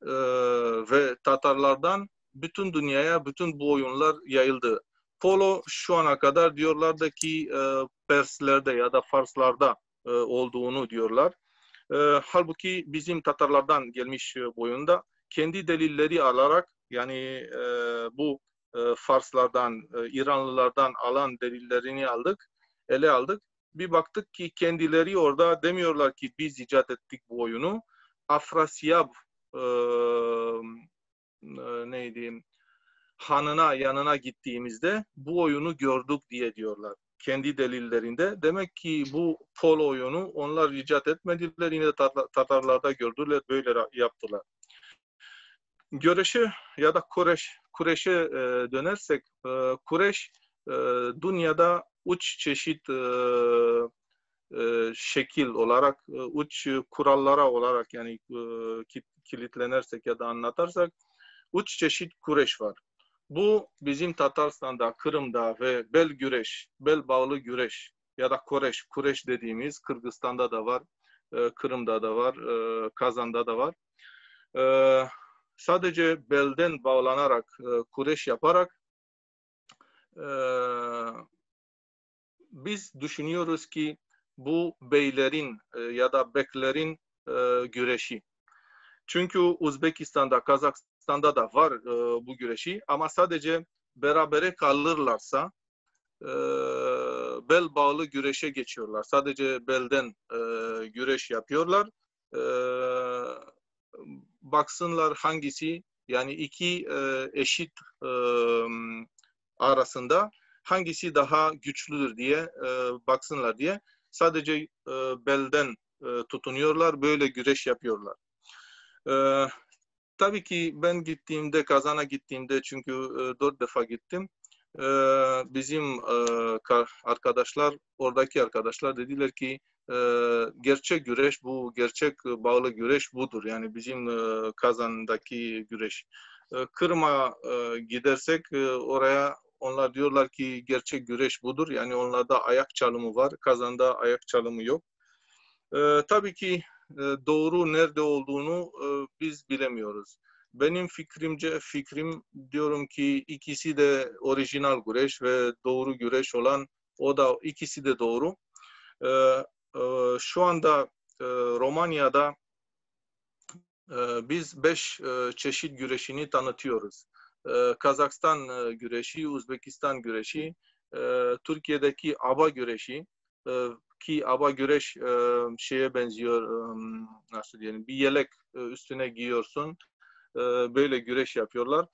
S21: ve Tatarlardan bütün dünyaya bütün bu oyunlar yayıldı. Polo şu ana kadar diyorlar da ki Perslerde ya da Farslarda olduğunu diyorlar. Halbuki bizim Tatarlardan gelmiş bu oyunda kendi delilleri alarak yani bu Farslardan, İranlılardan alan delillerini aldık, ele aldık. Bir baktık ki kendileri orada demiyorlar ki biz icat ettik bu oyunu. Afrasiyab neydi? Hanına yanına gittiğimizde bu oyunu gördük diye diyorlar. Kendi delillerinde. Demek ki bu polo oyunu onlar icat etmediler. Yine de Tatarlarda gördüler, böyle yaptılar. Güreşe ya da Kureş'e dönersek, Kureş dünyada üç çeşit şekil olarak, üç kurallara olarak yani kilitlenersek ya da anlatarsak, üç çeşit Kureş var. Bu bizim Tatarstan'da, Kırım'da ve bel güreş, bel bağlı güreş ya da Koreş, Kureş dediğimiz Kırgızistan'da da var, Kırım'da da var, Kazan'da da var. Sadece belden bağlanarak, kureş yaparak biz düşünüyoruz ki bu beylerin ya da beklerin güreşi. Çünkü Uzbekistan'da, Kazakistan'da da var bu güreşi ama sadece berabere kalırlarsa bel bağlı güreşe geçiyorlar. Sadece belden güreş yapıyorlar. Baksınlar hangisi yani iki eşit arasında hangisi daha güçlüdür diye baksınlar diye sadece belden tutunuyorlar, böyle güreş yapıyorlar. Tabii ki ben gittiğimde, Kazan'a gittiğimde çünkü 4 defa gittim. Bizim arkadaşlar, oradaki arkadaşlar dediler ki gerçek güreş bu, gerçek bağlı güreş budur. Yani bizim Kazan'daki güreş. Kırım'a gidersek oraya onlar diyorlar ki gerçek güreş budur. Yani onlarda ayak çalımı var. Kazan'da ayak çalımı yok. Tabii ki doğru nerede olduğunu biz bilemiyoruz. Benim fikrim diyorum ki ikisi de orijinal güreş ve doğru güreş olan o da ikisi de doğru. Şu anda Romanya'da biz 5 çeşit güreşini tanıtıyoruz. Kazakistan güreşi, Uzbekistan güreşi, Türkiye'deki aba güreşi ki aba güreş şeye benziyor, nasıl diyelim, bir yelek üstüne giyiyorsun, böyle güreş yapıyorlar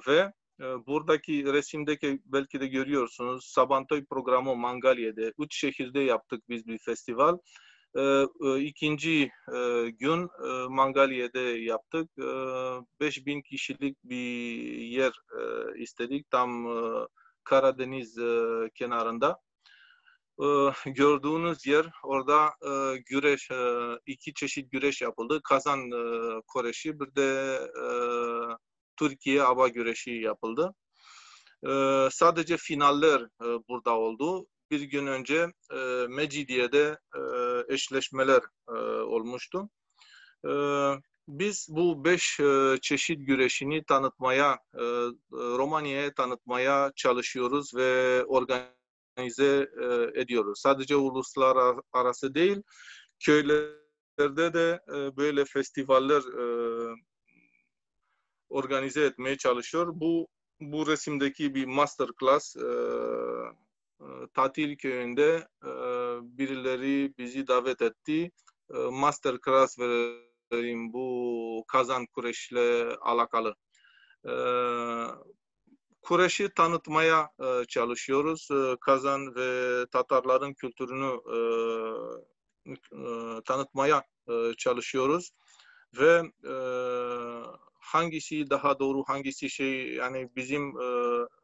S21: ve buradaki resimdeki belki de görüyorsunuz Sabantoy programı Mangaliye'de 3 şehirde yaptık biz bir festival. İkinci gün Mangaliye'de yaptık. 5000 kişilik bir yer istedik tam Karadeniz kenarında. Gördüğünüz yer orada güreş, iki çeşit güreş yapıldı. Kazan Koreşi, bir de Türkiye aba güreşi yapıldı. Sadece finaller burada oldu. Bir gün önce Mecidiye'de eşleşmeler olmuştu. Biz bu 5 çeşit güreşini tanıtmaya, Romanya'ya tanıtmaya çalışıyoruz ve organize ediyoruz. Sadece uluslararası değil, köylerde de böyle festivaller organize etmeye çalışıyor. Bu resimdeki bir masterclass tatil köyünde birileri bizi davet etti. Masterclass vereyim bu Kazan Kureş'le alakalı. Kureş'i tanıtmaya çalışıyoruz. Kazan ve Tatarların kültürünü tanıtmaya çalışıyoruz. Ve hangisi daha doğru, hangisi şey, yani bizim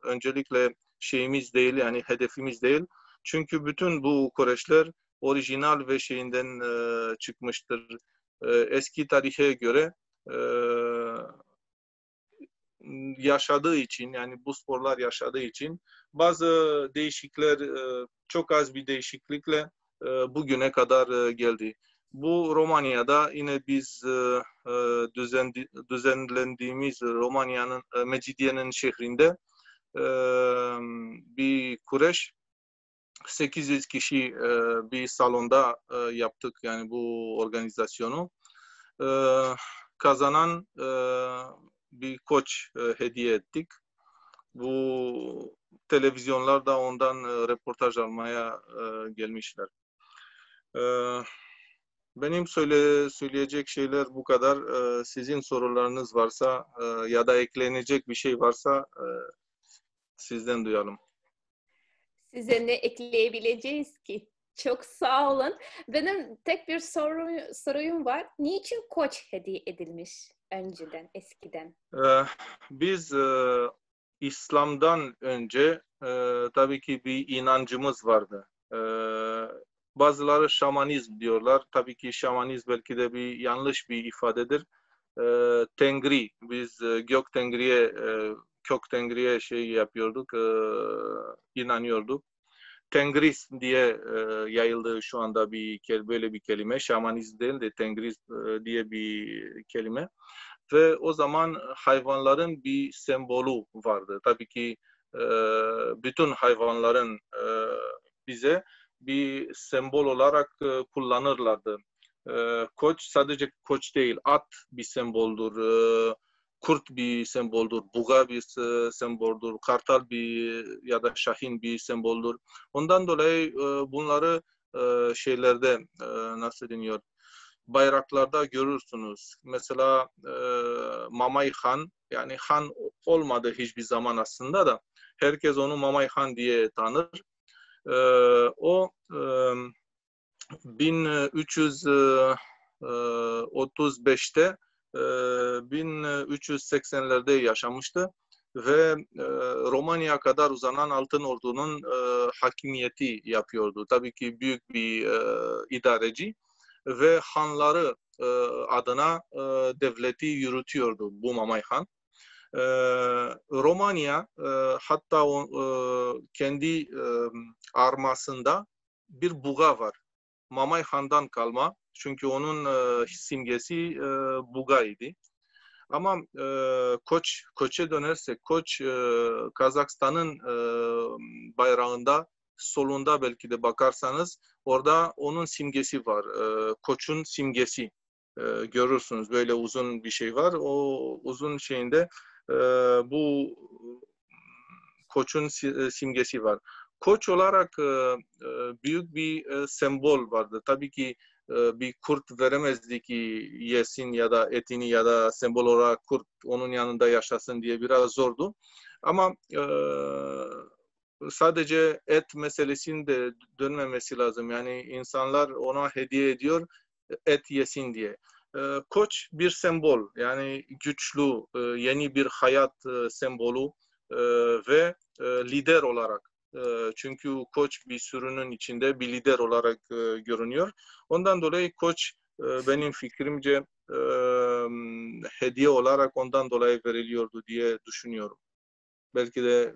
S21: öncelikle şeyimiz değil, yani hedefimiz değil. Çünkü bütün bu kureşler orijinal ve şeyinden çıkmıştır. Eski tarihe göre yaşadığı için, yani bu sporlar yaşadığı için bazı değişiklikler, çok az bir değişiklikle bugüne kadar geldi. Bu Romanya'da yine biz düzenlendiğimiz Romanya'nın Mecidiye'nin şehrinde bir kureş 800 kişi bir salonda yaptık, yani bu organizasyonu. Kazanan bir koç hediye ettik. Bu televizyonlar da ondan röportaj almaya gelmişler. Benim söyleyecek şeyler bu kadar. Sizin sorularınız varsa ya da eklenecek bir şey varsa sizden duyalım.
S1: Size ne ekleyebileceğiz ki? Çok sağ olun. Benim tek bir soruyum var. Niçin koç hediye edilmiş önceden, eskiden?
S21: Biz İslam'dan önce tabii ki bir inancımız vardı. Bazıları şamanizm diyorlar. Tabii ki şamanizm belki de bir yanlış bir ifadedir. Tengri, biz gök tengriye, kök tengriye şey yapıyorduk, inanıyorduk. Tengris diye yayıldı şu anda bir böyle bir kelime. Şamanizm değil de Tengris diye bir kelime. Ve o zaman hayvanların bir sembolü vardı. Tabii ki bütün hayvanların bize bir sembol olarak kullanırlardı. Koç sadece koç değil, at bir semboldür, kurt bir semboldür, buğa bir semboldür, kartal bir ya da şahin bir semboldür. Ondan dolayı bunları şeylerde nasıl deniyor? Bayraklarda görürsünüz. Mesela Mamay Han, yani Han olmadı hiçbir zaman aslında da herkes onu Mamay Han diye tanır. O 1335'te 1380'lerde yaşamıştı ve Romanya kadar uzanan Altın Ordu'nun hakimiyeti yapıyordu. Tabii ki büyük bir idareci ve hanları adına devleti yürütüyordu bu Mamay Han. Romanya hatta kendi armasında bir buğa var. Mamay Han'dan kalma. Çünkü onun simgesi buğa idi. Ama koç'a dönersek, koç Kazakistan'ın bayrağında solunda belki de bakarsanız orada onun simgesi var. Koçun simgesi. Görürsünüz böyle uzun bir şey var. O uzun şeyinde bu koçun simgesi var. Koç olarak büyük bir sembol vardı. Tabii ki bir kurt veremezdi ki yesin ya da etini ya da sembol olarak kurt onun yanında yaşasın diye biraz zordu. Ama sadece et meselesinin de dönmemesi lazım. Yani insanlar ona hediye ediyor et yesin diye. Koç bir sembol, yani güçlü, yeni bir hayat sembolü ve lider olarak. Çünkü koç bir sürünün içinde bir lider olarak görünüyor. Ondan dolayı koç benim fikrimce hediye olarak ondan dolayı veriliyordu diye düşünüyorum. Belki de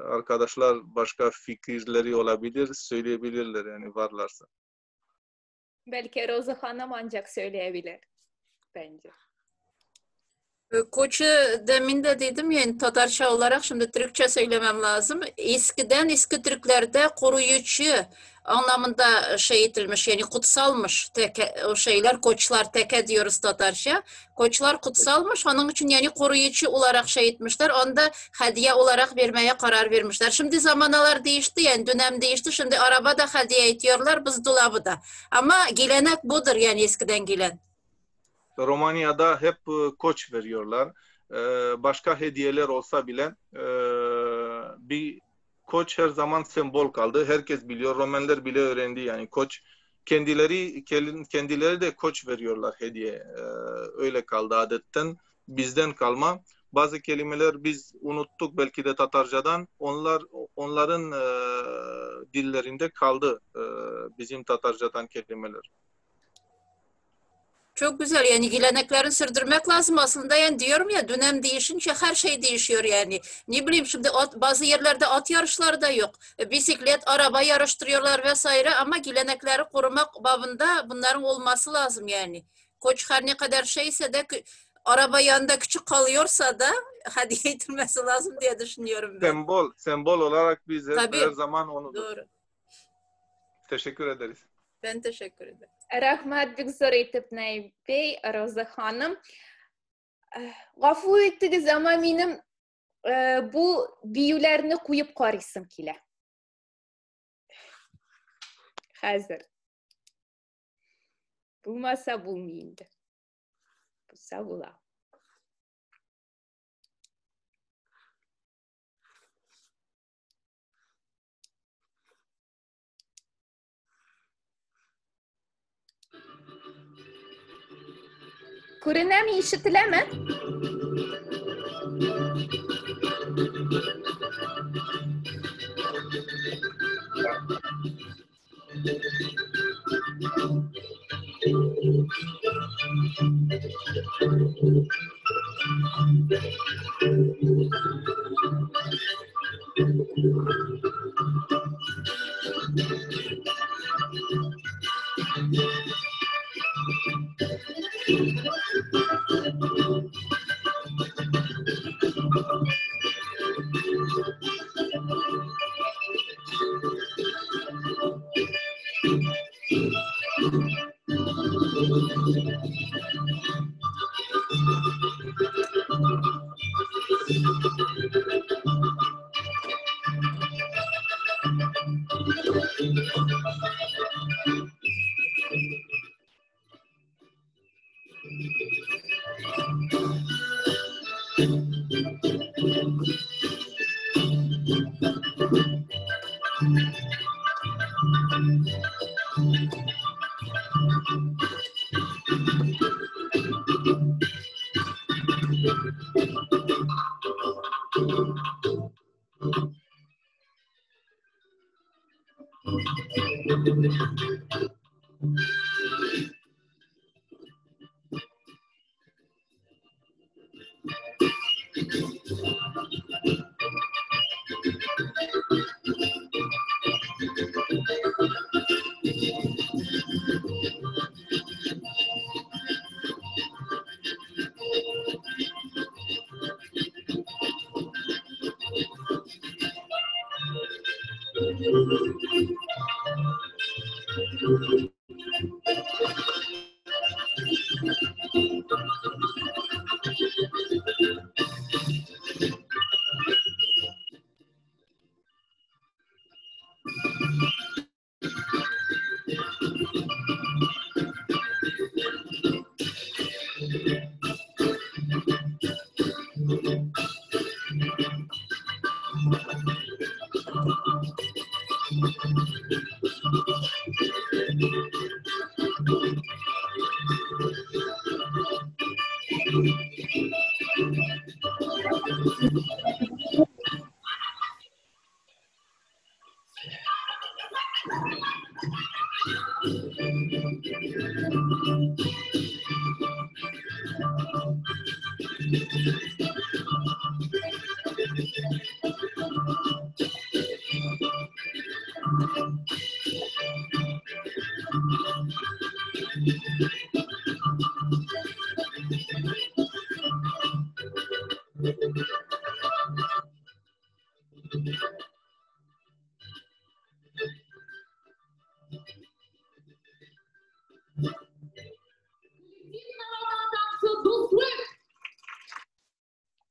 S21: arkadaşlar başka fikirleri olabilir, söyleyebilirler yani varlarsa.
S1: Belki Roza Hanım ancak söyleyebilir bence.
S17: Koçu demin de dedim yani Tatarça olarak şimdi Türkçe söylemem lazım. Eskiden eski Türklerde koruyucu anlamında şey edilmiş yani kutsalmış teke, o şeyler koçlar teke diyoruz Tatarça. Koçlar kutsalmış onun için yani koruyucu olarak şey etmişler. Onu da hediye olarak vermeye karar vermişler. Şimdi zamanalar değişti yani dönem değişti. Şimdi araba da hediye ediyorlar buzdolabı da. Ama gelenek budur yani eskiden gelen.
S21: Romanya'da hep koç veriyorlar. Başka hediyeler olsa bile bir koç her zaman sembol kaldı. Herkes biliyor. Romenler bile öğrendi. Yani koç Kendileri kendileri de koç veriyorlar hediye. Öyle kaldı adetten. Bizden kalma. Bazı kelimeler biz unuttuk belki de Tatarcadan. Onların dillerinde kaldı bizim Tatarcadan kelimeler.
S17: Çok güzel yani geleneklerini sürdürmek lazım aslında yani diyorum ya dönem değişince her şey değişiyor yani. Ne bileyim şimdi bazı yerlerde at yarışları da yok. Bisiklet, araba yarıştırıyorlar vesaire ama gelenekleri korumak babında bunların olması lazım yani. Koç her ne kadar şeyse de araba yanında küçük kalıyorsa da hediye edilmesi lazım diye düşünüyorum ben.
S21: Sembol olarak biz
S17: Tabii.
S21: her zaman onu.
S17: Doğru.
S21: Teşekkür ederiz.
S17: Ben teşekkür ederim.
S1: Рәхмәт бик зур итеп, Наиб бей, Роза ханым. Гафу итегез, әмма минем бу биюләрне куеп карыйсым килә. Хәзер. Булмаса булмый инде. Булса була. Күренәме, ишетеләме?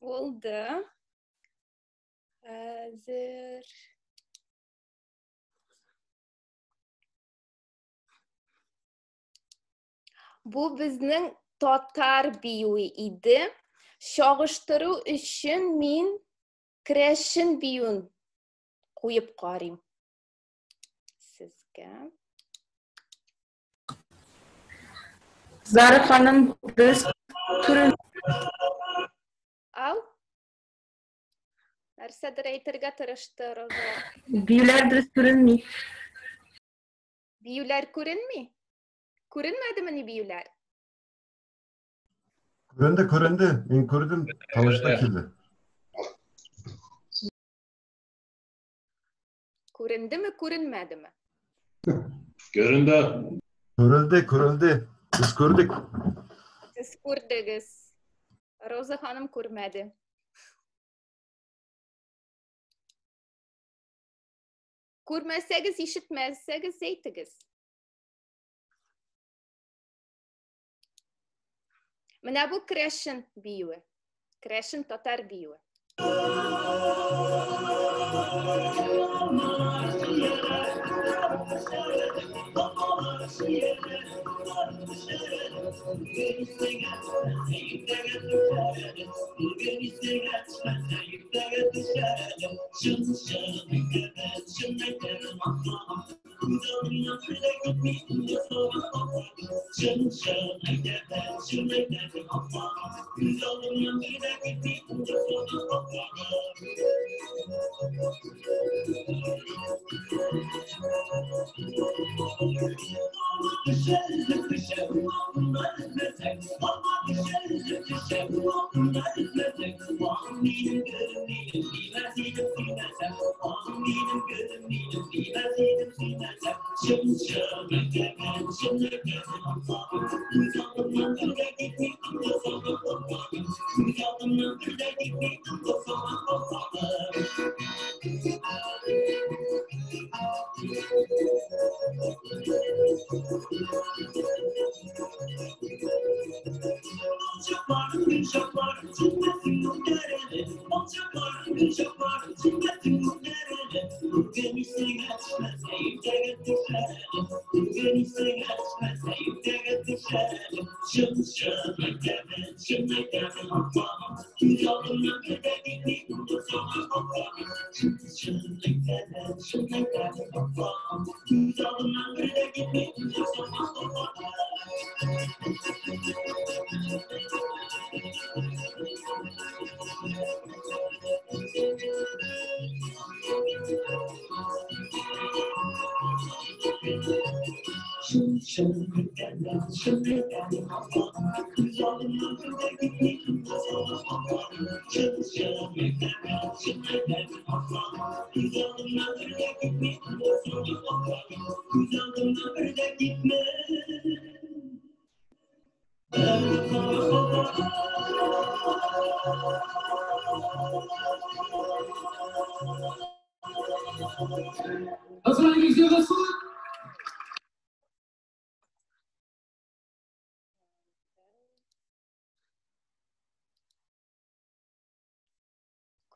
S1: Булды. Хәзер. Бу безнең татар биюе иде. Чагыштыру өчен мин керәшен биюен куеп карыйм сезгә.
S2: Зара ханым, дөрес күрен.
S1: Ау? Нәрсәдер әйтергә тырышты Роза.
S2: Биюләр дөрес күренми.
S1: Биюләр күренми? Күренмәдеме ни биюләр?
S5: Күренде, күренде. Мин күрдем. Тавыш та килде.
S1: Күрендеме, күренмәдеме?
S4: Göründü.
S5: Күрелде, күрелде. Без күрдек.
S1: Сез күрдегез. Роза ханым күрмәде. Күрмәсәгез, ишетмәсәгез, әйтегез. Менә бу керәшен биюе. Керәшен татар биюе.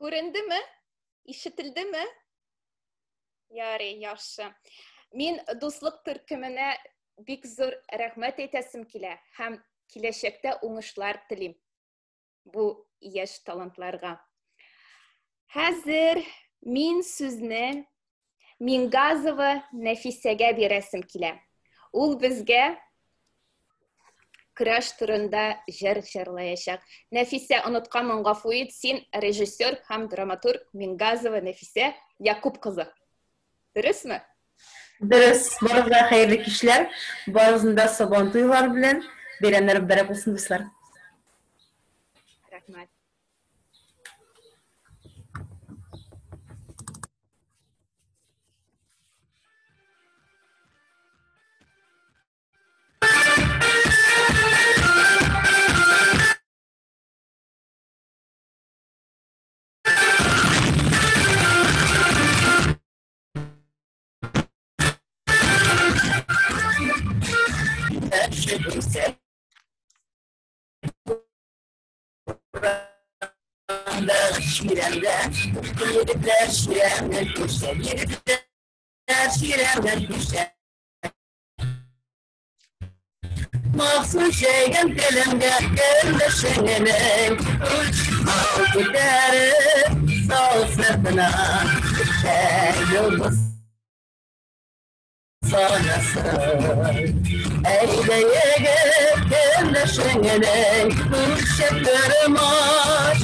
S1: Күрендеме? Ишетелдеме? Ярый, яхшы. Мин дуслык төркеменә бик зур рәхмәт әйтәсем килә һәм киләчәктә уңышлар телим бу яшь талантларга. Хәзер мин сүзне Мингазова Нәфисәгә бирәсем килә. Ул безгә көрәш турында җыр җырлаячак. Нәфисә, онытканмын, гафу ит, син режиссер һәм драматург Мингазова Нәфисә Якуб кызы. Дөресме?
S2: Дөрес. Барыгызга хәерле кичләр. Барыгызны да Сабан туйлары белән бәйрәмнәр мөбарәк булсын, дуслар.
S1: Рәхмәт.
S22: Махсус җәйгән телемгә көндәшеңнең Ал күтәреп сал сыртына Йолдыз санасын Әйдә егет Көндәшеңнең үлчәп торма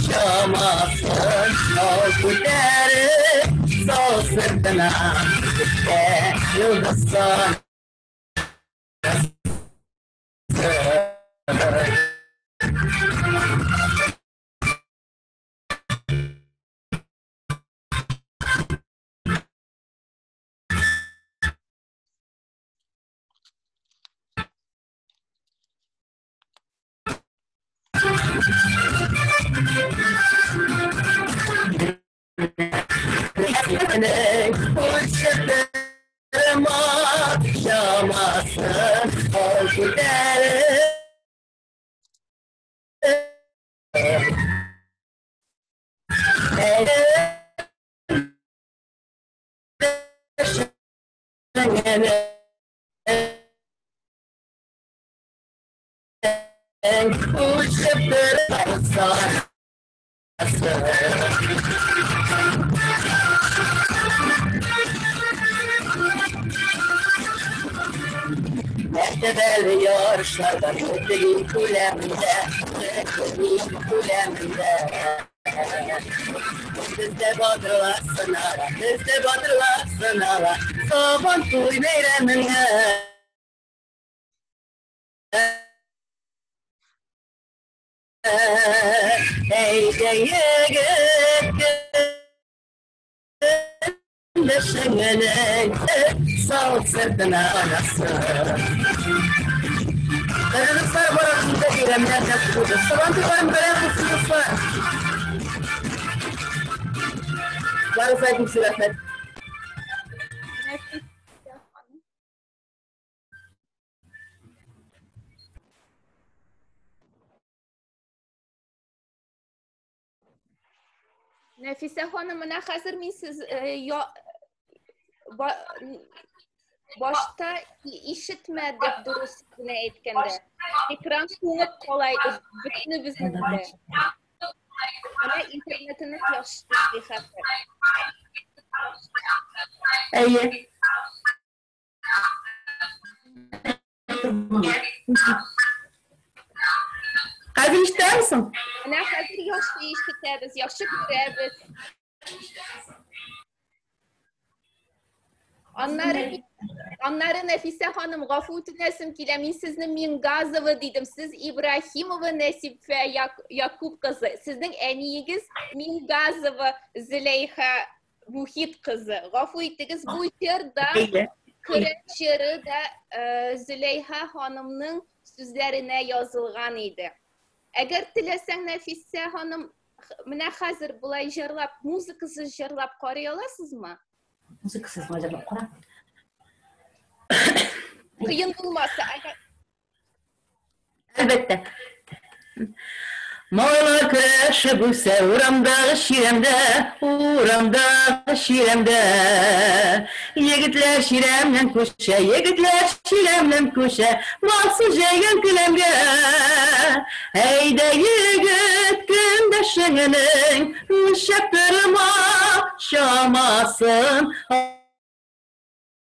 S22: чамасын, Ал күтәреп сал сыртына, Күктә йолдыз санасын. Мәртәбәле ярышларда бөтен ил күләмендә, бөтен ил күләмендә. Бездә батырлар сынала, бездә батырлар сынала, Сабан туй бәйрәмендә. Әйдә егет, көндәшеңнең сал сыртына анасын. Кадерле дуслар, барыгызны да бәйрәмнәр белән котлыйбыз. Сабан туйларын мөбарәк булсын, дуслар. Барыгызга бик зур рәхмәт.
S1: Нәфисә ханым, менә хәзер мин сез башта ишетмәдек дөрес генә әйткәндә. Экран туңып кала иде бөтенебезнең дә. Менә интернетыбыз яхшы эшли хәзер.
S2: Әйе. Хәзер ишетәмсең?
S1: Менә хәзер яхшы ишетәбез, яхшы күрәбез. Аннары аннары Нәфисә ханым, гафу үтенәсем килә, мин сезне Мингазова дидем, сез Ибраһимова Нәсифә Якуб кызы. Сезнең әниегез Мингазова Зөләйха Мухит кызы. Гафу итегез, бу җыр да көрәш җыры да Зөләйха ханымның сүзләренә язылган иде. Әгәр теләсәң, Нәфисә ханым, менә хәзер болай җырлап, музыкасыз җырлап карый аласызмы?
S15: Музыкасыз җырлап кара.
S1: Кыен булмаса, әгәр
S2: Әлбәттә. Малайлар көрәшеп үсә урамдагы чирәмдә, урамдагы чирәмдә. Егетләр чирәмнән күчә, егетләр чирәмнән күчә, махсус җәйгән келәмгә. Әйдә егет, көндәшеңнең үлчәп торма чамасын.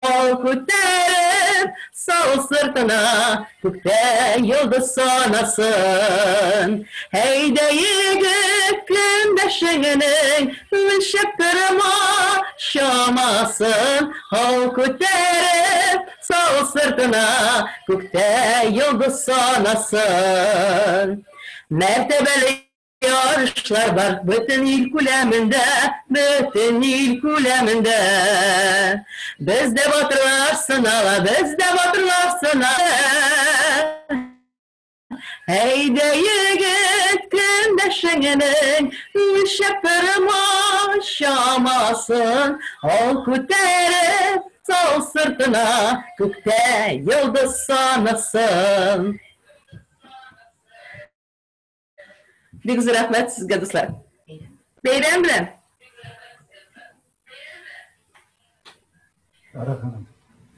S2: Ал күтәреп, сал сыртына, күктә йолдыз санасын. Әйдә егет, көндәшеңнең үлчәп торма чамасын. Ал күтәреп, сал сыртына, күктә йолдыз санасын. Мәртәбәле ярышлар бар бөтен ил күләмендә, бөтен ил күләмендә. Бездә батырлар сынала, бездә батырлар сынала. Әйдә егет, көндәшеңнең үлчәп торма чамасын, ал күтәреп, сал сыртына, күктә йолдыз санасын. Бик зур рәхмәт сезгә, дуслар. Бәйрәм белән.
S7: Zara Hanım,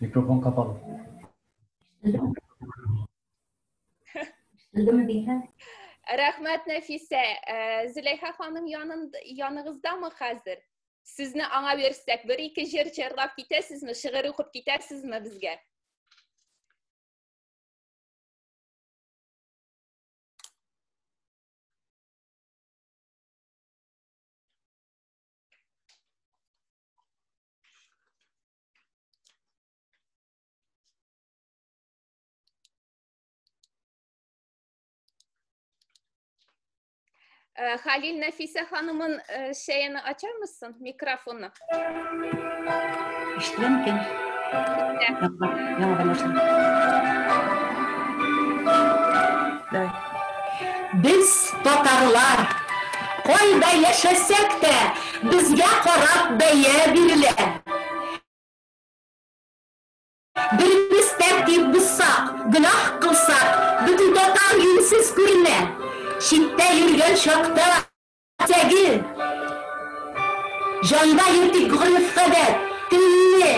S7: mikrofon kapalı.
S1: Рәхмәт, Нәфисә. Зөләйха ханым яныгыздамы хәзер? Сезне аңа бирсәк, бер-ике җыр җырлап китәсезме, шигырь укып китәсезме безгә? Halil Nefise Hanım'ın şeyini açar mısın? Mikrofonu.
S15: Ишетелә микән? Яңадан башлыйм. Давай. Без татарлар, кайда яшәсәк тә, безгә карап бәя бирелә. Беребез тәртип бозсак, гөнаһ кылсак, бөтен татар юньсез күренә. Читтә йөргән чакта тәге. Җанда йөртик гореф-гадәт, телне,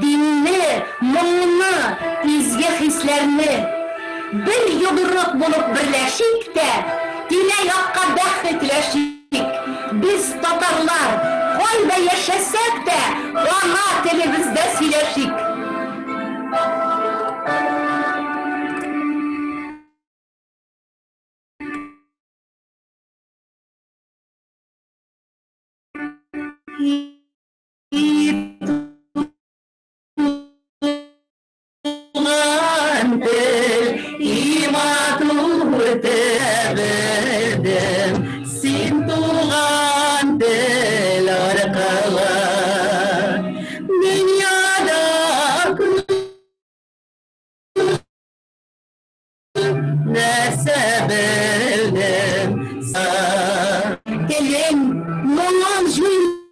S15: динне, моңны, изге хисләрне. Бер йодрык булып берләшик тә, тирә-якка бәхет өләшик. Без татарлар, кайда яшәсәк тә, ана телебездә сөйләшик. Туган тел, и матур тел белдем, син туган тел аркылы. Дөньяда нәрсә белдем, телең моңын җуймаганнар,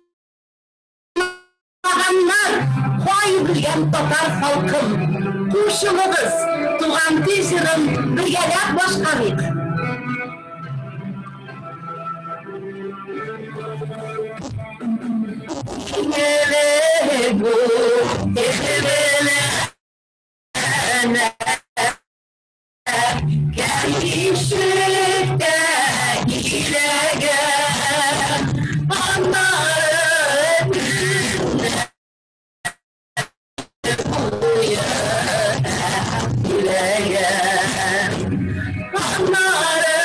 S15: кай белгән татар халкым. Кушылыгыз, туган тел җырын бергәләп башкарыйк. Бу ишектә киләгән, аннары төннәр буе киләгән, аннары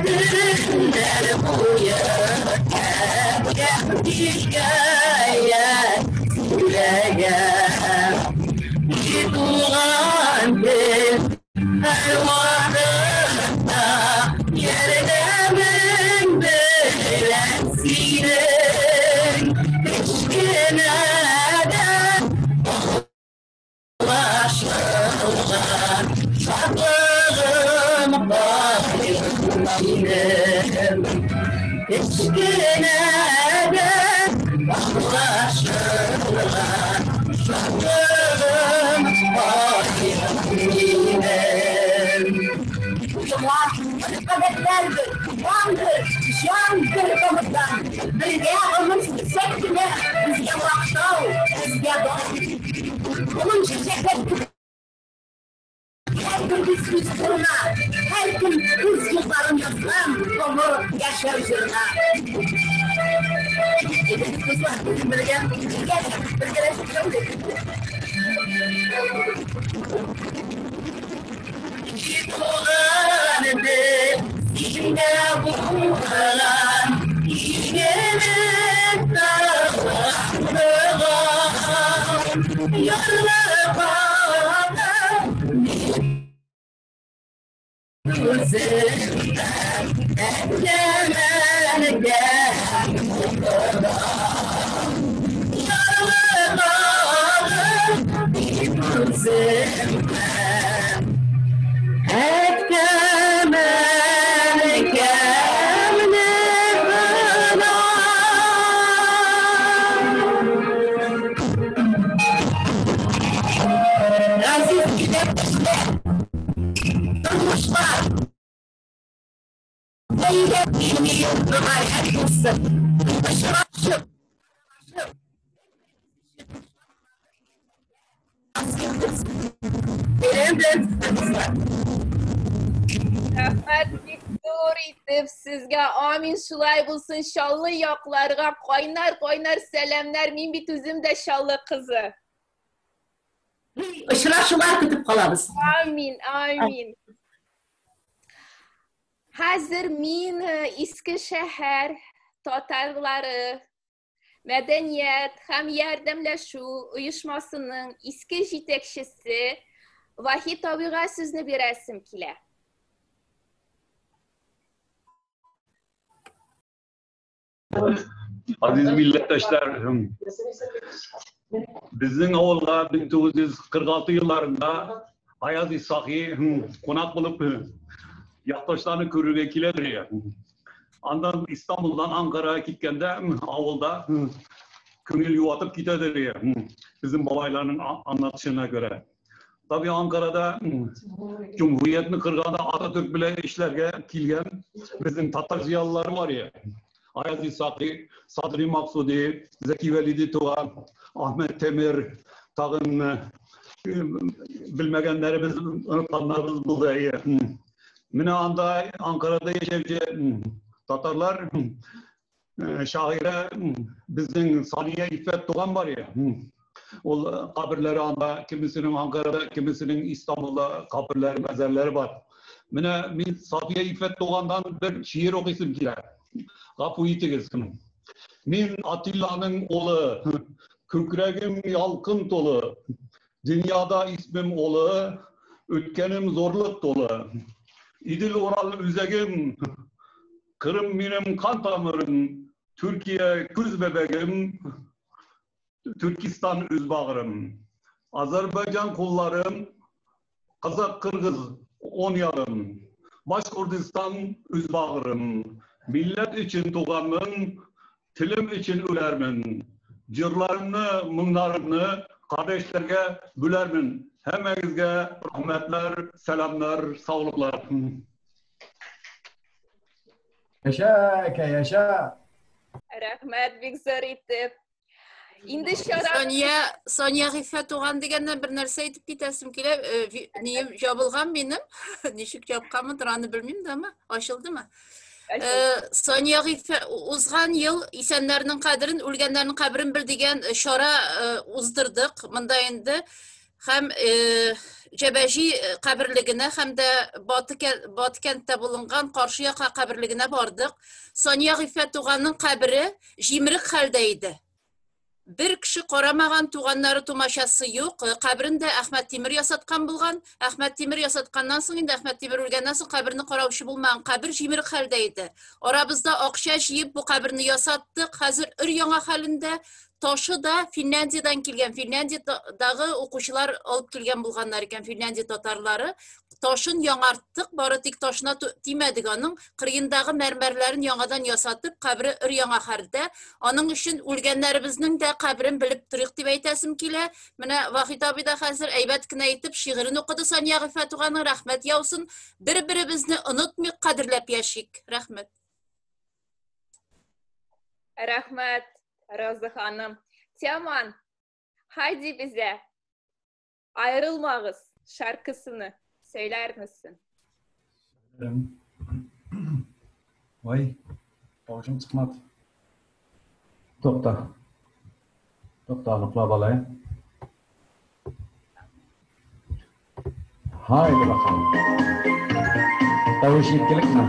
S15: төннәр буе хикәя сөйләгән. Туган тел һәрвакытта ярдәмең белән синең кечкенәдән аңлашылган шатлыгым минем. Кечкенәдән аңлашылган шатлыгым минем. Гадәтләр бер, кан бер, җан бер тамырдан. Бергә гомер сөрсәк кенә, безгә мактау, безгә дан. Моның чәчәкләр һәрберебез үз кырына, һәркем үз юлларын язган олы яшәү җырына. Дуслар, бергә, бергә, бергәләшеп җырлыйк. Туган тел, синдә булган игелек тагылган, ярлыкаган үзеңнән әткәмәнгән ярлыкаган үзеңнән әткәмәнгән. Газиз милләттәшләр, тормышлар, бәйрәм мөбарәк булсын. Очрашып, бәйрәм белән дуслар.
S1: Рәхмәт бик зур итеп сезгә. Амин, шулай булсын. Чаллы якларга кайнар-кайнар сәламнәр. Мин бит үзем дә Чаллы кызы.
S15: Очрашулар көтеп калабыз.
S1: Амин, амин. Хәзер мин Иске шәһәр татарлары мәдәният һәм ярдәмләшү оешмасының иске җитәкчесе Вахит абыйга сүзне бирәсем килә.
S9: Aziz milletdeşler, bizning ovulga 1946 yıllarında Ayaz İshaki konak bulup yaktaşlarını körürge kiledir. Andan İstanbul'dan Ankara'ya gitkende avulda köngül yuvatıp gidedir. Bizim babayların anlatışına göre. Tabii Ankara'da Cumhuriyetini kırganda Atatürk bile işlerge kilgen bizim Tatar ziyalıları var ya. Ayaz İshaki, Sadri Maksudi, Zeki Velidi Tuğan, Ahmet Temir, tagın bilmegenlerimiz, unutkanlarımız buldu. Mine anda Ankara'da yaşayıcı Tatarlar şaire bizim Saniye İffet Doğan var ya. O kabirleri anda kimisinin Ankara'da, kimisinin İstanbul'da kabirleri, mezarları var. Mine min Safiye İffet Doğan'dan bir şiir okuyasım kiler. Gafu itigiz. Min Atilla'nın oğlu, kükregim yalkın dolu, dünyada ismim oğlu, ötkenim zorluk dolu. İdil Oral üzegim, Kırım benim kan tamırım, Türkiye küz bebeğim, Türkistan üz bağrım. Azerbaycan kullarım, Kazak Kırgız on yarım, Başkurdistan üz bağrım. Millet için doğanın, tilim için ölermin. Cırlarını, mınlarını kardeşlerge bülermin. Hemmenize rahmetler, selamlar, sağlıklar.
S7: Yaşa, yaşa.
S1: Rahmet бик зур итеп. Инде чара
S17: Сония, Сония Гыйффәт туган дигәннән бер нәрсә әйтеп китәсем килә. Нием ябылган минем. Ничек япканмындыр, аны белмим дә, әмма ачылдымы? Сония Гыйффәт узган ел исәннәрнең кадерен, үлгәннәрнең каберен бел дигән чара уздырдык. Монда инде һәм Җәбәҗи каберлегенә һәм дә Баты кәнттә булынган Каршы яка каберлегенә бардык. Сания Гыйффәт туганның кабере җимерек хәлдә иде. Бер кеше карамаган, туганнары тумачасы юк. Каберен дә Әхмәт Тимер ясаткан булган. Әхмәт Тимер ясатканнан соң инде Әхмәт Тимер үлгәннән соң каберне караучы булмаган. Кабер җимерек хәлдә иде. Арабызда акча җыеп бу каберне ясаттык. Хәзер өр яңа хәлендә. Ташы да Финляндиядән килгән. Финляндиядагы укучылар алып килгән булганнар икән, Финляндия татарлары. Ташын яңарттык, бары тик ташына тимәдек аның. Кырыендагы мәрмәрләрен яңадан ясатып, кабере өр яңа хәлдә. Аның өчен үлгәннәребезнең дә каберен белеп торыйк дип әйтәсем килә. Менә Вахит абый да хәзер әйбәт кенә итеп шигырен укыды Сания Гыйффәт туганның, рәхмәт яусын. Бер-беребезне онытмыйк, кадерләп яшик. Рәхмәт.
S1: Рәхмәт, Роза ханым. Teoman, haydi bize Ayrılmağız şarkısını söyler misin?
S7: Vay, тавышым чыкмады. Тукта. Тукта, ныклап алайын. Haydi bakalım. Тавыш җиткелекме?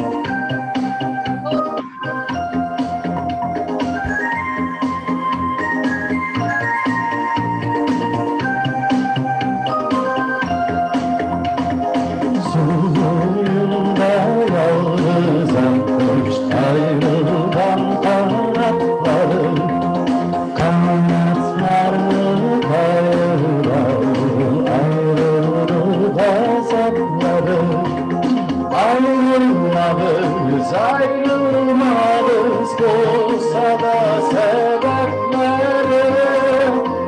S3: Solunda yalnızam kuş ayrılgan kanatları, kanatlarını kayıralı ayrıldı hesapları. Ayrılmağız, ayrılmağız olsa da sebepleri,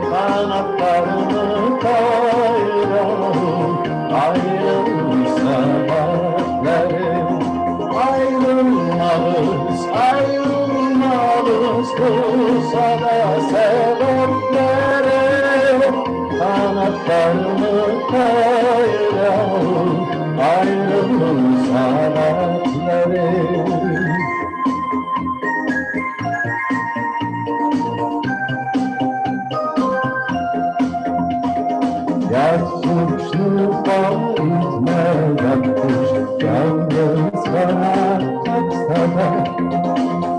S3: kanatlarını kayıralı ayrılmış sebepleri. Ayrılmağız, ayrılmağız olsa da sebepleri, kanatlarını kayıralı ayrılmış sebepleri. Yar suçlu itmeden kuş yalnız kanat kapsa da,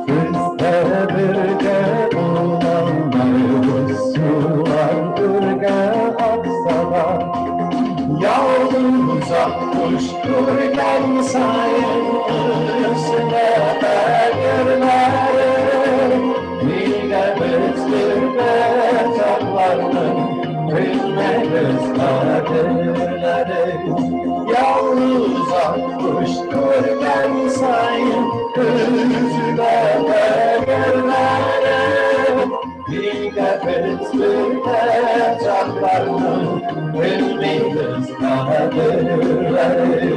S3: biz de birge olamayız, sular ürge aksa da. Yalnız kuş ürgen sayın üstüne belirleri, Bilmemiz kaderleri. Yalnız akkuş görgen sayın üzüle değerlere. Bir nefes tutacaklarını bilmemiz kaderleri.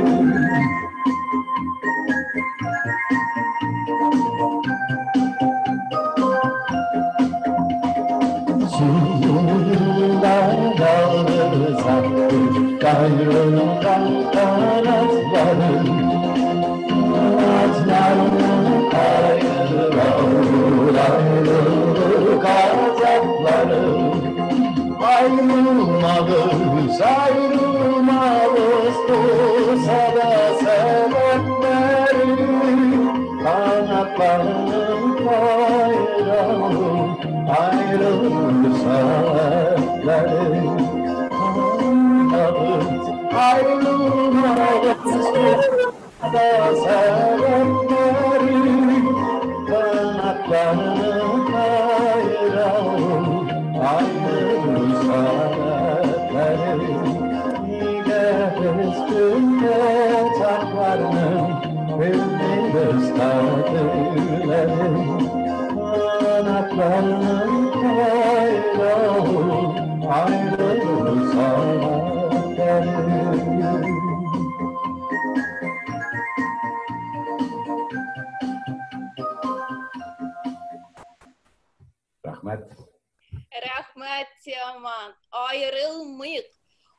S3: Yalnız akkuş gayrından kanatları, kanatlarını kaydırar ayrılık azapları. Ayrılmalıyız, ayrılmalıyız olsa da sebepleri. Kanatlarını kayıralım ayrılık saatleri. Ayrılmalıyız da sebepleri. Kanatlarını kayıralım ayrılık saatleri. Nefes tutacaklarını bilmemiz kaderleri. Kanatlarını kayıralım ayrılık saatleri.
S7: Рәхмәт.
S1: Рәхмәт, Тиаман. Аерылмыйк.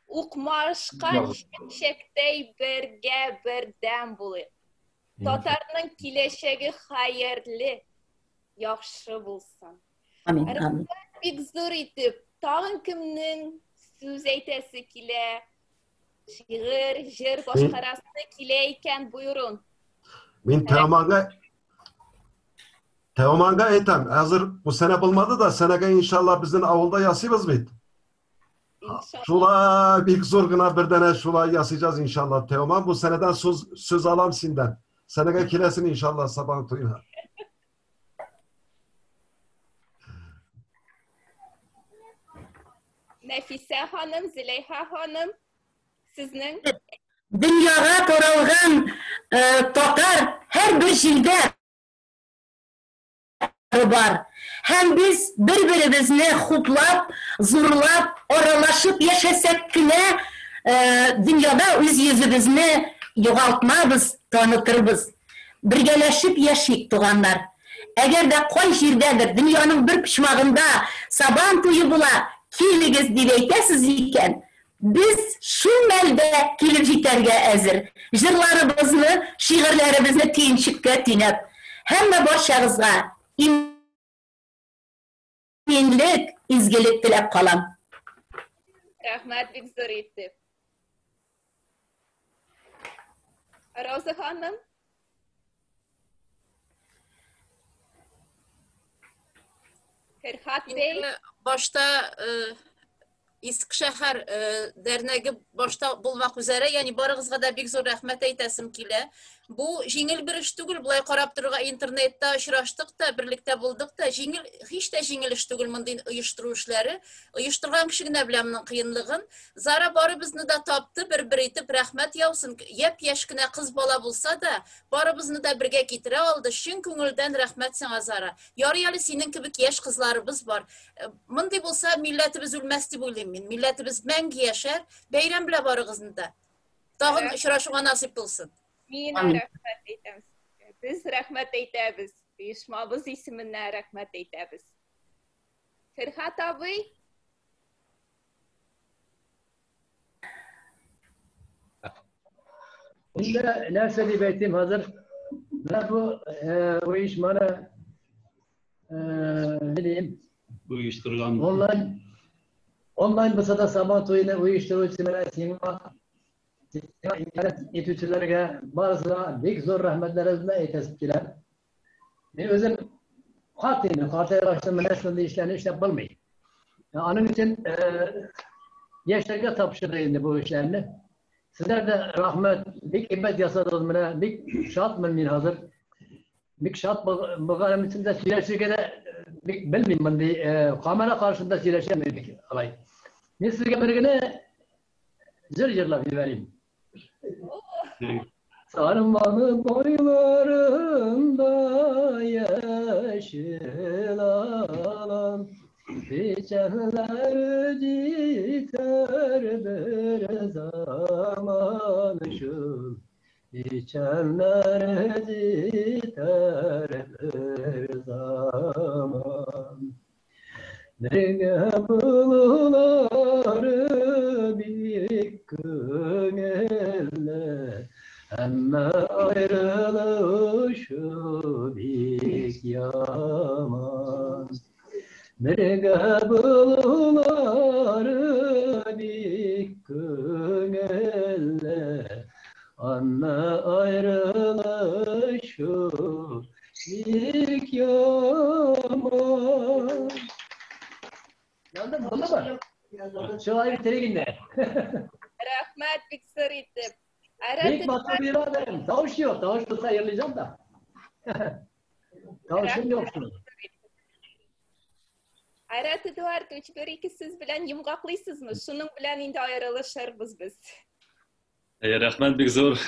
S1: Укмашкан чәчәктәй бергә бердәм булыйк. Татарның киләчәге хәерле, яхшы булсын.
S15: Амин, амин.
S1: Рәхмәт бик зур итеп. Тагын кемнең сүз әйтәсе килә? Шигырь, җыр башкарасы килә икән, буйрун.
S5: Мин Teoman'a әйтәм, хәзер бу сәнә булмады да, сәнәгә иншалла безнең авылда ясыйбыз бит. Шулай бик зур гына бер дәнә шулай ясыйчаз иншалла. Teoman bu seneden söz alam sinden. Senege kilesin inşallah Saban tuyuna.
S1: Нәфисә ханым, Зөләйха ханым, сезнең
S15: Дөньяга таралган татар һәрбер җирдә бар. Һәм без бер-беребезне хуплап, зурлап, аралашып яшәсәк кенә дөньяда үз йөзебезне югалтмабыз, танытырбыз. Бергәләшеп яшик, туганнар. Әгәр дә кай җирдәдер дөньяның бер почмагында Сабан туе була, килегез дип әйтәсез икән, без шул мәлдә килеп җитәргә әзер. Җырларыбызны, шигырьләребезне төенчеккә төйнәп, һәммә барчагызга иминлек, изгелек теләп калам.
S1: Рәхмәт бик зур итеп. Роза ханым. Ферхат бей.
S17: Башта Искешәһәр дәрнәге башта булмак үзәре, ягъни барыгызга да бик зур рәхмәт әйтәсем килә. Бу җиңел бер эш түгел, болай карап торырга интернетта очраштык та, берлектә булдык та, җиңел, һич тә җиңел эш түгел мондый оештыру эшләре. Оештырган кеше генә белә моның кыенлыгын. Зара барыбызны да тапты, бер-бер итеп рәхмәт яусын. Япь-яшь кенә кыз бала булса да, барыбызны да бергә китерә алды. Чын күңелдән рәхмәт сиңа, Зара. Ярый әле синең кебек яшь кызларыбыз бар. Мондый булса милләтебез үлмәс дип уйлыйм мин. Милләтебез мәңге яшәр. Бәйрәм белән барыгызны да. Тагын очрашуга насыйп булсын.
S1: Мин рәхмәт әйтәм сезгә. Без рәхмәт әйтәбез. Оешмабыз исеменнән рәхмәт әйтәбез. Ферхат абый.
S6: Инде нәрсә дип әйтим хәзер? Менә бу оешманы белем.
S9: Оештырган.
S6: Онлайн булса да Сабан туены оештыручы менә сиңа итүчеләргә барысына бик зур рәхмәтләребезне әйтәсем килә. Мин үзем карт инде, картайгач менә шундый эшләрне эшләп булмый. Аның өчен яшьләргә тапшырды инде бу эшләрне. Сезләр дә рәхмәт, бик әйбәт ясадыгыз менә, бик шатмын мин хәзер. Бик шат булганым өчен дә сөйләшергә дә бик белмим, мондый камера каршында сөйләшәм бик алай. Мин сезгә бер генә җыр җырлап җибәрим. Сарман бойларында яшел алан, Печәнләр җитәр бер заман шул, Печәнләр җитәр бер заман. Бергә булулары бик күңелле, әмма аерылышу бик яман. Бергә булулары бик күңелле, әмма аерылышу бик яман. Яндым, булды мы? Шулай бетерик инде.
S1: Рәхмәт, бик сер итеп.
S6: Бик матур бирадарым. Тавыш юк, тавыш булса йырлыйсың да. Тавышым юк шул.
S1: Айрат Эдуардович, бер ике сүз белән йомгаклыйсызмы? Шуның белән инде аерылышырбыз без.
S4: Рәхмәт бик зур.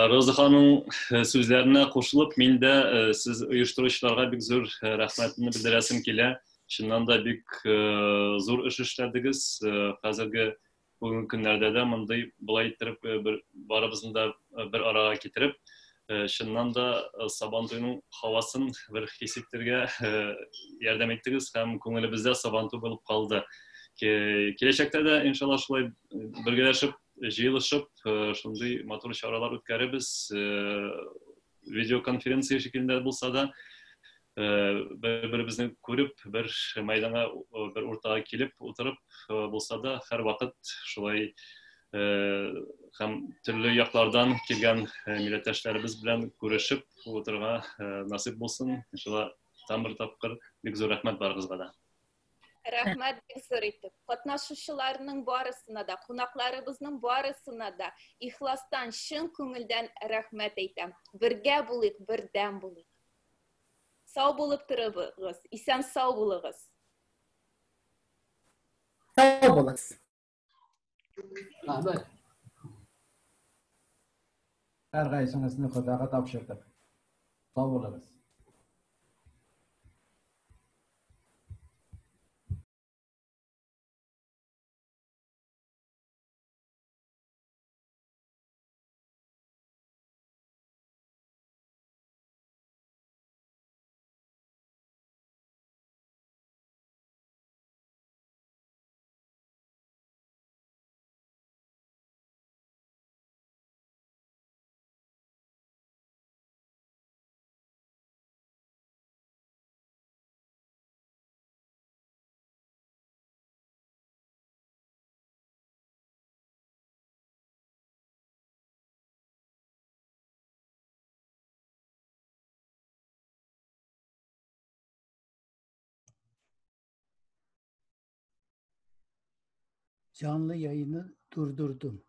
S4: Роза ханым сүзләренә кушылып, мин дә сез оештыручыларга бик зур рәхмәтемне белдерәсем килә. Чыннан да бик зур эш эшләдегез. Хәзерге бүгенге көннәрдә дә мондый болай иттереп бер барыбызны да бер арага китереп, чыннан да Сабан туеның һавасын бер хис итәргә ярдәм иттегез һәм күңелебездә Сабан туй булып калды. Киләчәктә дә иншалла шулай бергәләшеп җыелышып шундый матур чаралар үткәрәбез. Видеоконференция шикелле булса да, бер-беребезне күреп, бер мәйданга, бер уртага килеп утырып булса да, һәрвакыт шулай һәм төрле яклардан килгән милләттәшләребез белән күрешеп утырырга насыйп булсын. Иншалла, тагын бер тапкыр бик зур рәхмәт барыгызга да.
S1: Рәхмәт бик зур итеп. Катнашучыларның барысына да, кунакларыбызның барысына да ихластан, чын күңелдән рәхмәт әйтәм. Бергә булыйк, бердәм булыйк. Сау булып торыгыз, исән сау булыгыз.
S15: Сау булыгыз.
S6: Рәхмәт.
S7: Һәркайсыгызны Ходага тапшырдык. Сау булыгыз.
S10: Canlı yayını durdurdum.